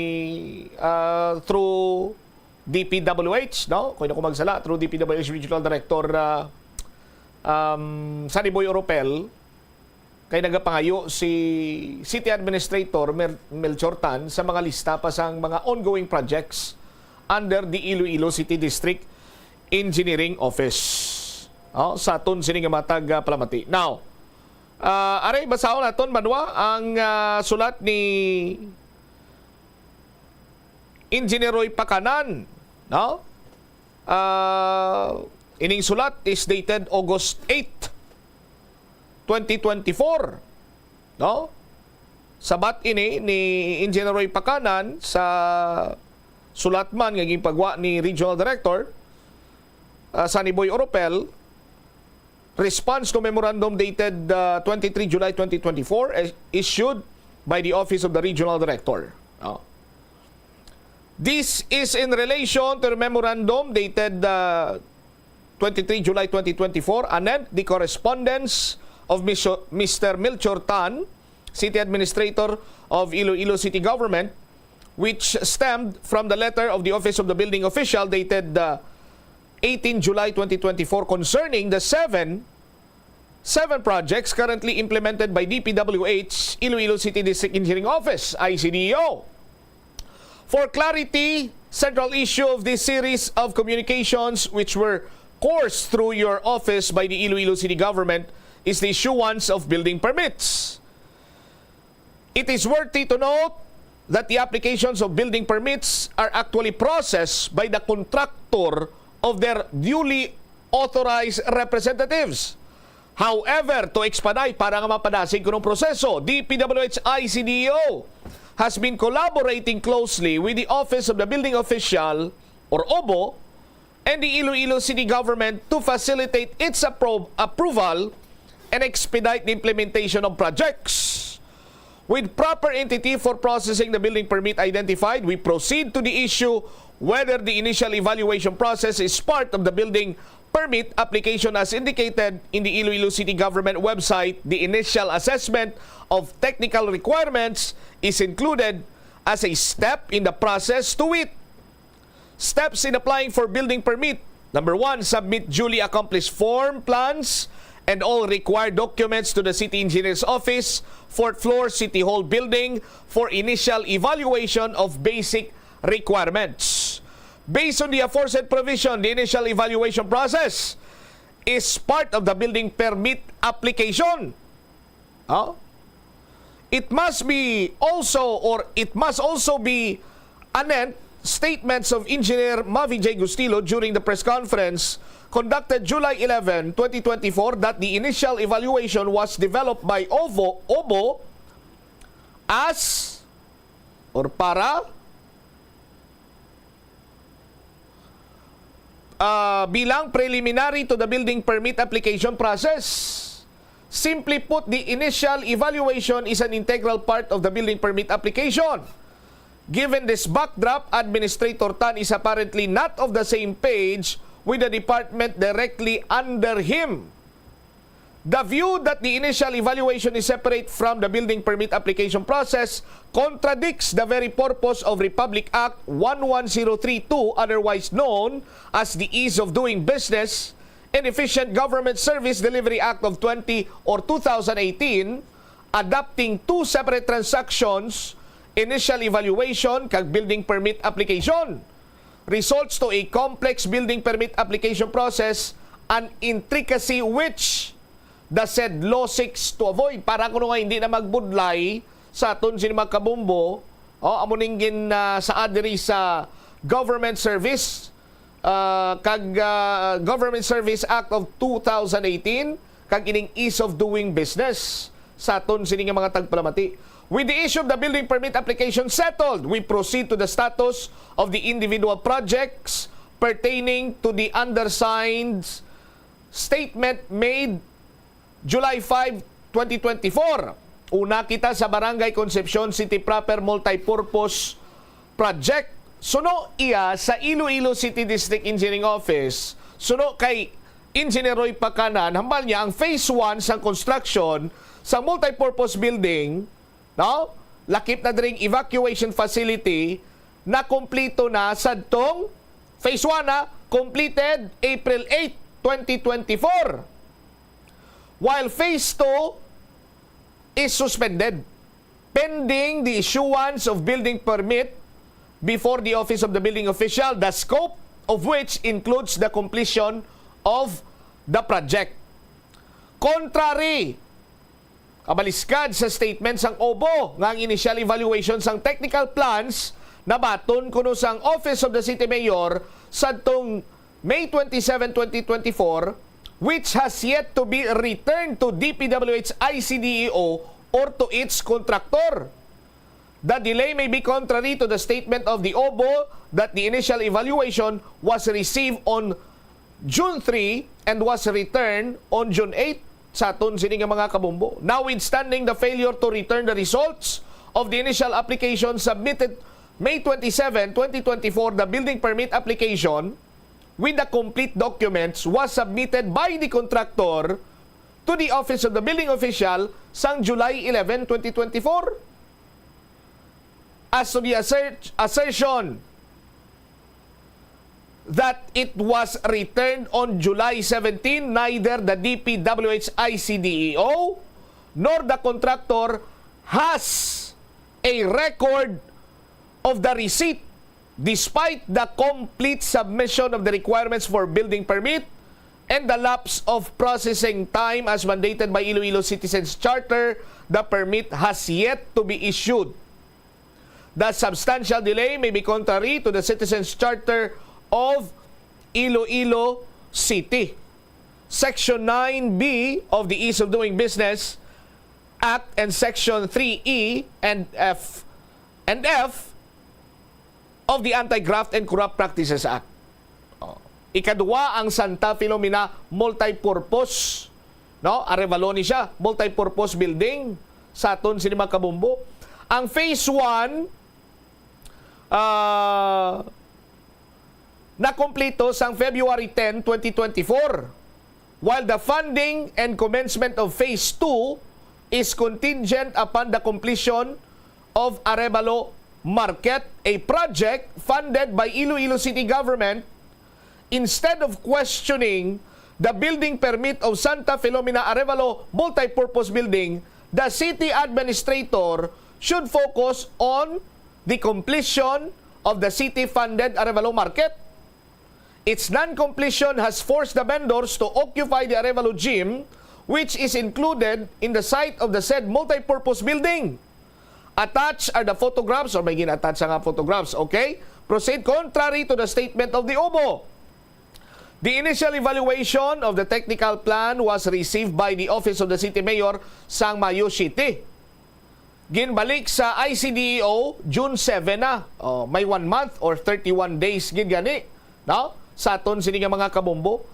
ah, through D P W H, no? Kung ako magsala, through D P W H Regional Director, ah, um, Sunny Boy Oropel, kay nagapangayo si City Administrator Mer-, Melchor Tan sa mga lista pa sang mga ongoing projects under the Iloilo City District Engineering Office. Oh, sa aton sini nga matag, ah, palamati. Now, ah, aray, basahon naton, Banwa, ang, ah, sulat ni Engineer Roy Pacanan, no? Ah, ining sulat is dated August eight, twenty twenty-four, no? Sabat ini ni Engineer Roy Pacanan sa sulat man nga ginpagwa ni Regional Director, ah, Sunny Boy Oropel, response to memorandum dated, uh, twenty-three July twenty twenty-four, eh, issued by the Office of the Regional Director. Oh. This is in relation to the memorandum dated, uh, twenty-three July twenty twenty-four, anent the correspondence of Mister Mister Melchor Tan, City Administrator of Iloilo City Government, which stemmed from the letter of the Office of the Building Official dated, uh, eighteen July twenty twenty-four concerning the seven, seven projects currently implemented by D P W H Iloilo City District Engineering Office, I C D E O. For clarity, central issue of this series of communications which were coursed through your office by the Iloilo City Government is the issuance of building permits. It is worthy to note that the applications of building permits are actually processed by the contractor of their duly authorized representatives. However, to expedite, para nga mapadasig kuno ang proseso, D P W H I C D E O has been collaborating closely with the Office of the Building Official or OBO and the Iloilo City Government to facilitate its appro-, approval and expedite the implementation of projects. With proper entity for processing the building permit identified, we proceed to the issue whether the initial evaluation process is part of the building permit application as indicated in the Iloilo City Government website. The initial assessment of technical requirements is included as a step in the process, to wit, steps in applying for building permit. Number one, submit duly accomplished form, plans, and all required documents to the City Engineer's Office, fourth floor, City Hall Building, for initial evaluation of basic requirements. Based on the aforesaid provision, the initial evaluation process is part of the building permit application. Oh? It must be also, or it must also be anent statements of Engineer Mavi J Gustilo during the press conference conducted July eleven, twenty twenty-four, that the initial evaluation was developed by OVO, OBO as or para, ah, bilang preliminary to the building permit application process. Simply put, the initial evaluation is an integral part of the building permit application. Given this backdrop, Administrator Tan is apparently not of the same page with the department directly under him. The view that the initial evaluation is separate from the building permit application process contradicts the very purpose of Republic Act one one zero three two, otherwise known as the Ease of Doing Business and Efficient Government Service Delivery Act of twenty or two thousand eighteen, adopting two separate transactions, initial evaluation kag building permit application, results to a complex building permit application process, an intricacy which the said law seeks to avoid. Para kuno nga hindi na magbudlay sa aton sini, mga kabombo, oh, amo ning gin, ah, sa adiri sa government service, ah, kag, ah, Government Service Act of two thousand eighteen, kag ining ease of doing business sa aton sini nga mga tagpalamati. With the issue of the building permit application settled, we proceed to the status of the individual projects pertaining to the undersigned statement made July five, twenty twenty-four. Una kita sa Barangay Concepcion City Proper Multipurpose Project. Suno iya sa Iloilo City District Engineering Office, suno kay Engineer Roy Pacanan, hambal niya ang phase one sang construction sa multipurpose building, no? Lakip na dring evacuation facility, nakumpleto na sadtong phase one, na completed April eight, twenty twenty-four. While phase two is suspended pending the issuance of building permit before the Office of the Building Official, the scope of which includes the completion of the project. Contrary, kabaliskad sa statement sang OBO nga ang initial evaluation sang technical plans nabaton kuno sang Office of the City Mayor sadtong May twenty-seven, twenty twenty-four, which has yet to be returned to D P W H I C D E O or to its contractor. The delay may be contrary to the statement of the OBO that the initial evaluation was received on June three and was returned on June eight sa aton sini nga mga kabombo. Notwithstanding the failure to return the results of the initial application submitted May twenty-seven, twenty twenty-four, the building permit application with the complete documents was submitted by the contractor to the Office of the Building Official sang July eleven, twenty twenty-four. As to the assert-, assertion that it was returned on July seventeen, neither the D P W H I C D E O nor the contractor has a record of the receipt, despite the complete submission of the requirements for building permit and the lapse of processing time as mandated by Iloilo Citizens Charter. The permit has yet to be issued. The substantial delay may be contrary to the Citizens Charter of Iloilo City. Section nine B of the Ease of Doing Business Act and Section three E and F and F of the Anti-Graft and Corrupt Practices Act. Oh. Ikadua ang Santa Filomena multipurpose, no? Arevalo ni siya, multipurpose building sa aton sini mga kabombo. Ang phase one, ah, nakumpleto sang February ten, twenty twenty-four, while the funding and commencement of phase two is contingent upon the completion of Arevalo Market, a project funded by Iloilo City Government. Instead of questioning the building permit of Santa Filomena Arevalo Multipurpose Building, the city administrator should focus on the completion of the city-funded Arevalo Market. Its non-completion has forced the vendors to occupy the Arevalo Gym, which is included in the site of the said multipurpose building. Attached are the photographs, or may gina-attach nga photographs, okay? Proceed contrary to the statement of the OBO. The initial evaluation of the technical plan was received by the Office of the City Mayor sang Mayo City. Ginbalik sa I C D E O June seven na. Oh, may one month or thirty-one days gid gani, no? Sa aton sini nga mga kabombo.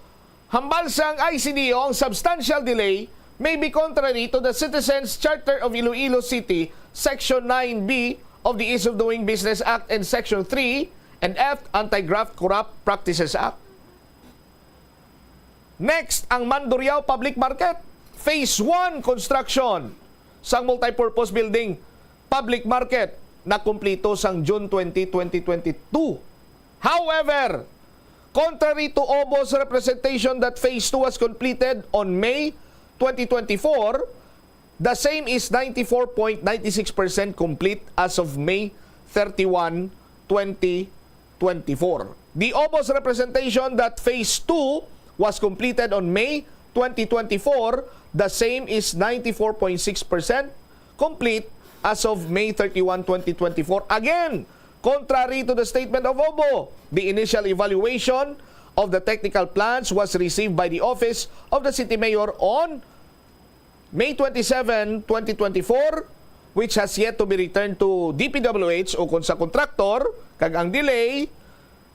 Hambal sang I C D E O, ang substantial delay may be contrary to the Citizens Charter of Iloilo City, Section nine B of the Ease of Doing Business Act and Section three and F Anti-Graft Corrupt Practices Act. Next, ang Mandurriao Public Market. Phase one construction sang multipurpose building public market nakumpleto sang June twenty, twenty twenty-two. However, contrary to OBO's representation that phase two was completed on May twenty twenty-four, the same is ninety-four point nine six percent complete as of May thirty-one, twenty twenty-four. The OBO's representation that phase two was completed on May twenty twenty-four, the same is ninety-four point six percent complete as of May thirty-one, twenty twenty-four. Again, contrary to the statement of OBO, the initial evaluation of the technical plans was received by the Office of the City Mayor on May twenty-seven, twenty twenty-four, which has yet to be returned to D P W H o kon sa kontraktor, kag ang delay,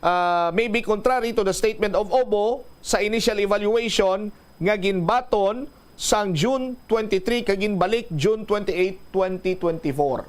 ah, may be contrary to the statement of OBO sa initial evaluation nga ginbaton sang June twenty-three kag ginbalik June twenty-eight, twenty twenty-four.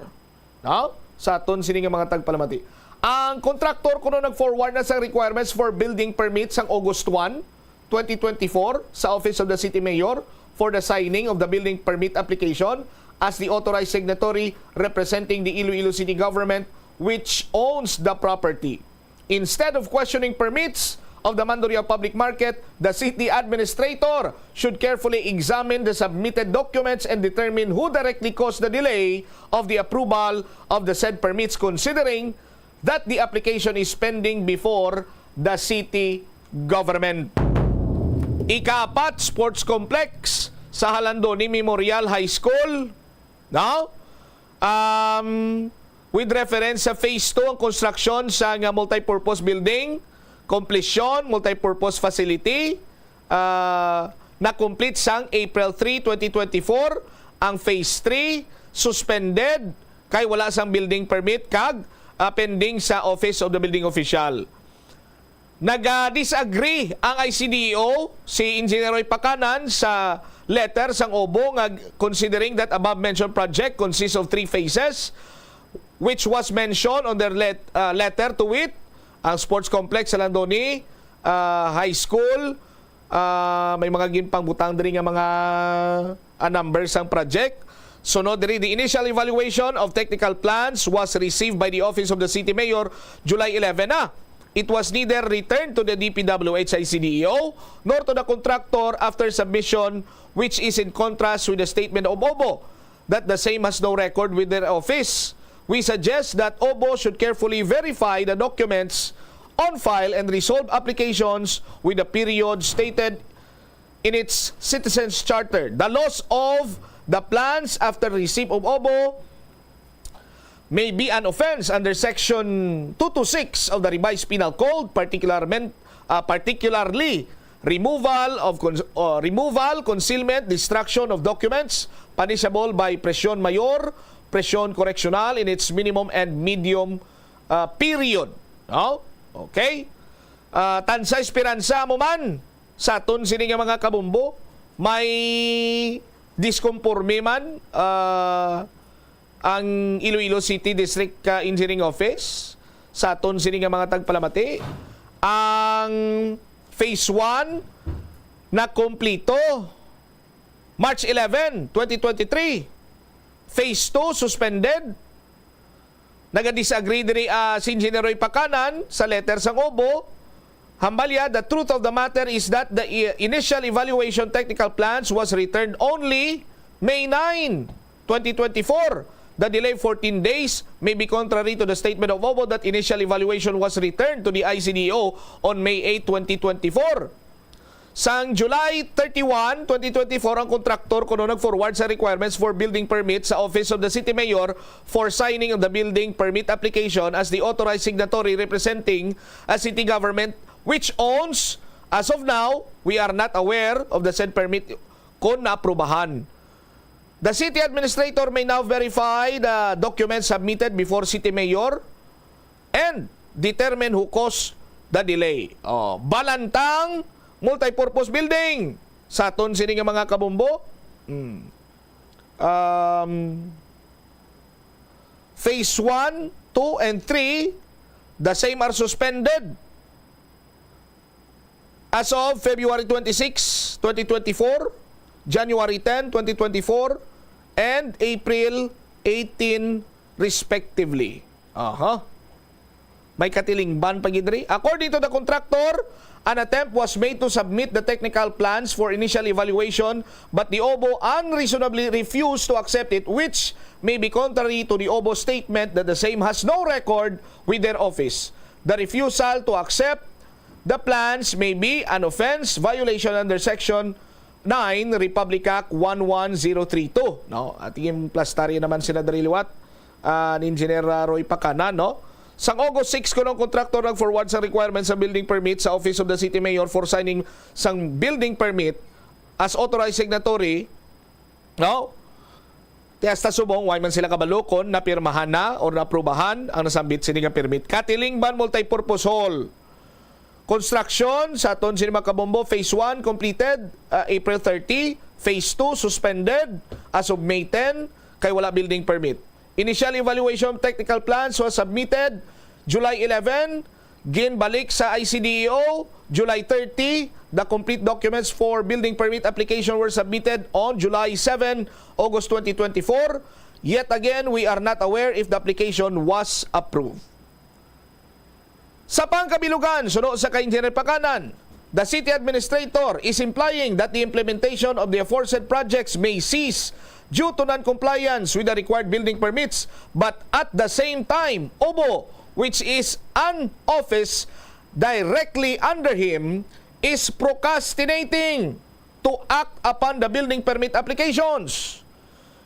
No? Sa aton sini nga mga tagpalamati. Ang kontraktor kuno nag-forward na sang requirements for building permit sang August one, twenty twenty-four sa Office of the City Mayor for the signing of the building permit application as the authorized signatory representing the Iloilo City Government, which owns the property. Instead of questioning permits of the Mandurriao Public Market, the city administrator should carefully examine the submitted documents and determine who directly caused the delay of the approval of the said permits, considering that the application is pending before the city government. Ikaapat, sports complex sa Jalandoni Memorial High School. No? Um, with reference sa phase two, ang construction sa nga multipurpose building, completion, multipurpose facility, ah, na-complete sang April three, twenty twenty-four. Ang phase three, suspended kay wala sang building permit kag, ah, pending sa Office of the Building Official. Nag-disagree ang I C D E O, si Engineer Roy Pacanan, sa letter sang OBO nga, considering that above mentioned project consists of three phases, which was mentioned on their let-, uh, letter, to wit, ang sports complex sa Jalandoni, uh, High School, uh, may mga ginpangbutang diri nga mga, uh, numbers sang project. Sunod diri, the initial evaluation of technical plans was received by the Office of the City Mayor July eleven na. It was neither returned to the D P W H I C D E O nor to the contractor after submission, which is in contrast with the statement of OBO that the same has no record with their office. We suggest that OBO should carefully verify the documents on file and resolve applications with the period stated in its Citizens Charter. The loss of the plans after receipt of OBO may be an offense under Section two two six of the Revised Penal Code, particularmen-, ah, particularly Removal of cons-, uh, removal, concealment, destruction of documents punishable by prisión mayor, prisión koreksyonal in its minimum and medium, uh, period. No? Okay? Ah, tansay esperansa mo man sa aton sini nga mga kabombo, may diskomporme man, ah, ang Iloilo City District, ah, Engineering Office sa aton sini nga mga tagpalamati. Ang phase one na kumplito March eleven, twenty twenty-three. Phase two suspended. Nagadisagree diri, ah, si Engineer Roy Pacanan sa letter sang OBO. Hambalya, the truth of the matter is that the i-, initial evaluation technical plans was returned only May nine, twenty twenty-four. The delay fourteen days may be contrary to the statement of OBO that initial evaluation was returned to the I C D O on May eight, twenty twenty-four. Sang July thirty-one, twenty twenty-four, ang kontraktor kuno nag-forward sa requirements for building permit sa Office of the City Mayor for signing of the building permit application as the authorized signatory representing a city government which owns. As of now, we are not aware of the said permit kon naaprubahan. The city administrator may now verify the documents submitted before city mayor and determine who caused the delay. Oh, balantang multipurpose building sa aton sini nga mga kabombo. Hmm. Um, phase one, two, and three, the same are suspended as of February twenty-six, twenty twenty-four, January ten, twenty twenty-four, and April eighteen, respectively. Aha. May katilingban pa gid diri. According to the contractor, an attempt was made to submit the technical plans for initial evaluation, but the OBO unreasonably refused to accept it, which may be contrary to the OBO's statement that the same has no record with their office. The refusal to accept the plans may be an offense violation under Section nine, Republic Act one one zero three two, no? At yung plastarya naman sila diri liwat, ah, ni Engineer, ah, Roy Pacanan, no? Sang August six, kuno ang kontraktor nag-forward sa requirements sa building permit sa Office of the City Mayor for signing sang building permit as authorized signatory, no? Ti hasta subong, way man sila kabalo kon napirmahan na or naaprubahan ang nasambit sini nga permit. Katilingban Multipurpose Hall. Construction sa aton sini mga kabombo, phase one completed, ah, April thirty, phase two suspended as of May ten, kay wala building permit. Initial evaluation of technical plans was submitted July eleven, ginbalik sa I C D E O July thirty. The complete documents for building permit application were submitted on July seven, August twenty twenty-four. Yet again, we are not aware if the application was approved. Sa pangkabilugan, suno sa kay Engineer Pacanan, the city administrator is implying that the implementation of the aforesaid projects may cease due to non-compliance with the required building permits, but at the same time, OBO, which is an office directly under him, is procrastinating to act upon the building permit applications.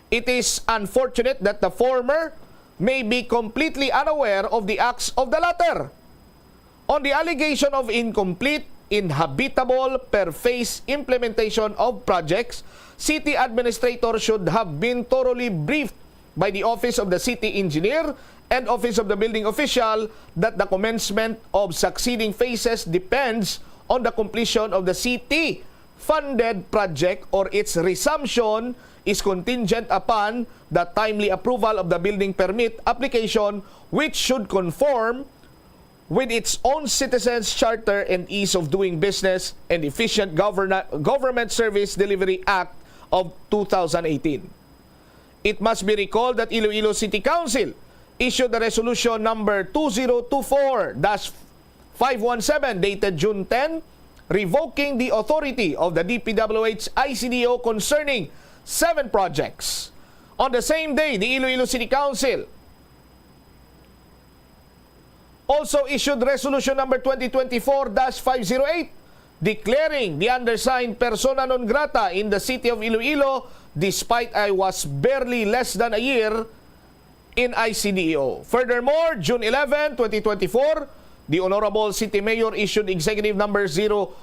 It is unfortunate that the former may be completely unaware of the acts of the latter. On the allegation of incomplete, inhabitable per phase implementation of projects, city administrator should have been thoroughly briefed by the Office of the City Engineer and Office of the Building Official that the commencement of succeeding phases depends on the completion of the city funded project or its resumption is contingent upon the timely approval of the building permit application, which should conform with its own citizens charter and ease of doing business and efficient Governa-, Government Service Delivery Act of two thousand eighteen. It must be recalled that Iloilo City Council issued the resolution number two zero two four dash five one seven dated June ten, revoking the authority of the D P W H I C D O concerning seven projects. On the same day, the Iloilo City Council also issued Resolution Number twenty twenty-four dash five zero eight, declaring the undersigned persona non grata in the city of Iloilo, despite I was barely less than a year in I C D E O. Furthermore, June eleven, twenty twenty-four, the Honorable City Mayor issued Executive Number zero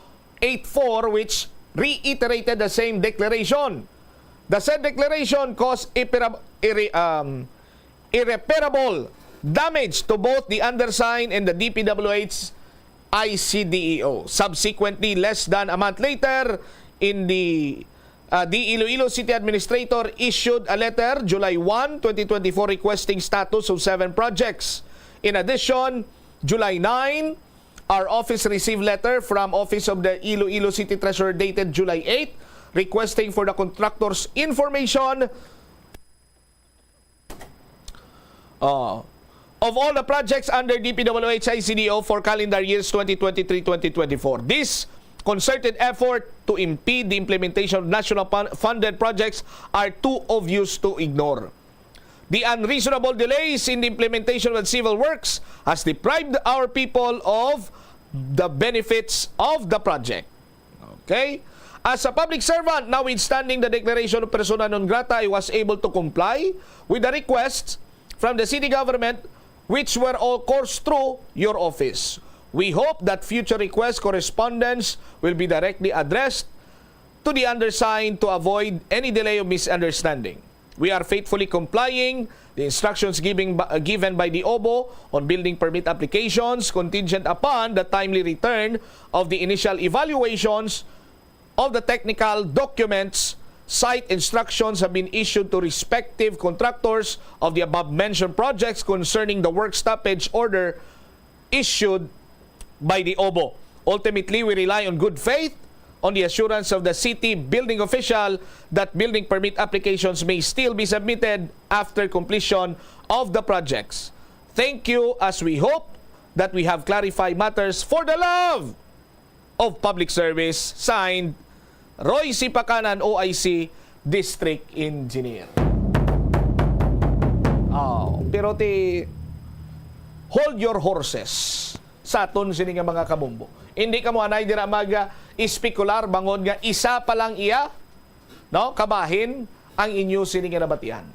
eight four, which reiterated the same declaration. The said declaration caused irrepara-, irre-, um, irreparable damage to both the undersigned and the D P W H I C D E O. Subsequently, less than a month later, in the, uh, the Iloilo City Administrator issued a letter July one, twenty twenty-four, requesting status of seven projects. In addition, July nine, our office received letter from Office of the Iloilo City Treasurer dated July eight, requesting for the contractor's information, uh, of all the projects under D P W H I C D O for calendar years twenty twenty-three, twenty twenty-four. This concerted effort to impede the implementation of national fun-, funded projects are too obvious to ignore. The unreasonable delays in the implementation of civil works has deprived our people of the benefits of the project. Okay? As a public servant, notwithstanding the declaration of persona non grata, I was able to comply with the requests from the city government, which were all coursed through your office. We hope that future request correspondence will be directly addressed to the undersigned to avoid any delay of misunderstanding. We are faithfully complying the instructions giving ba-, given by the obo on building permit applications contingent upon the timely return of the initial evaluations of the technical documents. Site instructions have been issued to respective contractors of the above-mentioned projects concerning the work stoppage order issued by the obo. Ultimately, we rely on good faith, on the assurance of the city building official that building permit applications may still be submitted after completion of the projects. Thank you, as we hope that we have clarified matters for the love of public service. Signed, Roy Sipacanan, O I C, District Engineer. Oh, pero ti, hold your horses sa aton sini nga mga kabombo. Hindi kamo anay dira mag, ah, espekular bangod nga isa pa lang iya, no, kabahin ang inyo sini nga nabatian.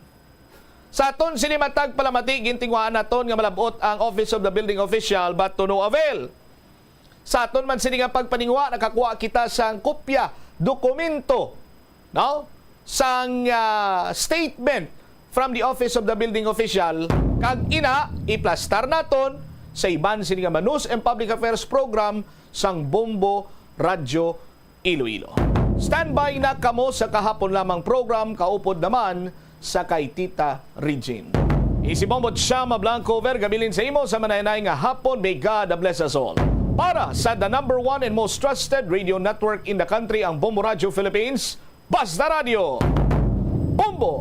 Sa aton sini matag palamati, gintinguhaan naton nga malab-ot ang Office of the Building Official, but to no avail. Sa aton man sini nga pagpaninguha, nakakuha kita sang kopya, dokumento, no? Sang, ah, statement from the Office of the Building Official, kag ina, iplastar naton sa iban sini nga Manus and Public Affairs Program sang Bombo Radyo Iloilo. Standby na kamo sa kahapon lamang program, kaupod naman sa kay Tita Regine. Isi Bombo Chama Blanco Vergabilin sa imo sa manaynayan nga hapon. May God bless us all. Para sa the number one and most trusted radio network in the country, ang Bombo Radio Philippines, Basta Radio, Bombo,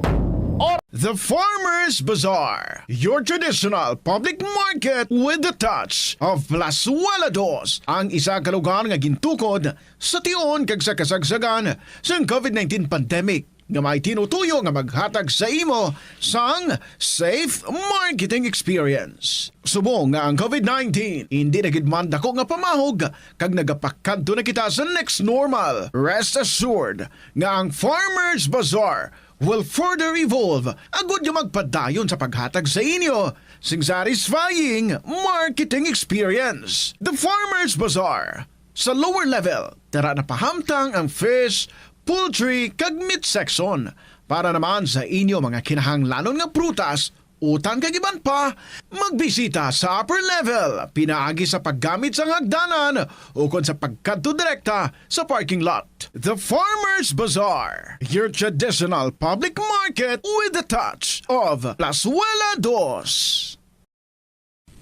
or The Farmers Bazaar, your traditional public market with the touch of Plazuela Dos, ang isa ka lugar nga gintukod sa tion kag sa kasagsagan sang COVID nineteen pandemic, nga may tinutuyo nga maghatag sa imo sang safe marketing experience. Subong nga ang COVID nineteen indi na gid man dako nga pamahog, kag nagapakadto na kita sa next normal, rest assured nga ang Farmers Bazaar will further evolve agud nga magpadayon sa paghatag sa inyo sing satisfying marketing experience. The Farmers Bazaar, sa lower level, tara na pahamtang ang fish, poultry, kag meat section. Para naman sa inyo mga kinahanglanon nga prutas, utan kag iban pa, magbisita sa upper level pinaagi sa paggamit sang hagdanan ukon sa pagkadto direkta sa parking lot. The Farmers Bazaar, your traditional public market with the touch of Plazuela Dos.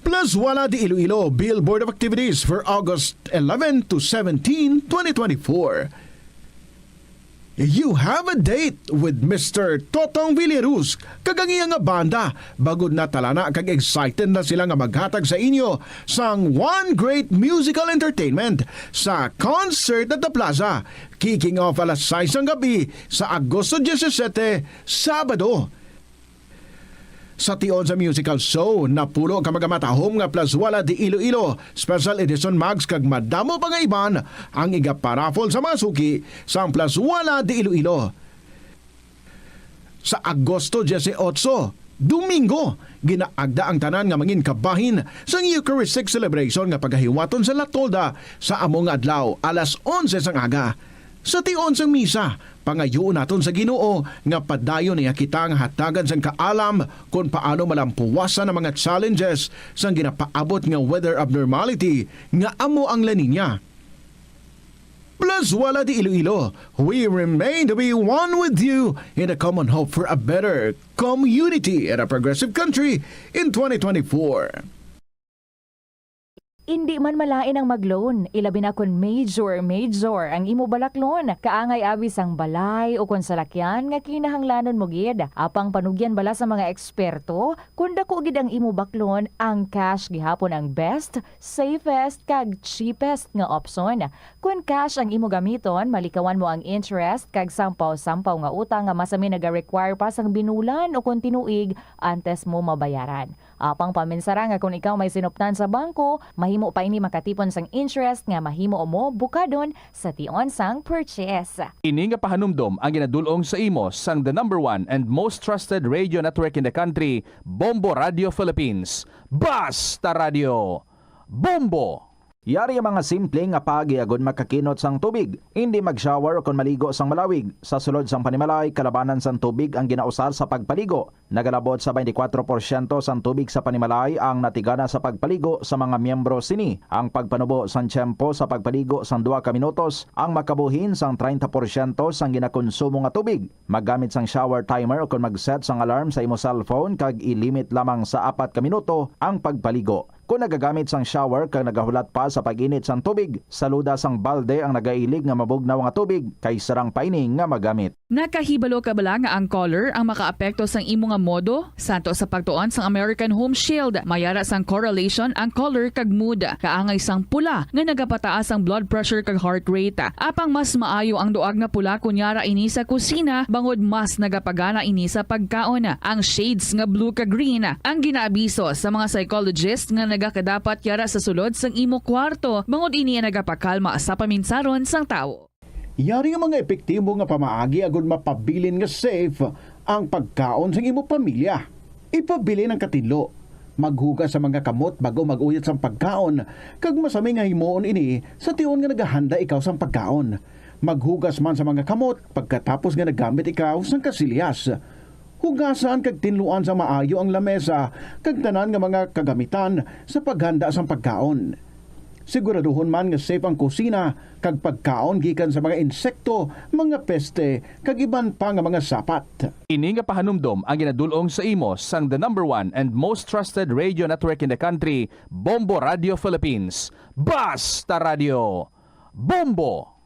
Plazuela de Iloilo Billboard of Activities for August eleven to seventeen, twenty twenty-four. You have a date with Mister Totong Villaruz kag ang iya nga banda, bangod natalana kag excited na sila nga maghatag sa inyo sang one great musical entertainment sa concert at the plaza, kicking off alas sais sang gabi sa Agosto disisete, Sabado. Sa tion sa musical show, napulo ka magamatahom nga Plazuela de Iloilo Special Edition mugs kag madamo pa nga iban ang igaparaffle sa mga suki sang Plazuela de Iloilo. Sa Agosto dieciocho, Domingo, ginaagda ang tanan nga mangin kabahin sang Eucharistic celebration nga pagahiwaton sa La Tolda sa amo nga adlaw, alas onse sang aga. Sa tion sang misa, pangayoon naton sa Ginoo nga padayon niya kita nga hatagan sang kaalam kon paano malampuwasan ang mga challenges sang ginapaabot nga weather abnormality nga amo ang La Niña. Plazuela de Iloilo, we remain to be one with you in a common hope for a better community and a progressive country in twenty twenty-four. Indi man malain ang mag-loan, ilabi na kon major, major ang imo balaklon. Kaangay abi sang balay o kon salakyan nga kinahanglanon mo gid. Apang panugyan bala sa mga eksperto, kon dako gid ang imo baklon, ang cash gihapon ang best, safest, kag cheapest nga opsyon. Kon cash ang imo gamiton, malikawan mo ang interest kag sampaw-sampaw nga utang nga masami naga-require pa sang binulan o kon tinuig antes mo mabayaran. Apang paminsara nga kon ikaw may sinuptan sa bangko, mahimo pa ini makatipon sang interest nga mahimo mo bukadon sa tion sang purchase. Ini nga pahanumdom ang ginadul-ong sa imo sang the number one and most trusted radio network in the country, Bombo Radio Philippines. Basta Radio! Bombo! Yari ang mga simple nga paagi agod makakinot sang tubig. Indi mag-shower ukon maligo sang malawig. Sa sulod sang panimalay, kalabanan sang tubig ang ginausar sa pagpaligo. Nagalabot sa twenty-four porsyento sang tubig sa panimalay ang natigana sa pagpaligo sa mga miyembro sini. Ang pagpanubo sang tiyempo sa pagpaligo sang duha ka minutos ang makabuhin sang treinta porsyento sang ginakonsumo nga tubig. Maggamit sang shower timer ukon mag-set sang alarm sa imo cellphone kag i-limit lamang sa apat ka minuto ang pagpaligo. Kon nagagamit sang shower kag nagahulat pa sa pag-init sang tubig, saluda sang balde ang nagailig nga mabugnaw nga tubig kay sarang pa ini nga magamit. Nakahibalo ka bala nga ang color ang makaapekto sang imo nga modo? Santo sa pagtuon sang American Home Shield, may ara sang correlation ang color kag mood. Kaangay sang pula nga nagapataas ang blood pressure kag heart rate. Apang mas maayo ang duag nga pula kon yara ini sa kusina, bangod mas nagapagana ini sa pagkaon. Ang shades nga blue kag green ang ginaabiso sa mga psychologist nga nagakadapat yara sa sulod sang imo kwarto, bangod ini ang nagapakalma sa paminsaron sang tawo. Yari nga mga epektibo nga pamaagi agod mapabilin nga safe ang pagkaon sang imo pamilya. Ipabilin ang katinlo. Maghugas sa mga kamot bag-o mag-uyat sang pagkaon, kag masami nga himuon ini sa tion nga nagahanda ikaw sang pagkaon. Maghugas man sa mga kamot pagkatapos nga naggamit ikaw sang kasilyas. Hugasan kag tinluan sa maayo ang lamesa kag tanan nga mga kagamitan sa paghanda sang pagkaon. Siguraduhon man nga safe ang kusina kag pagkaon gikan sa mga insekto, mga peste, kag iban pa nga mga sapat. Ini nga pahanumdom ang ginadul-ong sa imo sang the number one and most trusted radio network in the country, Bombo Radio Philippines. Basta Radio! Bombo!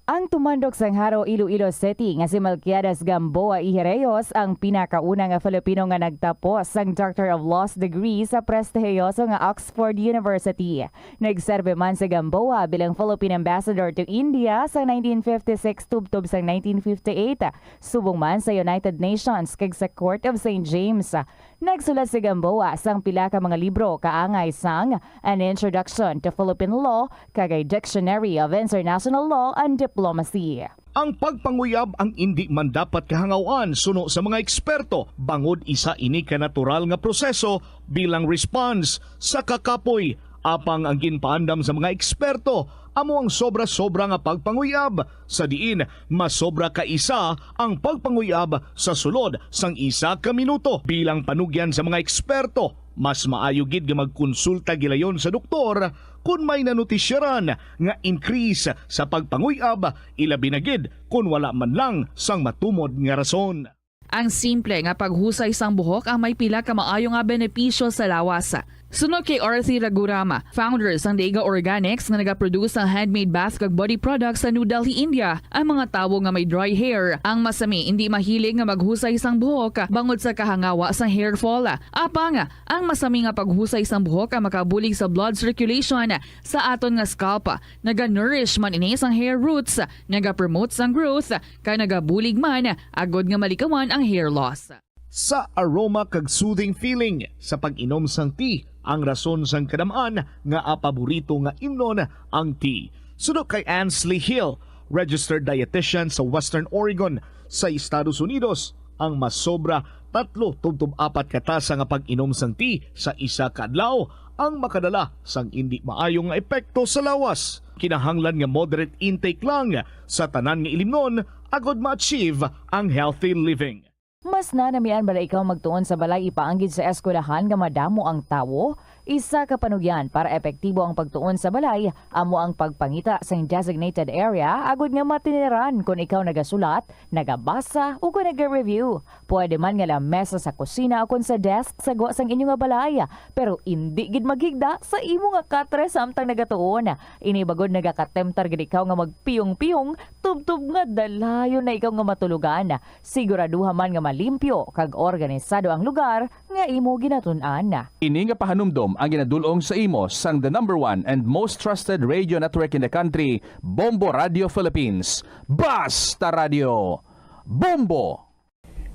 Ang tumandok sang Jaro, Iloilo City nga si Melquiades Gamboa Ijereyos ang pinakauna nga Filipino nga nagtapos sang Doctor of Laws degree sa prestihiyoso nga Oxford University. Nagserbi man si Gamboa bilang Philippine Ambassador to India sa nineteen fifty-six tubtob sang nineteen fifty-eight, subong man sa United Nations kag sa Court of Saint James. Nagsulat si Gamboa sang pila ka mga libro kaangay sang An Introduction to Philippine Law kag a Dictionary of International Law and Diplomacy. Ang pagpanguyab ang indi man dapat kahangaw-an suno sa mga eksperto, bangod isa ini ka natural nga proseso bilang response sa kakapoy. Apang ang ginpaandam sa mga eksperto amo ang sobra-sobra nga pagpanguyab, sa diin masobra ka isa ang pagpanguyab sa sulod sang isa ka minuto. Bilang panugyan sa mga eksperto, mas maayo gid nga magkonsulta gilayon sa doktor kon may nanotisyaran nga increase sa pagpanguyab, ilabi na gid kon wala man lang sang matumod nga rason. Ang simple nga paghusay sang buhok ang may pila ka maayo nga benepisyo sa lawas. Suno kay Arthi Ragurama, founder sang Dega Organics nga nagaproduce sang handmade bath kag body products sa New Delhi, India, ang mga tawo nga may dry hair ang masami indi mahilig nga maghusay sang buhok bangod sa kahangawa sang hair fall. Apang ang masami nga paghusay sang buhok ang makabulig sa blood circulation sa aton nga scalp. Naga-nourish man ini sang hair roots, nagapromote sang growth, kag nagabulig man agod nga malikawan ang hair loss. Sa aroma kag soothing feeling sa pag-inom sang tea ang rason sang kadam-an nga apaborito nga imnon ang tea. Suno kay Ansley Hill, registered dietitian sa Western Oregon sa Estados Unidos, ang masobra Tatlo tubtob apat ka tasa nga pag-inom sang tea sa isa ka adlaw ang makadala sang indi maayo nga epekto sa lawas. Kinahanglan nga moderate intake lang sa tanan nga ilimnon agod ma-achieve ang healthy living. Mas nanamian bala ikaw magtuon sa balay ipaanggid sa eskwelahan nga madamo ang tawo? Isa ka panugyan para epektibo ang pagtuon sa balay amo ang pagpangita sang designated area agud nga matiniran kon ikaw nagasulat, nagabasa, o kon naga-review. Pwede man nga lamesa sa kusina o kon sa desk sa gwa sang inyo nga balay, pero indi gid maghigda sa imo nga katre samtang nagatuon. Ini bagod nagakatemtar gid ikaw nga magpiyong-piyong tubtob nga dalayon na ikaw nga matulogan. Siguraduha man nga malimpyo kag organisado ang lugar nga imo ginatun-an. Ini nga pahanumdom ang ginadul-ong sa imo sang the number one and most trusted radio network in the country, Bombo Radio Philippines. Basta Radio, Bombo!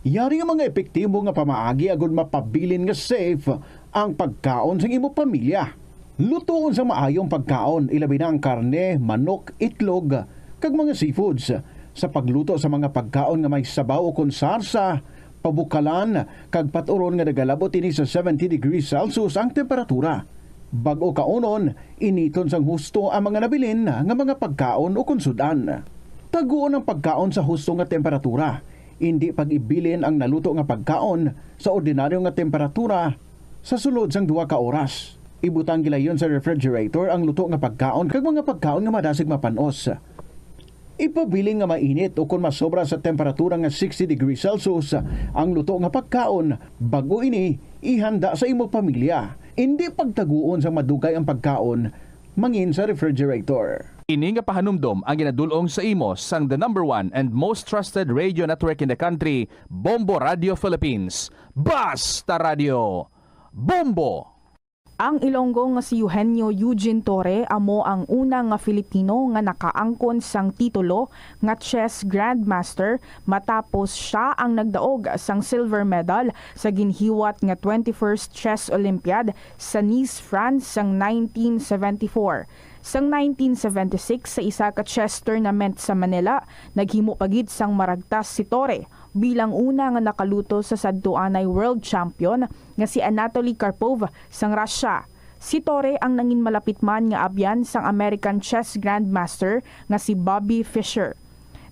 Yari nga mga epektibo nga pamaagi agud mapabilin nga safe ang pagkaon sang imo pamilya. Lutoon sang maayo ang pagkaon, ilabi na ang karne, manok, itlog, kag mga seafoods. Sa pagluto sa mga pagkaon nga may sabaw ukon sarsa, pabukalan, kag pat-uron nga nagalabot ini sa seventy degrees Celsius ang temperatura. Bag-o kaunon, initon sang husto ang mga nabilin nga mga pagkaon ukon sud-an. Taguon ang pagkaon sa husto nga temperatura. Indi pag-ibilin ang naluto nga pagkaon sa ordinaryo nga temperatura sa sulod sang duha ka oras. Ibutang gilayon sa refrigerator ang luto nga pagkaon kag mga pagkaon nga madasig mapan-os. Ipabilin nga mainit o kon masobra sa temperatura nga sixty degrees Celsius ang luto nga pagkaon bag-o ini ihanda sa imo pamilya. Indi pagtaguon sang madugay ang pagkaon mangin sa refrigerator. Ini nga pahanumdom ang ginadul-ong sa imo sang the number one and most trusted radio network in the country, Bombo Radio Philippines. Basta Radio, Bombo! Ang Ilonggo nga si Eugenio Eugene Torre amo ang una nga Filipino nga nakaangkon sang titulo nga chess grandmaster matapos sia ang nagdaog sang silver medal sa ginhiwat nga twenty-first Chess Olympiad sa Nice, France sang nineteen seventy-four. Sang nineteen seventy-six, sa isa ka chess tournament sa Manila, naghimo pa gid sang maragtas si Torre bilang una nga nakaluto sa sadtuanay world champion nga si Anatoly Karpov sang Russia. Si Torre ang nangin malapit man nga abyan sang American chess grandmaster nga si Bobby Fischer.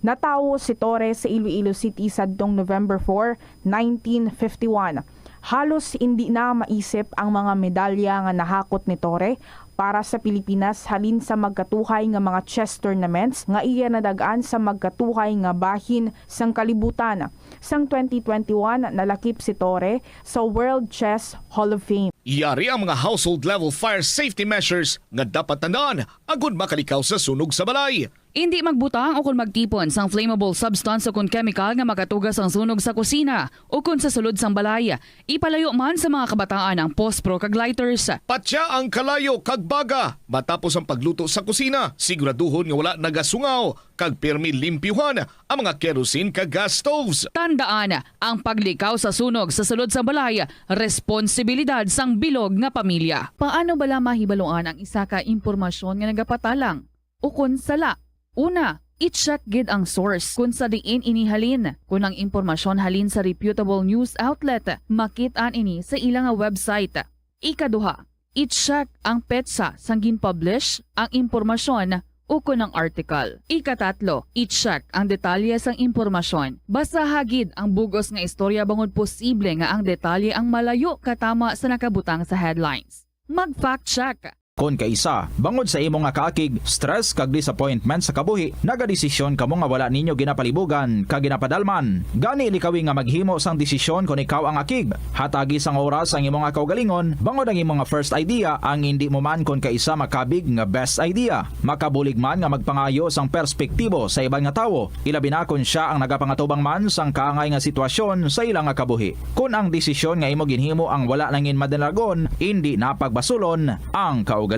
Natawo si Torre sa Iloilo City sadtong November four, nineteen fifty-one. Halos indi na maisip ang mga medalya nga nahakot ni Torre para sa Pilipinas halin sa magkatuhay nga mga chess tournaments nga iya nadag-an sa magkatuhay nga bahin sang kalibutan. Sang twenty twenty-one, nalakip si Torre sa World Chess Hall of Fame. Yari ang mga household level fire safety measures nga dapat tandaan agud makalikaw sa sunog sa balay. Indi magbutang o kon magtipon sang flammable substance o kon chemical nga makatuga sang sunog sa kusina o kon sa sulod sang balay. Ipalayo man sa mga kabataan ang pospro kag lighters. Patya ang kalayo kag baga matapos ang pagluto sa kusina. Siguraduhon nga wala nagasungaw kag pirmi limpyuhan ang mga kerosene kag gas stoves. Tandaan, ang paglikaw sa sunog sa sulod sang balay, responsibilidad sang bilog nga pamilya. Paano bala mahibaluan ang isa ka impormasyon nga nagapatalang ukon sala? Una, i-check gid ang source kon sa diin ini halin. Kon ang impormasyon halin sa reputable news outlet, makit-an ini sa ila nga website. Ikaduha, i-check ang petsa sang gin-publish ang impormasyon ukon ang article. Ikatatlo, i-check ang detalye sang impormasyon. Basaha gid ang bug-os nga istorya bangod posible nga ang detalye ang malayo katama sa nakabutang sa headlines. Mag-fact check. Kon kaisa, bangod sa imo nga kaakig, stress kag disappointment sa kabuhi, nagadesisyon kamo nga wala ninyo ginapalibugan kag ginapadalman. Gani, likawi nga maghimo sang desisyon kon ikaw ang akig. Hatagi sang oras ang imo nga kaugalingon, bangod ang imo nga first idea ang indi mo man kon kaisa makabig nga best idea. Makabulig man nga magpangayo sang perspektibo sa iban nga tawo, ilabi na kon sia ang nagapangatubang man sang kaangay nga sitwasyon sa ila nga kabuhi. Kon ang desisyon nga imo ginhimo ang wala nangin madalagon, indi na pagbasulon ang kaugalingon.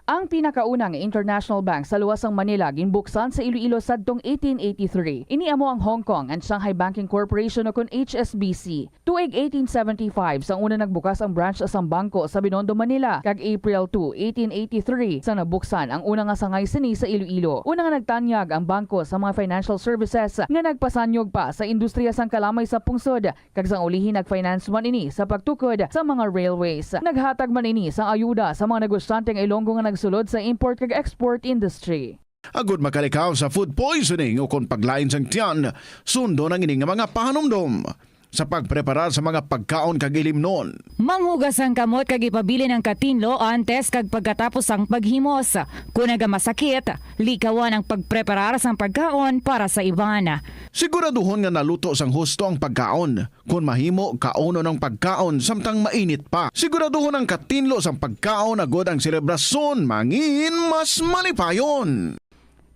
Ang pinakauna nga international bank sa luwas sang Manila ginbuksan sa Iloilo sadtong eighteen eighty-three. Ini amo ang Hong Kong and Shanghai Banking Corporation, o kon H S B C. Tuig eighteen seventy-five sang una nagbukas ang branch sang bangko sa Binondo, Manila, kag April two, eighteen eighty-three sang nabuksan ang una nga sangay sini sa Iloilo. Una nga nagtanyag ang bangko sa mga financial services nga nagpasanyog pa sa industriya sang kalamay sa pungsod, kag sang ulihi nag-finance man ini sa pagtukod sa mga railways. Naghatag man ini sang ayuda sa mga negosyante nga Ilonggo nga nagsulod sa import kag export industry. Agod makalikaw sa food poisoning o kon paglain sang tiyan, sundon ang ini nga mga pahanumdom sa pagpreparar sa mga pagkaon kag ilimnon. Manghugas ang kamot kag ipabilin ang katinlo antes kag pagkatapos sang paghimos. Kon nagamasakit, likawan ang pagpreparar sang pagkaon para sa iban. Siguraduhon nga naluto sang husto ang pagkaon. Kon mahimo, kaunon ang pagkaon samtang mainit pa. Siguraduhon ang katinlo sang pagkaon agod ang selebrasyon mangin mas malipayon.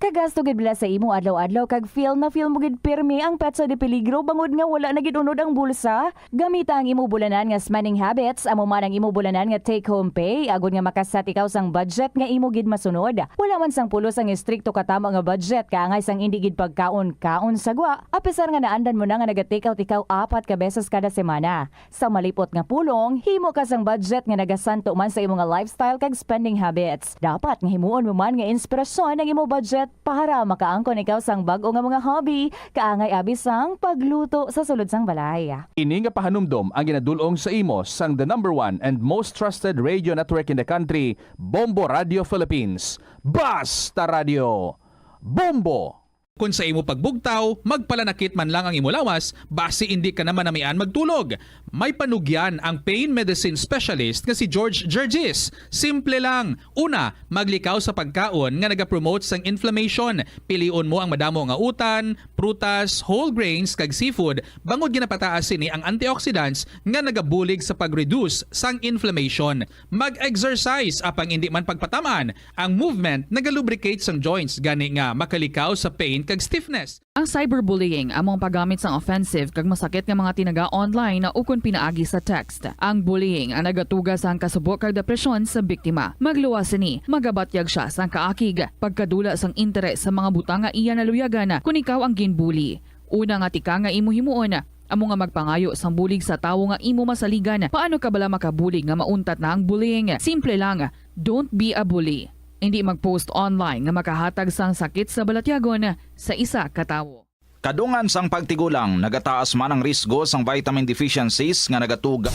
Kagasto gid bala sa imo adlaw-adlaw kag feel na feel mo gid pirmi ang petsa de peligro bangod nga wala na gid unod ang bulsa? Gamita ang imo bulanan nga spending habits, amo man ang imo bulanan nga take-home pay, agod nga makaset ikaw sang budget nga imo gid masunod. Wala man sang pulos ang estrikto katamo nga budget, kaangay sang indi gid pagkaon-kaon sa gwa, apisar nga naandan mo na nga naga-take out ikaw apat ka beses kada semana. Sa malipot nga pulong, himo ka sang budget nga nagasanto man sa imo nga lifestyle kag spending habits. Dapat nga himuon mo man nga inspirasyon ang imo budget para makaangkon ikaw sang bag-o nga mga hobby, kaangay abi sang pagluto sa sulod sang balay. Ini nga pahanumdom ang ginadul-ong sa imo sang the number one and most trusted radio network in the country, Bombo Radio Philippines. Basta Radio, Bombo! Kon sa imo pagbugtaw, magpalanakit man lang ang imo lawas, basi indi ka na manamian magtulog. May panugyan ang pain medicine specialist nga si George Gergis. Simple lang. Una, maglikaw sa pagkaon nga nagapromote sang inflammation. Pilion mo ang madamo nga utan, prutas, whole grains, kag seafood, bangod ginapataas sini ang antioxidants nga nagabulig sa pag-reduce sang inflammation. Mag-exercise, apang indi man pagpatam-an. Ang movement nagalubricate sang joints, gani nga makalikaw sa pain kag stiffness. Ang cyberbullying amo ang paggamit sang offensive kag masakit nga mga tinaga online ukon pinaagi sa text. Ang bullying ang nagatuga sang kasubo kag depresyon sa biktima. Magluwas sini, magabatyag sia sang kaakig, pagkadula sang interes sa mga butang nga iya naluyagan kon ikaw ang ginbully. Una nga tikang nga imo himuon, amo nga magpangayo sang bulig sa tawo nga imo masaligan. Paano ka bala makabulig nga mauntat na ang bullying? Simple lang, don't be a bully. Indi mag-post online nga makahatag sang sakit sa balatyagon sa isa ka tawo. Kadungan sang pagtigulang, nagataas man ang risgo sang vitamin deficiencies nga nagatuga.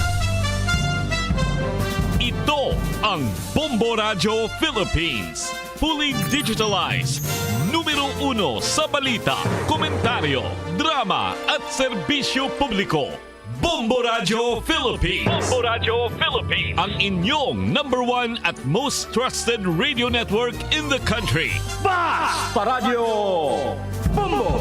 Ito ang Bombo Radyo Philippines. Fully digitalized. Numero uno sa balita, komentaryo, drama, at serbisyo publiko. Bombo Radyo Philippines. Bombo Radyo Philippines. Ang inyong number one at most trusted radio network in the country. Basta Radyo Bombo!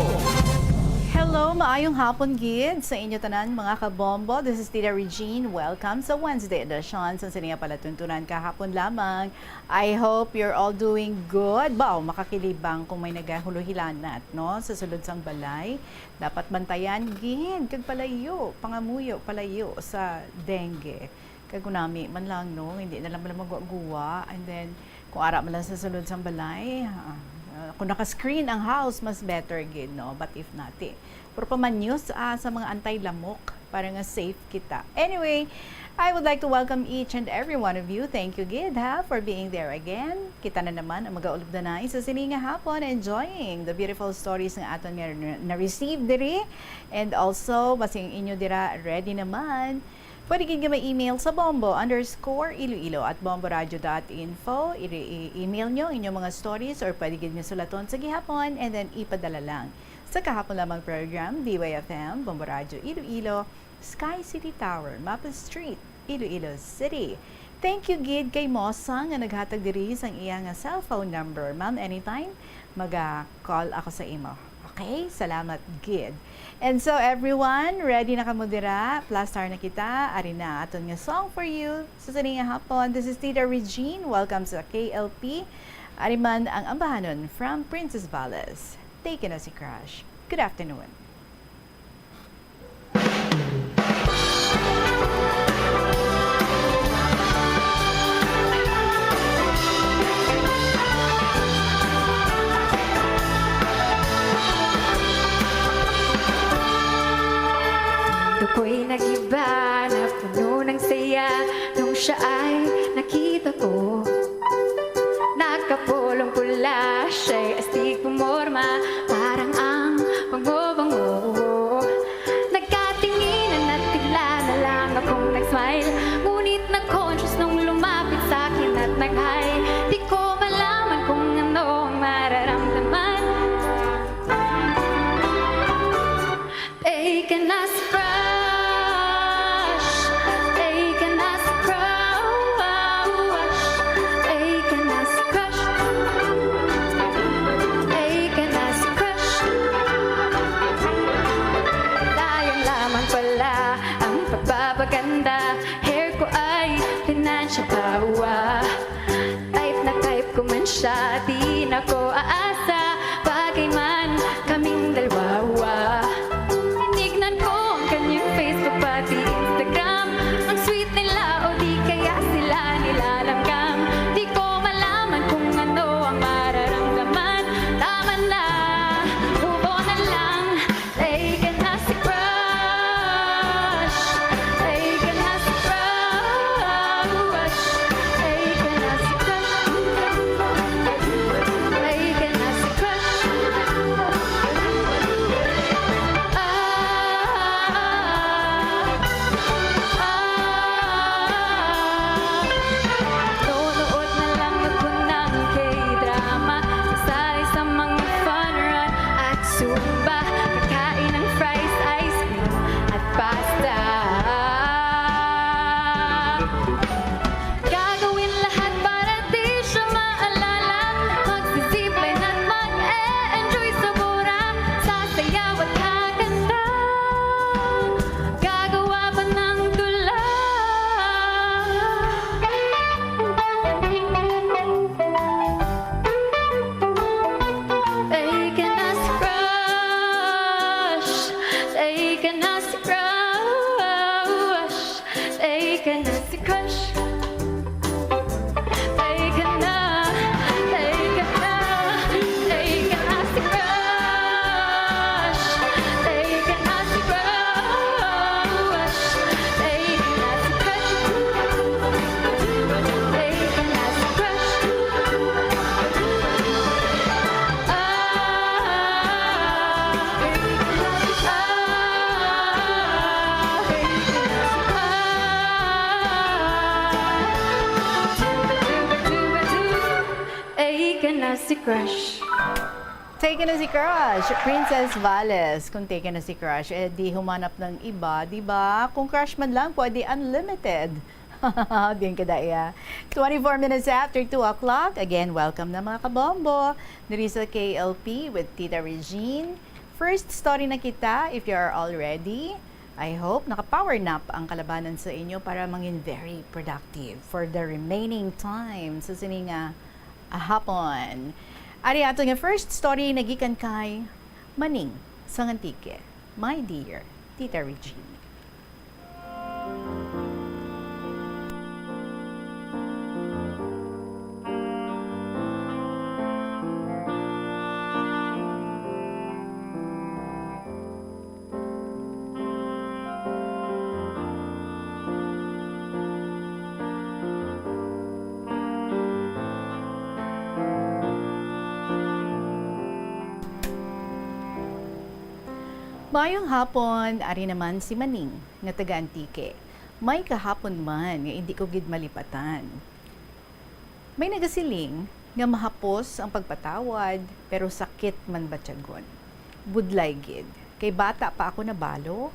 Hello, maayong hapon gid sa inyo tanan, mga kabombo. This is Tita Regine. Welcome sa Wednesday edition sa sini nga palatuntunan kahapon lamang. I hope you're all doing good. Baw, makakilibang kung may nagahuluhilanat, no, sa sulod sang balay. Dapat bantayan gid kag palayo, pangamuyo, palayo sa dengue. Kag kunami man lang, no, hindi na lang man magwa-guwa. And then, kung ara man lang sa sulod sang balay, ah, ah, kung naka-screen ang house, mas better gid, no? But if not, eh, puro pa man news, ah, sa mga anti-lamok para nga safe kita. Anyway, I would like to welcome each and every one of you. Thank you gid, ha, for being there again. Kita na naman ang magaulubdanay sa sini nga hapon, enjoying the beautiful stories nga aton nga na-, na-receive diri. And also, basing inyo dira ready naman. Pwede gid nga ma-email sa bombo underscore iloilo at bomboradio dot info. I-, i-email nyo inyong mga stories or pwede gid nga sulaton sa gihapon and then ipadala lang sa kahapon lamang program, D Y F M, Bombo Radio Iloilo, Sky City Tower, Maple Street, Iloilo City. Thank you gid kay Mosa nga naghatag diri sang iya nga cellphone number. Ma'am, anytime, maga-call ako sa imo. Okay? Salamat gid. And so, everyone, ready na kamo dira? Plastar na kita. Ari na aton nga song for you sa sini nga hapon. This is Tita Regine. Welcome sa K L P. Ari man ang ambahanon from Princess Bales. Take na si Crush. Good afternoon. Siya ay nakita ko. Nakapulong pula siya'y astig pumorma, parang ang bango-bango. Nagkatinginan at bigla na lang akong nag-smile. Ngunit na-conscious nung lumapit sa akin at nag-hi. Di ko malaman kung ano ang mararamdaman. Taken as a crush. Taken as a crush. Taken as a crush. Taken as a crush. Sayang lamang pala ang pagpapaganda. Hair ko ay pinansya pa, wa. Type na type ko man siya, di na ko aasa. Bagay man kaming dalawa. Tinignan ko ang kanyang Facebook pati Instagram. Ang sweet nila, o di kaya sila nilalanggam. Di ko malaman kung ano ang mararamdaman. Tama na, move on na lang. Taken as a crush. Taken as a crush. Taken as a crush. Taken as a crush. Ah, ah, ah. Nunood na lang ako ng K-drama. Kasali sa mga fun run at Zumba, kakain ng fries, ice cream, at pasta. Gagawin lahat para di siya maalala. Magsi-zipline at mag-e-enjoy sa Bora. Sasayaw at kakanta. Gagawa pa ng tula. Taken as a crush. Taken as a crush. Taken as a crush. Taken na. Taken na. Taken as a crush. Taken as a crush. Taken as a crush. Taken as a crush. Ah, ah, ah. Taken na si crush. Taken na si crush, Princess Vales. Kung taken na si crush, eh, di humanap ng iba, di ba? Kung crush man lang, pwede unlimited. Diyan ka daya. Twenty-four minutes after two o'clock. Again, welcome na, mga kabombo. Diri sa K L P with Tita Regine. First story na kita, if you are all ready. I hope naka-power nap ang kalabanan sa inyo para mangin very productive for the remaining time sa sini nga, ah, hapon. Ari ato nga first story nagikan kay Maning sang Antique. My dear Tita Regine. Maayong hapon, ari naman si Maning nga taga Antique. May kahapon man nga indi ko gid malipatan. May nagasiling nga mahapos ang pagpatawad, pero sakit man batyagon. Budlay gid, kay bata pa ako nabalo.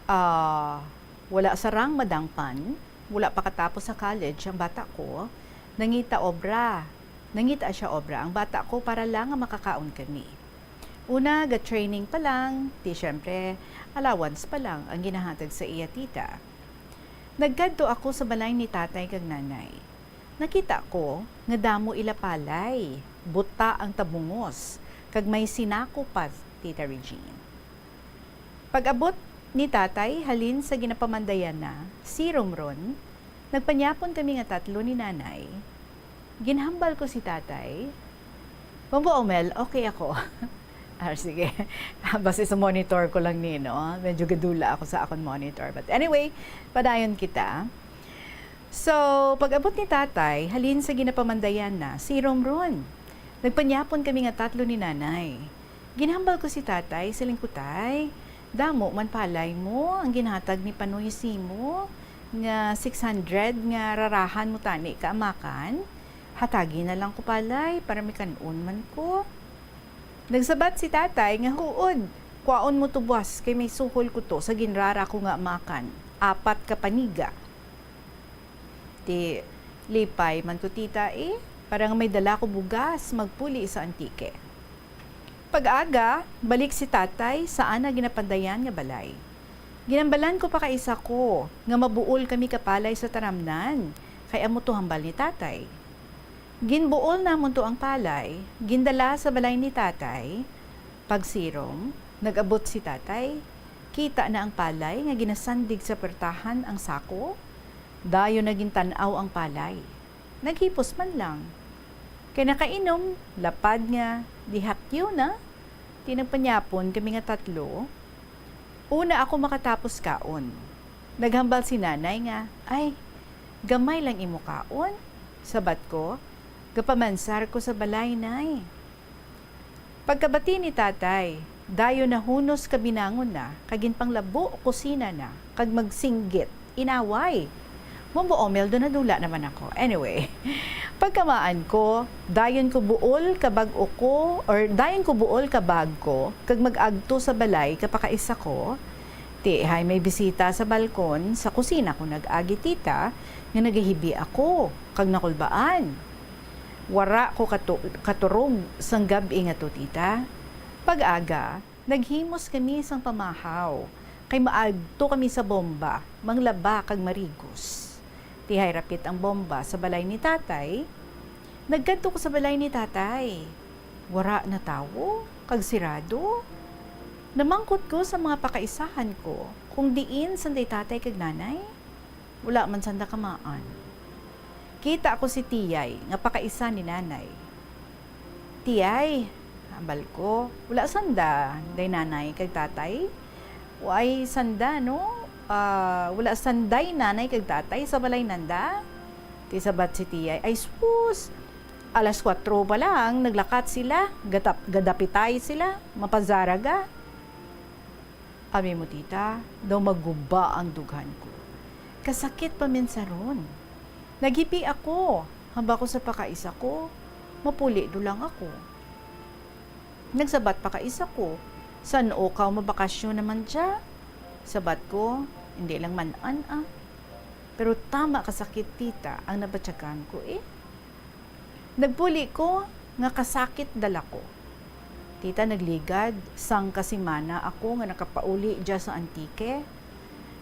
Ah, wala sarang madangpan, wala pa katapos sa college ang bata ko, nangita obra. Nangita siya obra ang bata ko para lang nga makakaon kami. Una, ga-training pa lang, di syempre, allowance pa lang ang ginahatag sa iya tita. Nagkadto ako sa balay ni tatay kag nanay. Nakita ko nga damo ila palay, buta ang tabungos, kag may sinako pa, Tita Regine. Pag-abot ni tatay halin sa ginapamandayan na, si Romron, nagpanyapon kami nga tatlo ni nanay. Ginhambal ko si tatay. Bombo Omel, okay ako. Ah, sige. Basta sa monitor ko lang ni, no? Medyo gadula ako sa akon monitor. But anyway, padayon kita. So, pag-abot ni Tatay, halin sa ginapamandayan na, sirom ron. Nagpanyapon kami nga tatlo ni Nanay. Ginhambal ko si Tatay, siling ko, "Tay, damo man palay mo ang ginhatag ni Panoy simo nga six hundred nga rarahan mo tani ka amakan. Hatagi na lang ko palay para may kan-on man ko." Nagsabat si Tatay nga, "Huod, kwaon mo to, buwas, kay may suhol ko to sa ginrara ko nga amakan, apat ka paniga." Ti, lipay man ko, tita, eh, para nga may dala ko bugas magpuli sa Antique. Pag-aga, balik si Tatay sa ana ginapandayan nga balay. Ginambalan ko pa kaisa ko nga mabuol kami ka palay sa taramnan, kay amo to hambal ni Tatay. Ginbuol namon to ang palay, gindala sa balay ni Tatay. Pagsirom, nag-abot si Tatay. Kita na ang palay nga ginasandig sa pertahan ang sako. Dayon na gintan-aw ang palay. Naghipos man lang. Kay nakainom, lapad nga, dihatyo na. Ti nagpanyapon kami nga tatlo. Una ako makatapos kaon. Naghambal si Nanay nga, "Ay, gamay lang imo kaon." Sabat ko, "Gapamansar ko sa balay, Nay." Pagkabati ni Tatay, dayon nahunos kabinangon na, kag ginpanglabo kusina na, kag magsinggit, inaway. Mumbo, Omel, do nadula naman ako. Anyway, pagkamaan ko, dayon ko buol ka bag-o ko, or dayon ko buol ka bag ko, kag mag-agto sa balay ka pakaisa ko. Ti, hay may bisita sa balkon, sa kusina ko nag-agi, tita, nga nagahibi ako, kag nakulbaan. Wara ko katu-, katurog sang gab-i nga to, tita. Pag-aga, naghimos kami sang pamahaw, kay maagto kami sa bomba, manglaba kag marigos. Ti hay rapit ang bomba sa balay ni Tatay. Nagkadto ko sa balay ni Tatay. Wara na tawo, kag sirado. Namangkot ko sa mga pakaisahan ko kung diin sanday Tatay kag Nanay. Wala man sanda kamaan. Kita ko si Tiyay nga pakaisa ni Nanay. "Tiyay," hambal ko, "wala sanda day Nanay kag Tatay? Way sanda, no? Ah, wala sanday Nanay kag Tatay sa balay nanda?" Ti sabat si Tiyay, "Ay sus, alas kuwatro pa lang, naglakat sila, gatap-, gadapitay sila, mapazaraga." Abi mo, tita, daw maguba ang dughan ko. Kasakit pa man sa ron. Naghipi ako, hambal ko sa pakaisa ko, mapuli do lang ako. Nagsabat pa kaisa ko, "San-o kaw mabakasyon naman dya?" Sabat ko, "Hindi lang man-an, ah. Pero tama kasakit, tita, ang nabatyagan ko, eh." Nagpuli ko nga kasakit dala ko. Tita, nagligad, sangka semana ako nga nakapauli dya sa Antique.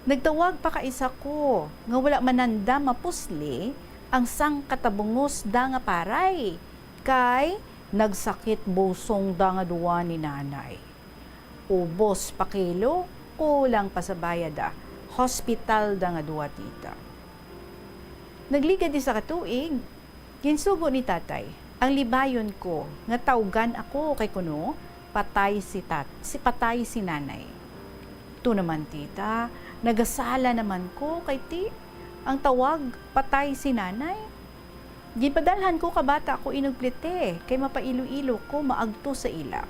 Nagtawag pa kaisa ko nga wala man nanda mapusli ang sangka tabungos da nga paray, kay nagsakit busong da nga duwa ni Nanay. Ubos pa kilo, kulang pa sa bayad, ah. Hospital da nga duwa, tita. Nagligad isa ka tuig, ginsugo ni Tatay ang libayon ko nga tawgan ako kay kuno patay si tat-, si patay si Nanay. To naman, tita, nagasala naman ko kay ti ang tawag patay si Nanay. Gipadalhan ko ka bata ko inog plete kay mapailoilo ko maagto sa ila.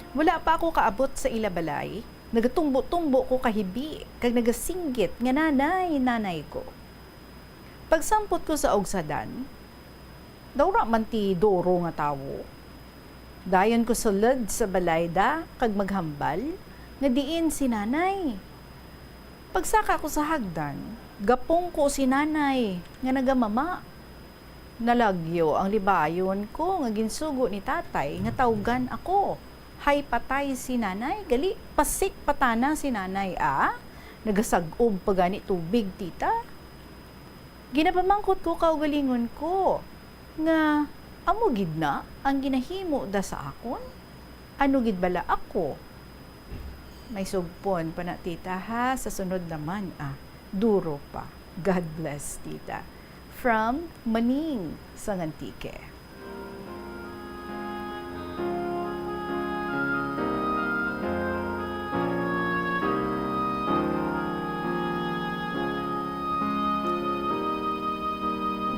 Wala pa ako kaabot sa ila balay, nagatumbo-tumbo ko kahibi kag nagasinggit nga, "Nanay, nanay ko." Pagsampot ko sa ugsadan, daw ra man ti duro nga tawo. Dayon ko sulod sa balay da kag maghambal nga diin si Nanay. Pagsaka ko sa hagdan, gapungko si Nanay nga nagamama. Nalagyo ang libayon ko nga ginsugo ni Tatay nga tawgan ako. Hay patay si Nanay, gali pasik patana si Nanay, ah. Nagasag-ob pa gani tubig, tita. Ginapamangkot ko kaugalingon ko nga amo gid na ang ginahimo da sa akon? Ano gid bala ako? May sugpon pa na, tita, ha? Sa sunod naman, ah, duro pa. God bless, tita. From Maning, sang Antique.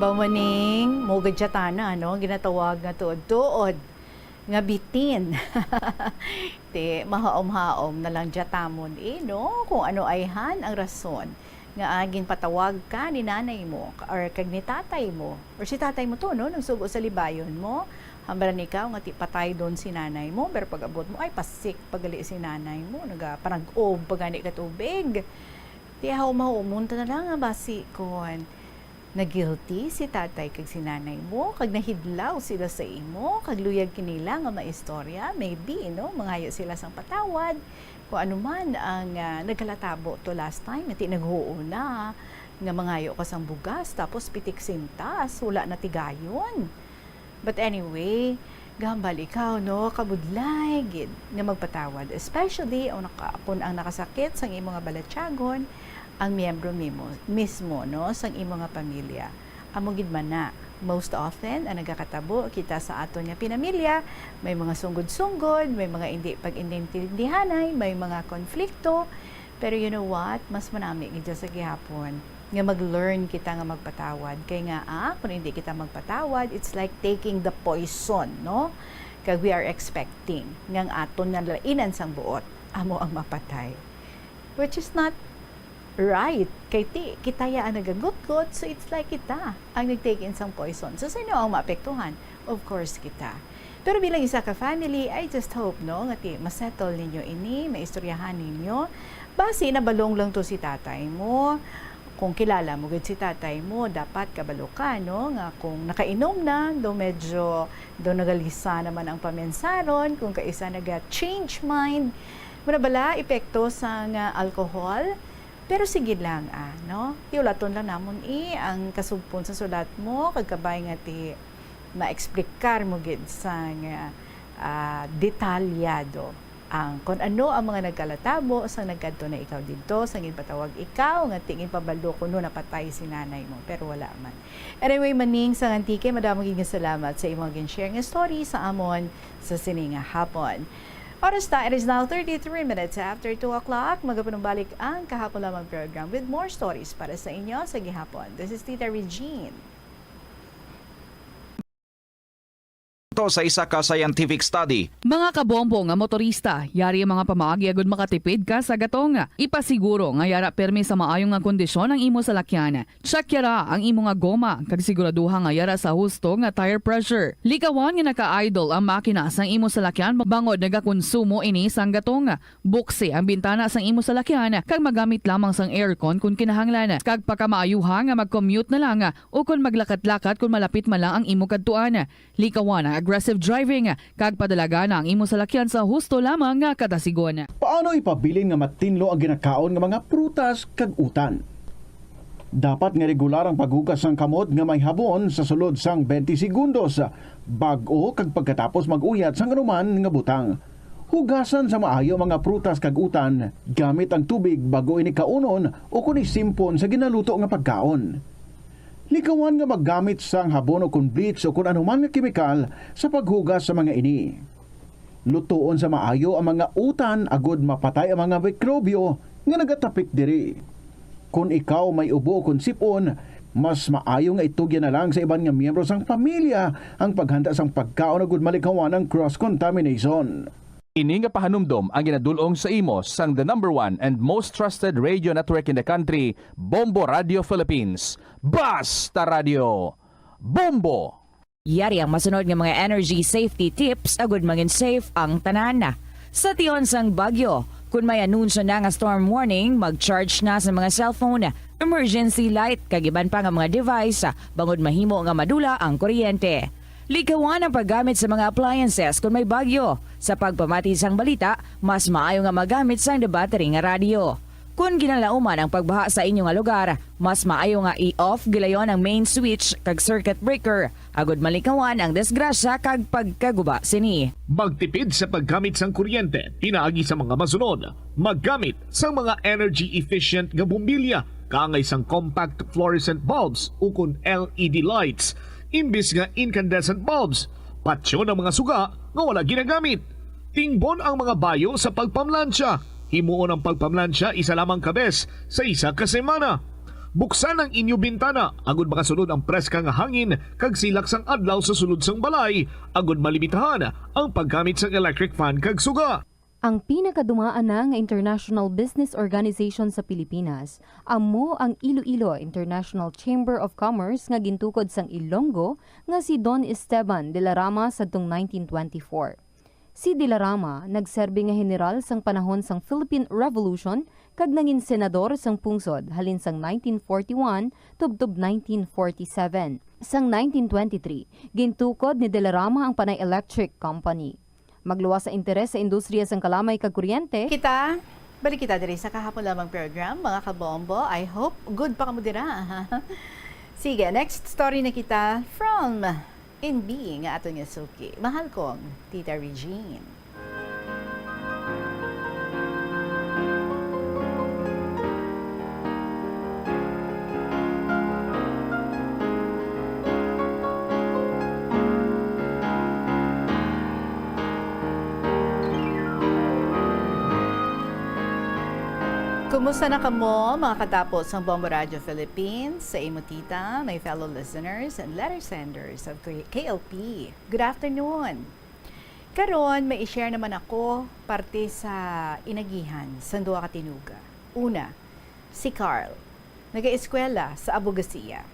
Bamaning mo gadyatana, no? Ginatawag nga tuod-tuod nga bitin. Ti, mahaom-haom na lang dyatamon, eh, no? Kung ano ayhan ang rason nga, ah, ginpatawag ka ni nanay mo or kag ni tatay mo, or si tatay mo to, no? Nagsugo sa libayon mo, hambal ikaw nga ti patay doon si nanay mo, pero pag-abot mo, ay, pasik pagali si nanay mo, nagapanag-ob pa gani ka tubig. Ti, haom-haomon ta na lang nga basi kon na-guilty si tatay kag si nanay mo, kag nahidlaw sila sa imo, kag luyag kinila nga maistorya, maybe, no, mangayo sila sang patawad. Kung ano man ang, ah, nagkalatabo to last time, ti naghuo na nga mangayo ka sang bugas, tapos pitik sintas, wala na tigayon. But anyway, gahambal ikaw, no, kabudlay gid nga magpatawad, especially ang naka-, kung ang nakasakit sang imo nga balatyagon ang miyembro mimo, mismo, no, sang imo nga pamilya. Amo gid man na, most often ang nagakatabo kita sa aton nga pinamilya, may mga sunggod-sunggod, may mga indi pag-intindihanay, may mga konflikto. Pero you know what? Mas manami gid sa gihapon nga mag-learn kita nga magpatawad. Kay nga, ah, kung hindi kita magpatawad, it's like taking the poison, no? Kag we are expecting nga ang aton nga lainan sang buot amo ang mapatay. Which is not right. Kay ti, kita ya ang nagagutgot, so it's like kita ang nag-take in sang poison. So, sino ang maapektuhan? Of course, kita. Pero bilang isa ka family, I just hope, no, nga ti masettle ninyo ini, maistoryahan ninyo. Basi nabalong lang to si tatay mo. Kung kilala mo gid si tatay mo, dapat kabalo ka, no, nga kung nakainom na, do medyo, do nagalisa naman ang pamensaron, kung kaisa naga-change mind, mura bala epekto sang alcohol. Pero sige lang, ah, no? Ti ulaton lang namon, eh, ang kasugpon sa sulat mo, kag kabay nga ti maeksplikar mo gid sang, ah, detalyado ang kon ano ang mga nagkalatabo sang nagkadto na ikaw didto, sang ginpatawag ikaw, nga ti ginpabalo kuno napatay si nanay mo, pero wala man. Anyway, Maning sang Antique, madamo gid nga salamat sa imong gin-share nga story sa amon sa sini nga hapon. Oras ta, it is now thirty-three minutes after two o'clock. Magapanumbalik ang Kahapon Lamang program with more stories para sa inyo sa gihapon. This is Tita Regine. To sa isa ka scientific study. Mga kabombo nga motorista, yari ang mga pamaagi agud makatipid ka sa gatong. Ipasiguro nga yara pirmi sa maayo nga kondisyon ang imo salakyan. Check yara ang imo nga goma, kag siguraduha nga yara sa husto nga tire pressure. Likawan nga naka-idle ang makina sang imo salakyan bangod nagakonsumo ini sang gatong. Buksi ang bintana sang imo salakyan kag magamit lamang sang aircon kon kinahanglan, kag pakamaayuha nga mag-commute na lang o kon maglakat-lakat kon malapit man lang ang imo kadtuan. Likawan ang aggressive driving kag padalagana ang imo salakyan sa husto lamang nga kadasigon. Paano ipabilin nga matinlo ang ginakaon nga mga prutas kag utan? Dapat nga regular ang paghugas sang kamot nga may habon sa sulod sang twenty segundos bag-o kag pagkatapos mag-uyat sang anuman nga butang. Hugasan sa maayo ang mga prutas kag utan gamit ang tubig bag-o ini kaunon ukon isimpon sa ginaluto nga pagkaon. Likawan nga maggamit sang habon ukon bleach ukon anuman nga kemikal sa paghugas sa mga ini. Lutoon sa maayo ang mga utan agod mapatay ang mga mikrobyo nga nagatapik diri. Kon ikaw may ubo ukon sip-on, mas maayo nga itugyan na lang sa iban nga miyembro sang pamilya ang paghanda sang pagkaon agud malikawan ang cross-contamination. Ini nga pahanumdom ang ginadul-ong sa imo sang the number one and most trusted radio network in the country, Bombo Radio Philippines. Basta Radio, Bombo! Yari ang masunod nga mga energy safety tips agud mangin safe ang tanan. Sa tion sang bagyo, kun may anunsyo na nga storm warning, mag-charge na sa mga cellphone, emergency light, kag iban pa nga mga device, bangod mahimo nga madula ang kuryente. Likawan ang paggamit sa mga appliances kun may bagyo. Sa pagpamati sang balita, mas maayo nga magamit sang debattery nga radyo. Kun ginalauman ang pagbaha sa inyo nga lugar, mas maayo nga i-off gilayon ang main switch kag circuit breaker, agud malikawan ang disgrasya kag pagkaguba sini. Magtipid sa paggamit sang kuryente pinaagi sa mga masunod. Maggamit sang mga energy efficient nga bombilya, kaangay sang compact fluorescent bulbs ukon L E D lights, imbis nga incandescent bulbs. Patyon ang mga suga nga wala ginagamit. Tingbon ang mga bayo sa pagpamlansya. Himuon ang pagpamlansya isa lamang ka bes sa isa ka semana. Buksan ang inyo bintana agud makasulod ang preska nga hangin kag silak sang adlaw sa sulod sang balay, agud malimitahan ang paggamit sang electric fan kag suga. Ang pinakadumaan na nga international business organization sa Pilipinas amo ang Iloilo International Chamber of Commerce nga gintukod sang Ilonggo nga si Don Esteban de la Rama sadtong nineteen twenty-four. Si de la Rama nagserbi nga heneral sang panahon sang Philippine Revolution kag nangin senador sang pungsod halin sang nineteen forty-one tubtob nineteen forty-seven. Sang nineteen twenty-three, gintukod ni de la Rama ang Panay Electric Company. Magluwas sa interes sa industriya sang kalamay kag kuryente. Kita, balik kita diri sa kahapon lamang program, mga kabombo. I hope good pa kamo dira, ha? Sige, next story na kita from Inbi nga aton nga suki. Mahal kong Tita Regine. Kumusta na kamo, mga katapo sang Bombo Radio Philippines, sa imo tita, my fellow listeners and letter senders of K- KLP? Good afternoon. Karon, may i-share naman ako parte sa inagihan sang duha ka tinuga. Una, si Carl. Nagaeskwela sa abogasiya.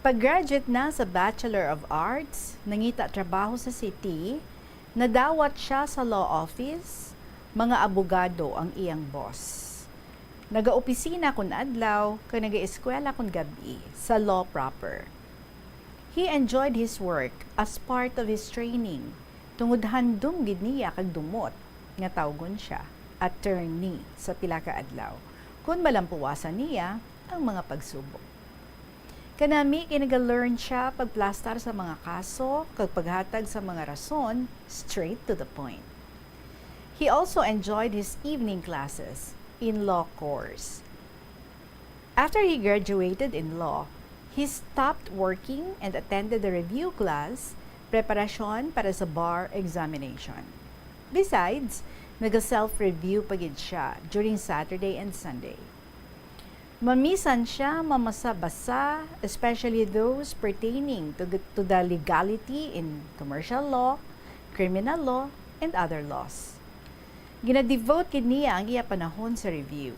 Pag-graduate na sa Bachelor of Arts, nangita trabaho sa city, nadawat sia sa law office, mga abogado ang iyang boss. Nagaopisina kon adlaw kag nagaeskwela kon gab-i sa law proper. He enjoyed his work as part of his training tungod handom gid niya kag dumot nga tawgon sia attorney sa pila ka adlaw kon malampuwasan niya ang mga pagsubok. Kanami kay naga-learn sia pagplastar sa mga kaso kag paghatag sa mga rason straight to the point. He also enjoyed his evening classes in law course. After he graduated in law, he stopped working and attended the review class, preparasyon para sa bar examination. Besides, naga-self-review pa gid siya during Saturday and Sunday. Mamisan siya mamasa-basa, especially those pertaining to, to the legality in commercial law, criminal law, and other laws. Gina-devote gid niya ang iya panahon sa review.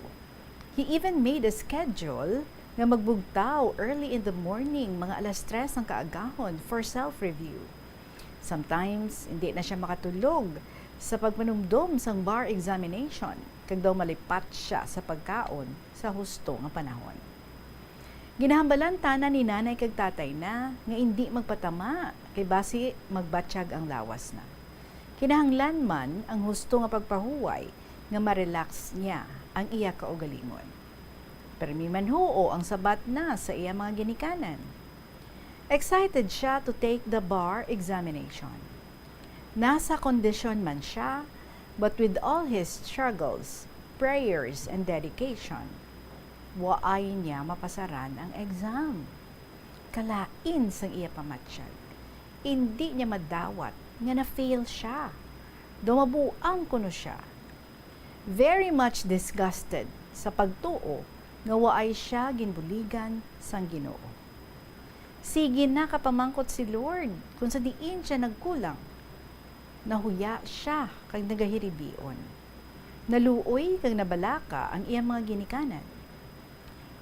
He even made a schedule nga magbugtaw early in the morning, mga alas tres sang kaagahon, for self-review. Sometimes, hindi na siya makatulog sa pagpanumdom sang bar examination, kag daw malipat sia sa pagkaon sa husto nga panahon. Ginahambalan tana ni nanay kag tatay na nga indi magpatama, kay basi magbatyag ang lawas na. Kinahanglan man ang husto nga pagpahuway nga ma-relax niya ang iya kaugalingon. Permi manhuo ang sabat na sa iya mga ginikanan. Excited sia to take the bar examination. Nasa kondisyon man sia, but with all his struggles, prayers, and dedication, waay niya mapasaran ang exam. Kalain sang iya pamatyag, indi niya madawat nga na-fail sia. Daw mabuang kuno sia. Very much disgusted sa pagtuo nga waay sia ginbuligan sang Ginoo. Sige nakapamangkot si Lord kon sa diin sia nagkulang. Nahuya sia kag nagahiribion. Naluoy kag nabalaka ang iyang mga ginikanan.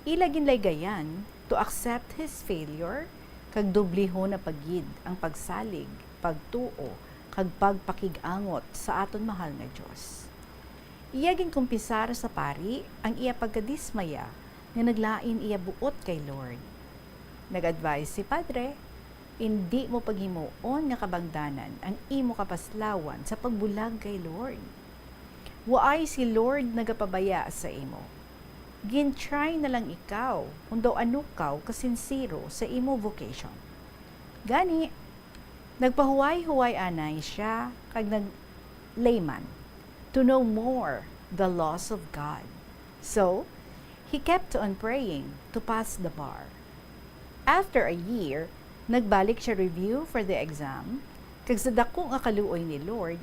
Ila ginlaygayan to accept his failure kag dublihon na pa gid ang pagsalig, pagtuo, kag pagpakig-angot sa aton mahal nga Dios. Iya ginkumpisar sa pari ang iya pagkadismaya nga naglain iya buot kay Lord. Nag-advise si Padre, "Indi mo paghimuon nga kabangdanan ang imo kapaslawan sa pagbulag kay Lord. Waay si Lord nagapabaya sa imo. Gin-try na lang ikaw kon daw ano kaw kasinsero sa imo vocation." Gani, nagpahuway-huway anay sia kag nag-layman to know more the laws of God. So, he kept on praying to pass the bar. After a year, nagbalik siya review for the exam, kag sa dako nga kaluoy ni Lord,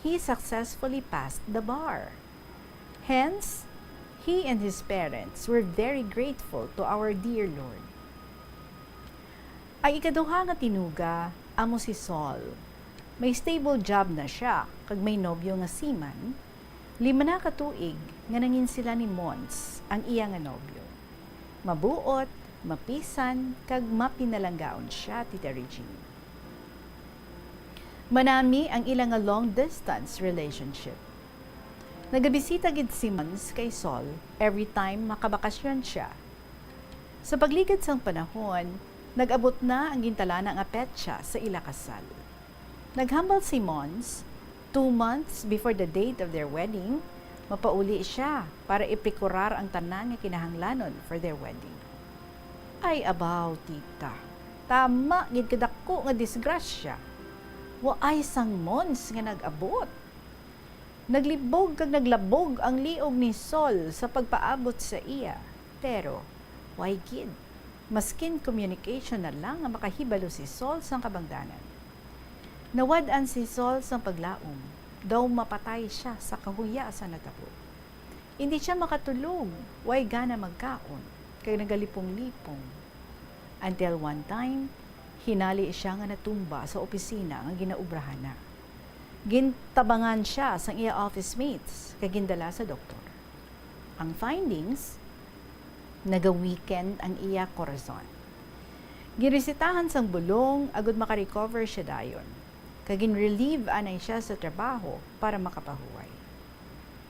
he successfully passed the bar. Hence, He and his parents were very grateful to our dear Lord. Ang ikaduha nga tinuga amo si Sol. May stable job na sia kag may nobyo nga seaman. Lima na ka tuig nga nangin sila ni Mons, ang iya nga nobyo. Mabuot, mapisan, kag mapinalanggaon sia, Tita Regine. Manami ang ila nga long-distance relationship. Nagabisita gid si Mons kay Sol every time makabakasyon sia. Sa pagligad sang panahon, nag-abot na ang gintalana nga petsa sa ila kasal. Naghambal si Mons, two months before the date of their wedding, mapauli sia para iprekurar ang tanan nga kinahanglanon for their wedding. Ay abaw, tita, tama gid kadako nga disgrasya. Waay sang months nga nag-abot. Naglibog kag naglabog ang liog ni Sol sa pagpaabot sa iya, pero way gid, maskin communication na lang nga makahibalo si Sol sang kabangdanan. Nawad-an si Sol sang paglaom, daw mapatay sia sa kahuya sa natabo. Indi sia makatulog, way gana magkaon, kag nagalipong-lipong. Until one time, hinali sia nga natumba sa opisina nga ginaobrahana. Gintabangan sia sang iya office mates kag gindala sa doktor. Ang findings, naga-weakened ang iya korason. Ginresetahan sang bulong agud makarecover sia dayon, kag gin-relieve anay sia sa trabaho para makapahuway.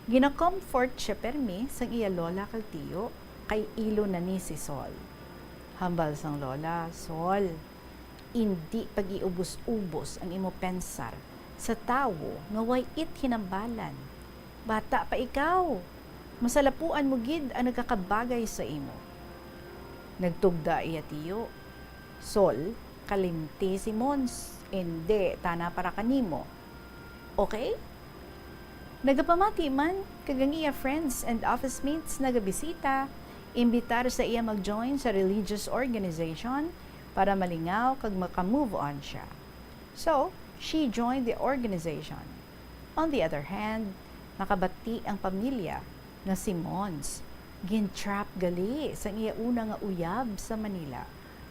Gina-comfort sia permi sang iya lola kag tiyo, kay ilo na ni si Sol. Hambal sang lola, "Sol, indi pag-iubos-ubos ang imo pensar sa tawo nga way it hinambalan. Bata pa ikaw, masalapuan mo gid ang nagakabagay sa imo." Nagtugda iya tiyo, "Sol, kalimti si Mons, indi tana para kanimo. Okay?" Nagapamati man, kag ang iya friends and office mates nagabisita, imbitar sa iya mag-join sa religious organization para malingaw kag maka-move on sia. So, she joined the organization. On the other hand, nakabati ang pamilya nga si Mons gin-trap gali sang iya una nga uyab sa Manila,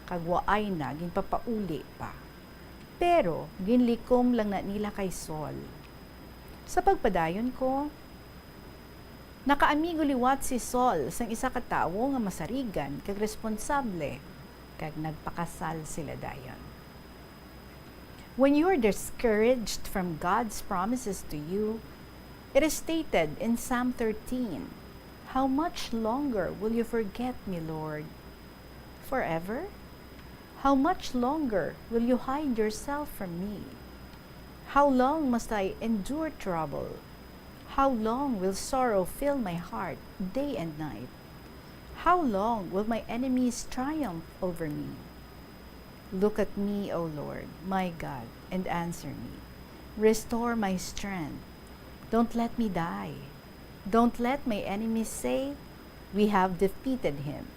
kag waay na ginpapauli pa. Pero ginlikom lang na nila kay Sol. Sa pagpadayon ko, nakaamigo liwat si Sol sang isa ka tawo nga masarigan kag responsable, kag nagpakasal sila dayon. When you are discouraged from God's promises to you, it is stated in Psalm thirteen, "How much longer will you forget me, Lord? Forever? How much longer will you hide yourself from me? How long must I endure trouble? How long will sorrow fill my heart day and night? How long will my enemies triumph over me? Look at me, O Lord, my God, and answer me. Restore my strength. Don't let me die. Don't let my enemies say, 'We have defeated him.'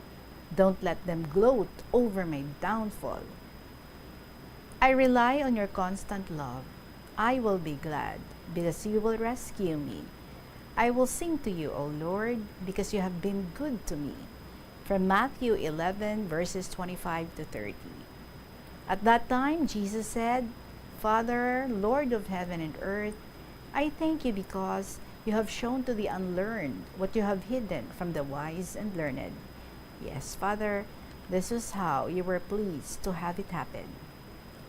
Don't let them gloat over my downfall. I rely on your constant love. I will be glad because you will rescue me. I will sing to you, O Lord, because you have been good to me." From Matthew eleven, verses twenty-five to thirty. At that time, Jesus said, "Father, Lord of heaven and earth, I thank you because you have shown to the unlearned what you have hidden from the wise and learned. Yes, Father, this is how you were pleased to have it happen.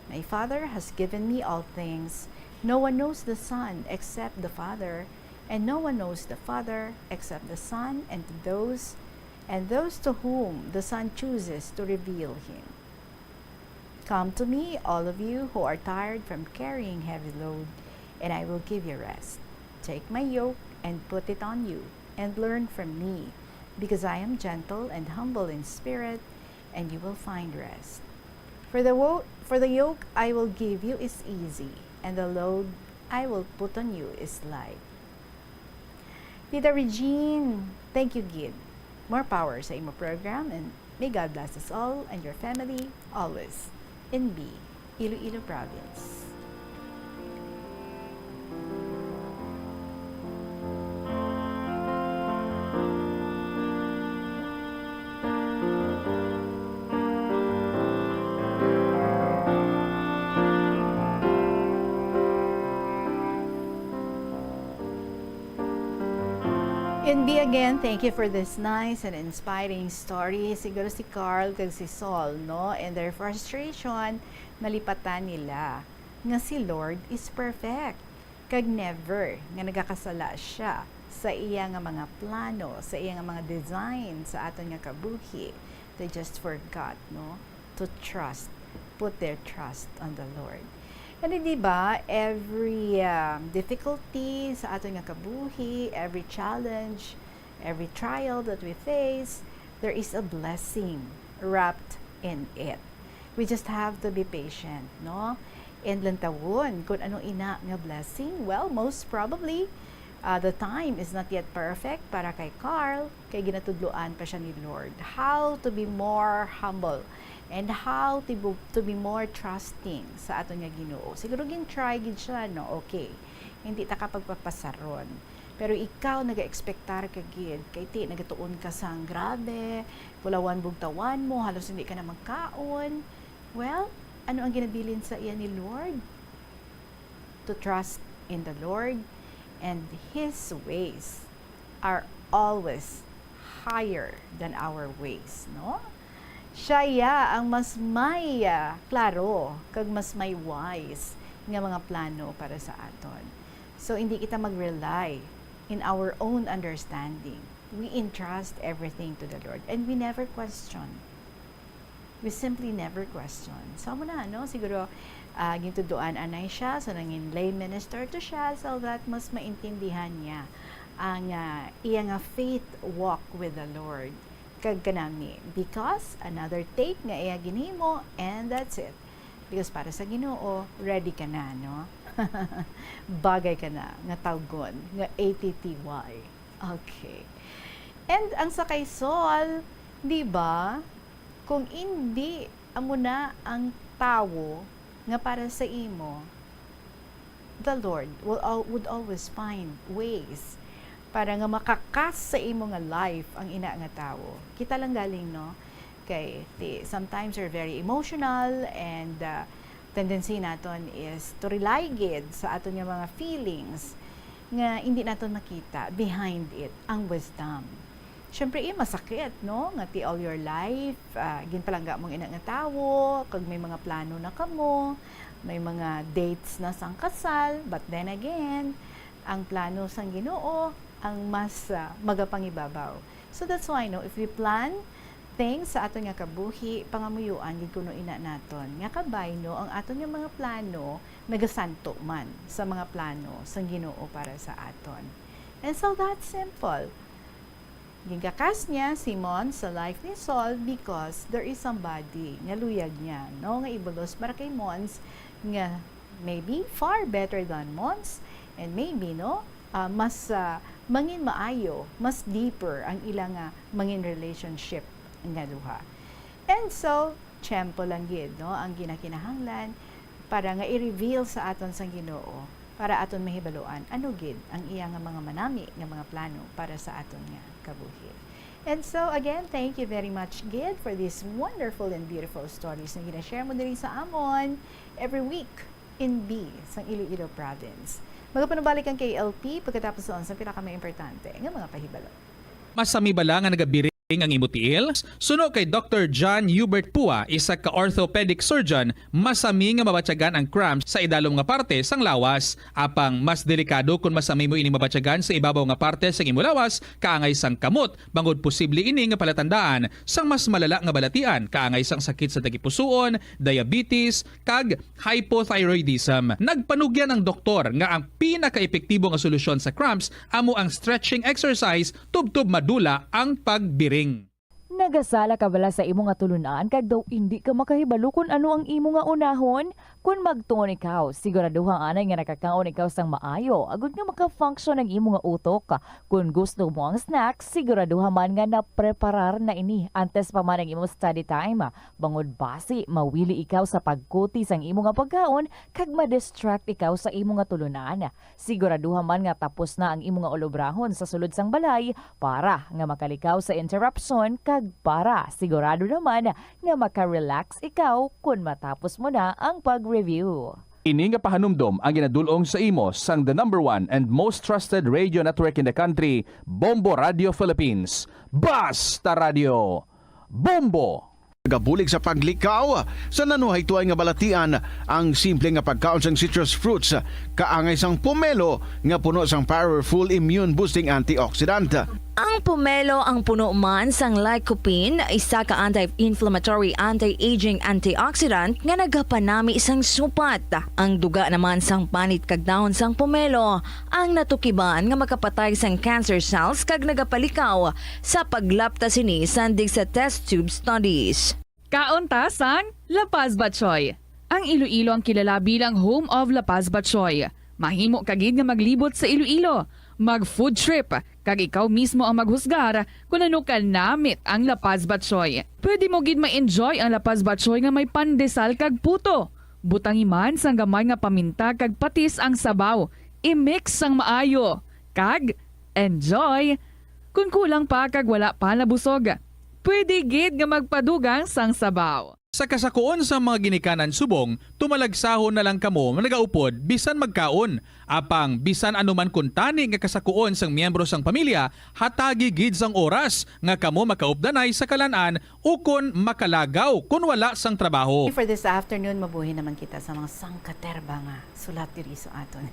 My Father has given me all things. No one knows the Son except the Father, and no one knows the Father except the Son and those, and those to whom the Son chooses to reveal him. Come to me, all of you who are tired from carrying heavy load, and I will give you rest. Take my yoke and put it on you, and learn from me, because I am gentle and humble in spirit, and you will find rest. For the wo-, for the yoke I will give you is easy, and the load I will put on you is light." Tita Regine, thank you gid. More power sa imo program, and may God bless us all and your family always. In B, Iloilo Province. And B again, thank you for this nice and inspiring story. Siguro si Carl kag si Saul, no? And their frustration, nalipatan nila nga si Lord is perfect. Kag never nga nagakasala siya sa iya nga mga plano, sa iya nga mga design sa aton nga kabuhi. They just forgot, no? To trust, put their trust on the Lord. And di ba, every um, difficulty sa aton nga kabuhi, every challenge, every trial that we face, there is a blessing wrapped in it. We just have to be patient, no? And lantawon kung ano ina nga blessing. Well, most probably, uh, the time is not yet perfect para kay Carl, kay ginatudloan pa siya ni Lord how to be more humble and how to be, to be more trusting sa aton nga Ginoo. Siguro gin-try gid siya, no? Okay. Hindi ta ka pagpapasaron. Pero ikaw nagaekspektar ka gid, kay ti nagatuon ka sang grabe, pulawan bugtawan mo, halos hindi ka na magkaon. Well, ano ang ginabilin sa iya ni Lord? To trust in the Lord, and His ways are always higher than our ways, no? Siya ya ang mas may ah, klaro kag mas may wise nga mga plano para sa aton. So hindi kita mag-rely in our own understanding. We entrust everything to the Lord and we never question. We simply never question. So amo na, no? Siguro ah, gintuduan anay siya, so nangin lay minister to siya, so that mas maintindihan niya ang ah, iya nga faith walk with the Lord kag kanami, because another take nga iya ginhimo, and that's it. Because para sa Ginoo, ready ka na, no? Bagay ka na nga tawgon nga A T T Y. Okay. And ang sa kay Saul, di ba? Kung hindi amo na ang tawo nga para sa imo, the Lord will al- would always find ways para nga makakas sa imo nga life ang ina nga tawo. Kita lang galing, no? Kay ti, sometimes we're very emotional and uh, tendency naton is to rely gid sa aton nga mga feelings nga hindi naton makita behind it ang wisdom. Siyempre, eh, masakit, no? Nga ti all your life, ah, ginpalangga mong ina nga tawo, kag may mga plano na kamo, may mga dates na sang kasal, but then again, ang plano sang Ginoo ang mas ah, magapangibabaw. So that's why, no, if we plan things sa aton nga kabuhi, pangamuyuan gid kuno ina naton nga kabay, no, ang aton nga mga plano nagasanto man sa mga plano sang Ginoo para sa aton. And so that's simple. Ginkakas niya si Mons sa life ni Saul because there is somebody nga luyag niya, no, nga ibulos para kay Mons nga maybe far better than Mons, and maybe, no, ah, mas ah, mangin maayo, mas deeper ang ila nga mangin relationship nga duha. And so, tiyempo lang gid, no, ang ginakinahanglan para nga i-reveal sa aton sang Ginoo, para aton mahibaluan ano gid ang iya nga mga manami nga mga plano para sa aton nga kabuhi. And so again, thank you very much gid for these wonderful and beautiful stories nga gina-share mo diri sa amon every week in B sang Iloilo Province. Magapanubalik ang K L P pagkatapos sa unsang pinakamaimportante nga mga pahibalo. Masami bala nga nagabiring ang imo tiil? Suno kay Doktor John Hubert Pua, isa ka orthopedic surgeon, masami nga mabatyagan ang cramps sa idalom nga parte sang lawas. Apang mas delikado kon masami mo ining mabatyagan sa ibabaw nga parte sang imo lawas, kaangay sang kamot, bangod posible ini nga palatandaan sang mas malala nga balatian, kaangay sang sakit sa tagipusoon, diabetes, kag hypothyroidism. Nagpanugyan ang doktor nga ang pinakaepektibo nga solusyon sa cramps amo ang stretching exercise tubtob madula ang pagbiring. Nagasala ka bala sa imo nga tulunan kag daw indi ka makahibalo kon ano ang imo nga unahon? Kon magtuon ikaw, siguraduha anay nga nakakaon ikaw sang maayo agod nga maka-function ang imo nga utok. Kon gusto mo ang snack, siguraduha man nga napreparar na ini antes pa man ang imo study time. Bangod basi mawili ikaw sa pagkuti sang imo nga pagkaon kag ma-distract ikaw sa imo nga tulunan. Siguraduha man nga tapos na ang imo nga ulobrahon sa sulod sang balay para nga makalikaw sa interruption kag para sigurado naman nga maka-relax ikaw kon matapos mo na ang pag-review. Ini nga pahanumdom ang ginadul-ong sa imo sang the number one and most trusted radio network in the country, Bombo Radio Philippines. Basta Radio, Bombo! Nagabulig sa paglikaw sa nanuhaytoy nga balatian ang simple nga pagkaon sang citrus fruits, kaangay sang pomelo nga puno sang powerful immune boosting antioxidant. Ang pomelo ang puno man sang lycopene, isa ka anti-inflammatory, anti-aging antioxidant nga nagapanami sang supat. Ang duga naman sang panit kag dahon sang pomelo ang natukiban nga makapatay sang cancer cells kag nagapalikaw sa paglapta sini sandig sa test tube studies. Kaon ta sang La Paz Batchoy. Ang Iloilo ang kilala bilang home of La Paz Batchoy. Mahimo ka gid nga maglibot sa Iloilo, mag food trip, kag ikaw mismo ang maghusgar kon ano ka namit ang La Paz Batchoy. Pwede mo gid ma-enjoy ang La Paz Batchoy nga may pandesal kag puto. Butangi man sang gamay nga paminta kag patis ang sabaw. I-mix sang maayo, kag enjoy! Kon kulang pa kag wala pa nabusog, pwede gid nga magpadugang sang sabaw. Sa kasakuon sang mga ginikanan subong, tumalagsahon na lang kamo nga nagaupod bisan magkaon. Apang bisan ano man kuntani nga kasakuon sang miyembro sang pamilya, hatagi gid sang oras nga kamo makaupdanay sa kalan-an ukon makalagaw kon wala sang trabaho. For this afternoon, mabuhi naman kita sa mga sangkaterba nga sulat diri sa aton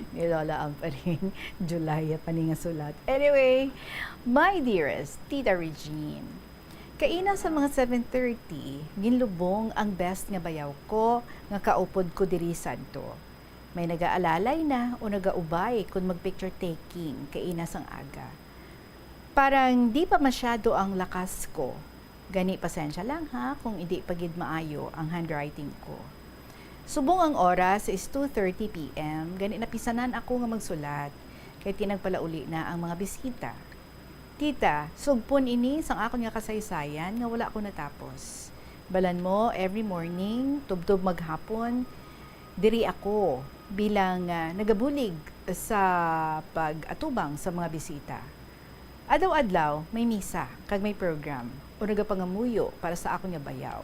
ni Lola Ampareng. July pa ni nga sulat. Anyway, my dearest Tita Regine, kaina sa mga seven thirty, ginlubong ang best nga bayaw ko nga kaupod ko diri sadto. May nagaalalay na o nagaubay kon mag-picture taking kaina sang aga. Parang di pa masyado ang lakas ko. Gani, pasensya lang ha kung indi pa gid maayo ang handwriting ko. Subong ang oras is two thirty P M, gani napisanan ako nga magsulat, kay tinagpalauli na ang mga bisita. Tita, sugpon ini sang akon nga kasaysayan nga wala ko natapos. Balan mo, every morning, tubtob maghapon, diri ako bilang, ah, nagabulig sa pag-atubang sa mga bisita. Adlaw-adlaw may misa kag may program o nagapangamuyo para sa akon nga bayaw.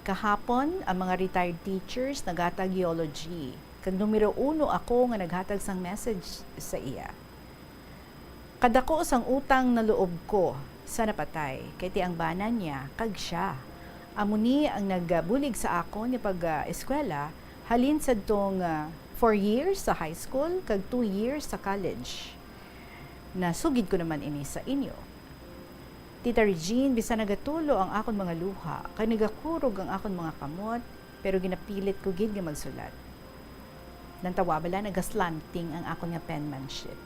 Kahapon, ang mga retired teachers naghatag eulogy, kag numero uno ako nga naghatag sang message sa iya. Kadako sang utang na loob ko sa napatay, kay ti ang bana niya kag sia. Amo ni ang nagabulig sa akon nga pag-eskwela halin sadtong, ah, four years sa high school kag two years sa college. Nasugid ko naman ini sa inyo. Tita Regine, bisan nagatulo ang akon mga luha, kag nagakurog ang akon mga kamot, pero ginapilit ko gid nga magsulat. Nantawa bala, nagaslanting ang akon nga penmanship.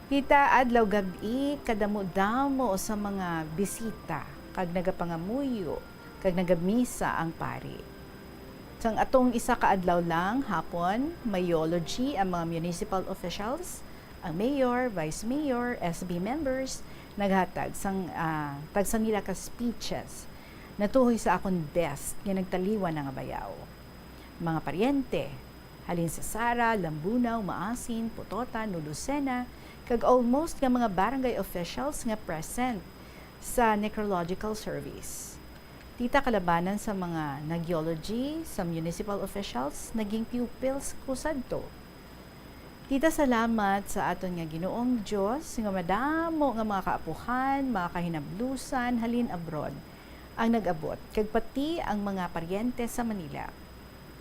Tita, adlaw gab-i, kadamo-damo sa mga bisita, kag nagapangamuyo, kag nagamisa ang pari. Sang atong isa ka adlaw lang, hapon, may eulogy ang mga municipal officials, ang mayor, vice mayor, S B members, naghatag sang, ah, tagsa nila ka speeches. Natuhoy sa akon best nga nagtaliwan na nga bayaw. Mga paryente, halin sa Sara, Lambunao, Maasin, Pototan, Nulusena, kag almost nga mga barangay officials nga present sa necrological service. Tita, kalabanan sa mga nag-eulogy, sa municipal officials, naging pupils ko sadto. Tita, salamat sa aton nga Ginoong Dios nga madamo nga mga kaapuhan, mga kahinablusan halin abroad ang nag-abot, kag pati ang mga paryente sa Manila.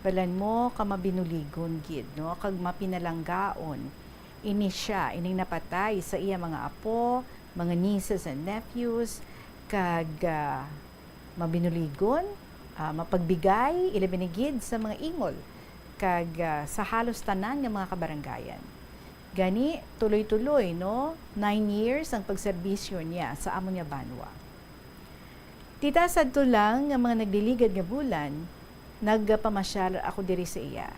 Balan mo ka mabinuligon gid, no, kag mapinalanggaon ini sia, ining napatay sa iya mga apo, mga nieces and nephews, kag, ah, mabinuligon, ah, mapagbigay, ilabi na gid sa mga ingol, kag, ah, sa halos tanan nga mga kabarangayan. Gani, tuloy-tuloy, no, nine years ang pagserbisyo niya sa amon nga banwa. Tita, sadto lang nga mga nagliligad nga bulan, nagpamasyal ako diri sa iya.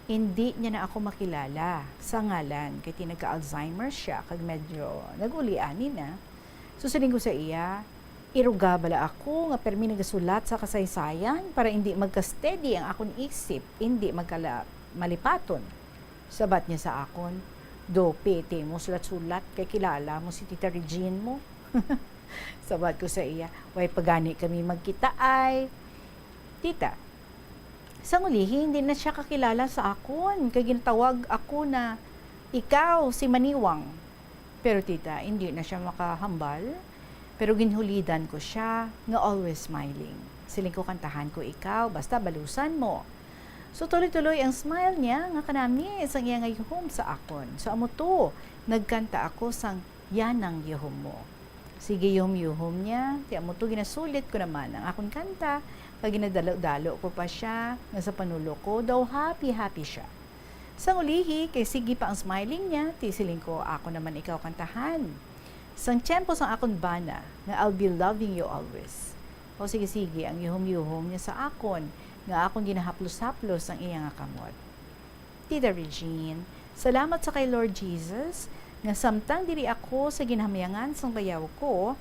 Indi niya na ako makilala sa ngalan, kay ti nagka-Alzheimer sia kag medyo nag-uliani na. So, siling ko sa iya, "Iruga bala ako nga permi nagasulat sa kasaysayan para indi magka-steady ang akon isip, indi magkala-, malipaton?" Sabat niya sa akon, "Do, piti mo sulat-sulat kay kilala mo si Tita Regine mo." Sabat ko sa iya, "Way pa gani kami magkita ay." Tita, Sang ulihi, hindi na siya kakilala sa akon, kay ginatawag ako na, "Ikaw si Maniwang." Pero, tita, hindi na siya makahambal. Pero ginhulidan ko siya nga always smiling. Siling ko, "Kantahan ko ikaw, basta balusan mo." So, tuloy-tuloy ang smile niya nga kanami sang iya nga yuhom sa akon. So, amo to, nagkanta ako sang "Yanang Yuhom Mo." Sige, yuhom-yuhom niya. Ti amo to, ginasulit ko naman ang akon kanta, kag ginadalo-dalo ko pa siya, nga sa panulok ko daw happy-happy siya. Sang ulihi, kay sige pa ang smiling niya, ti siling ko, "Ako naman ikaw kantahan." Sang tiyempo sang akon bana, nga, "I'll be loving you always." O sige, sige, ang yuhom-yuhom niya sa akon, nga akon ginahaplos-haplos ang iya nga kamot. Tita Regine, salamat sa kay Lord Jesus, nga samtang diri ako sa ginhamyangan sang bayaw ko,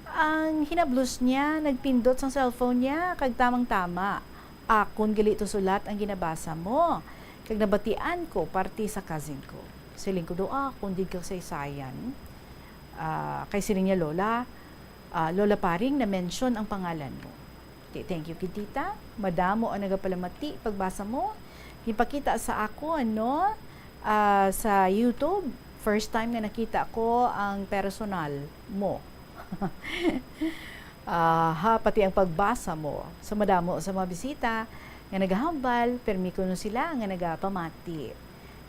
ang hinablos niya nagpindot sang cellphone niya, kag tamang-tama, "Akon gali to sulat ang ginabasa mo, kag nabatian ko parte sa cousin ko." Siling ko daw, "Ah, akon gid kasaysayan." Ah, kay siling niya, "Lola, ah, Lola Paring, na-mention ang pangalan mo." Ti, thank you gid, tita. Madamo ang nagapalamati pagbasa mo. Ginpakita sa akon, no? Ah, sa YouTube, first time nga nakita ko ang personal mo. Ah, ha, pati ang pagbasa mo. So, madamo sa mga bisita nga nagahambal, permi kuno sila nga nagapamati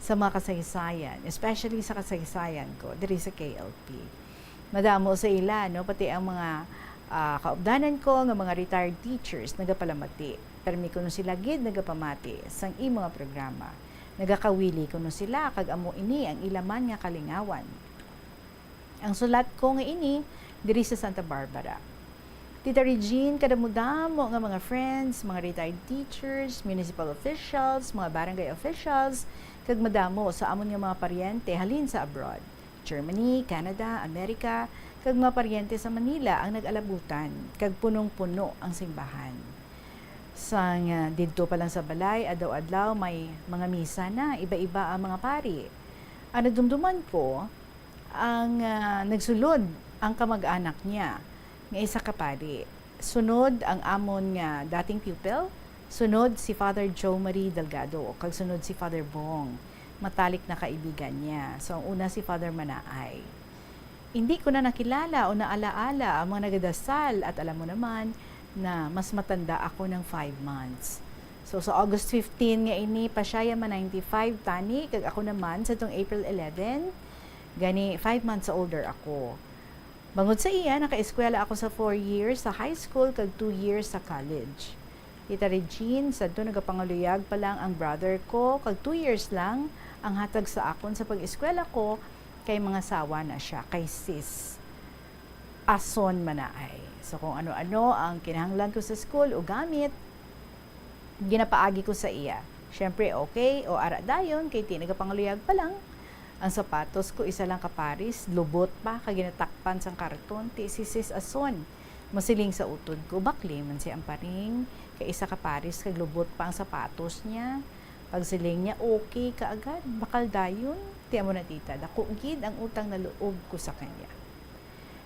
sa mga kasaysayan, especially sa kasaysayan ko diri sa K L P. Madamo sa ila, no, pati ang mga, ah, kaupdanan ko nga mga retired teachers nagapalamati. Permi kuno sila gid nagapamati sang imo nga programa. Nagakawili kuno sila, kag amo ini ang ila man nga kalingawan. Ang sulat ko nga ini diri sa Santa Barbara. Tita Regine, kadamo-damo nga mga friends, mga retired teachers, municipal officials, mga barangay officials, kag madamo sa amon nga mga paryente halin sa abroad. Germany, Canada, America, kag mga paryente sa Manila ang nag-alabutan, kag punong-puno ang simbahan. Sang, ah, didto pa lang sa balay, adlaw-adlaw may mga misa na, iba-iba ang mga pari. Ang nadumduman ko, ang, ah, nagsulod ang kamag-anak niya nga isa ka pari. Sunod ang amon nga dating pupil, sunod si Father Joe Marie Delgado, kag sunod si Father Bong. Matalik na kaibigan niya. So, ang una si Father Manaay. Hindi ko na nakilala o naalaala ang mga nagadasal, at alam mo naman na mas matanda ako ng five months. So, sa August fifteen nga ini, pa siya man ninety-five tani, kag ako naman sa tong April eleven, gani five months sa older ako. Bangod sa iya, nakaeskwela ako sa four years sa high school kag two years sa college. Tita Regine, sadto nagapangaluyag pa lang ang brother ko, kag two years lang ang hatag sa akon sa pag-eskwela ko, kay mangasawa na siya kay Sis Ason Manaay. So, kung ano-ano ang kinahanglan ko sa school o gamit, ginapaagi ko sa iya. Siyempre, okay, o ara dayon, kay ti nagapangaluyag pa lang. Ang sapatos ko, isa lang ka paris, lubot pa, kag ginatakpan sang karton, ti si Sis Ason. Masiling sa utod ko, "Bakli man si Amparing, kay isa ka paris kag lubot pa ang sapatos niya." Pagsiling niya, "Okay ka agad, bakal dayon." Ti amo na, tita, dako gid ang utang na loob ko sa kanya.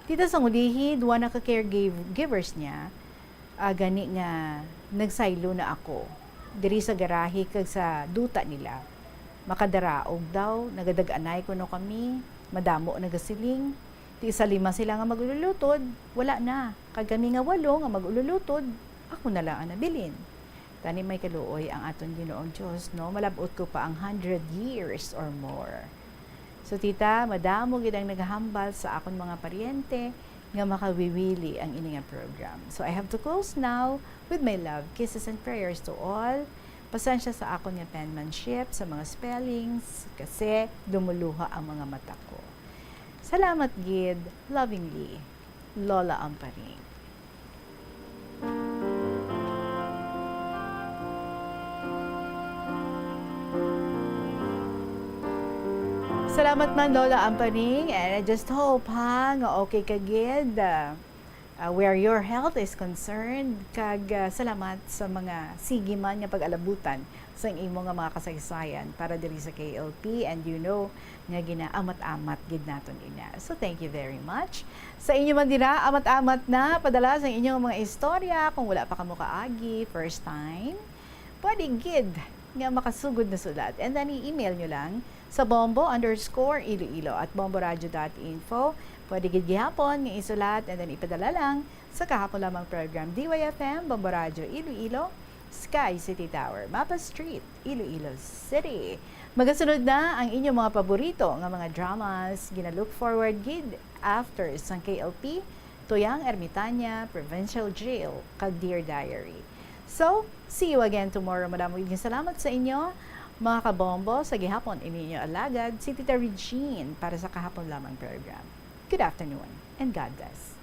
Tita, sang ulihi, duwa na ka caregivers niya, ah, gani nga nagsaylo na ako diri sa garahe kag sa duta nila. Makadaraog daw, nagadag-anay kuno kami, madamo nagasiling. Ti sa lima sila nga mag-ululutod, wala na. Kag kami nga walo nga mag-ululutod, ako na lang ang nabilin. Tani may kaluoy ang aton Ginoong Dios, no? Malab-ot ko pa ang hundred years or more. So, tita, madamo gid ang naghambal sa akon mga paryente nga makawiwili ang ini nga program. So, I have to close now with my love, kisses, and prayers to all. Pasensya sa akon nga penmanship, sa mga spellings, kasi dumuluha ang mga mata ko. Salamat gid. Lovingly, Lola Amparing. Salamat man, Lola Amparing, and I just hope, ha, nga okay ka gid, ah, ah, where your health is concerned, kag, ah, salamat sa mga sige man nga pag-alabutan sang imo nga mga kasaysayan para diri sa K L P, and you know nga ginaamat-amat gid naton ina. So, thank you very much. Sa inyo man dira, amat-amat na padala sa inyong mga istorya. Kung wala pa kamo kaagi, first time, pwede gid nga makasugod na sulat. And then i-email nyo lang sa bombo underscore iloilo at bomboradio dot info. Pwede gid gihapon nga isulat and then ipadala lang sa kahapon lamang program, D Y F M, Bombo Radio Iloilo, Sky City Tower, Mapa Street, Iloilo City. Magasunod na ang inyong mga paborito nga mga dramas, gina-look forward gid after sang K L P, Tuyang Ermitaña, Provincial Jail, kag Dear Diary. So, see you again tomorrow. Madamo gid nga salamat sa inyo, mga kabombo, sa gihapon ininyo alagad, si Tita Regine, para sa kahapon lamang program. Good afternoon and God bless.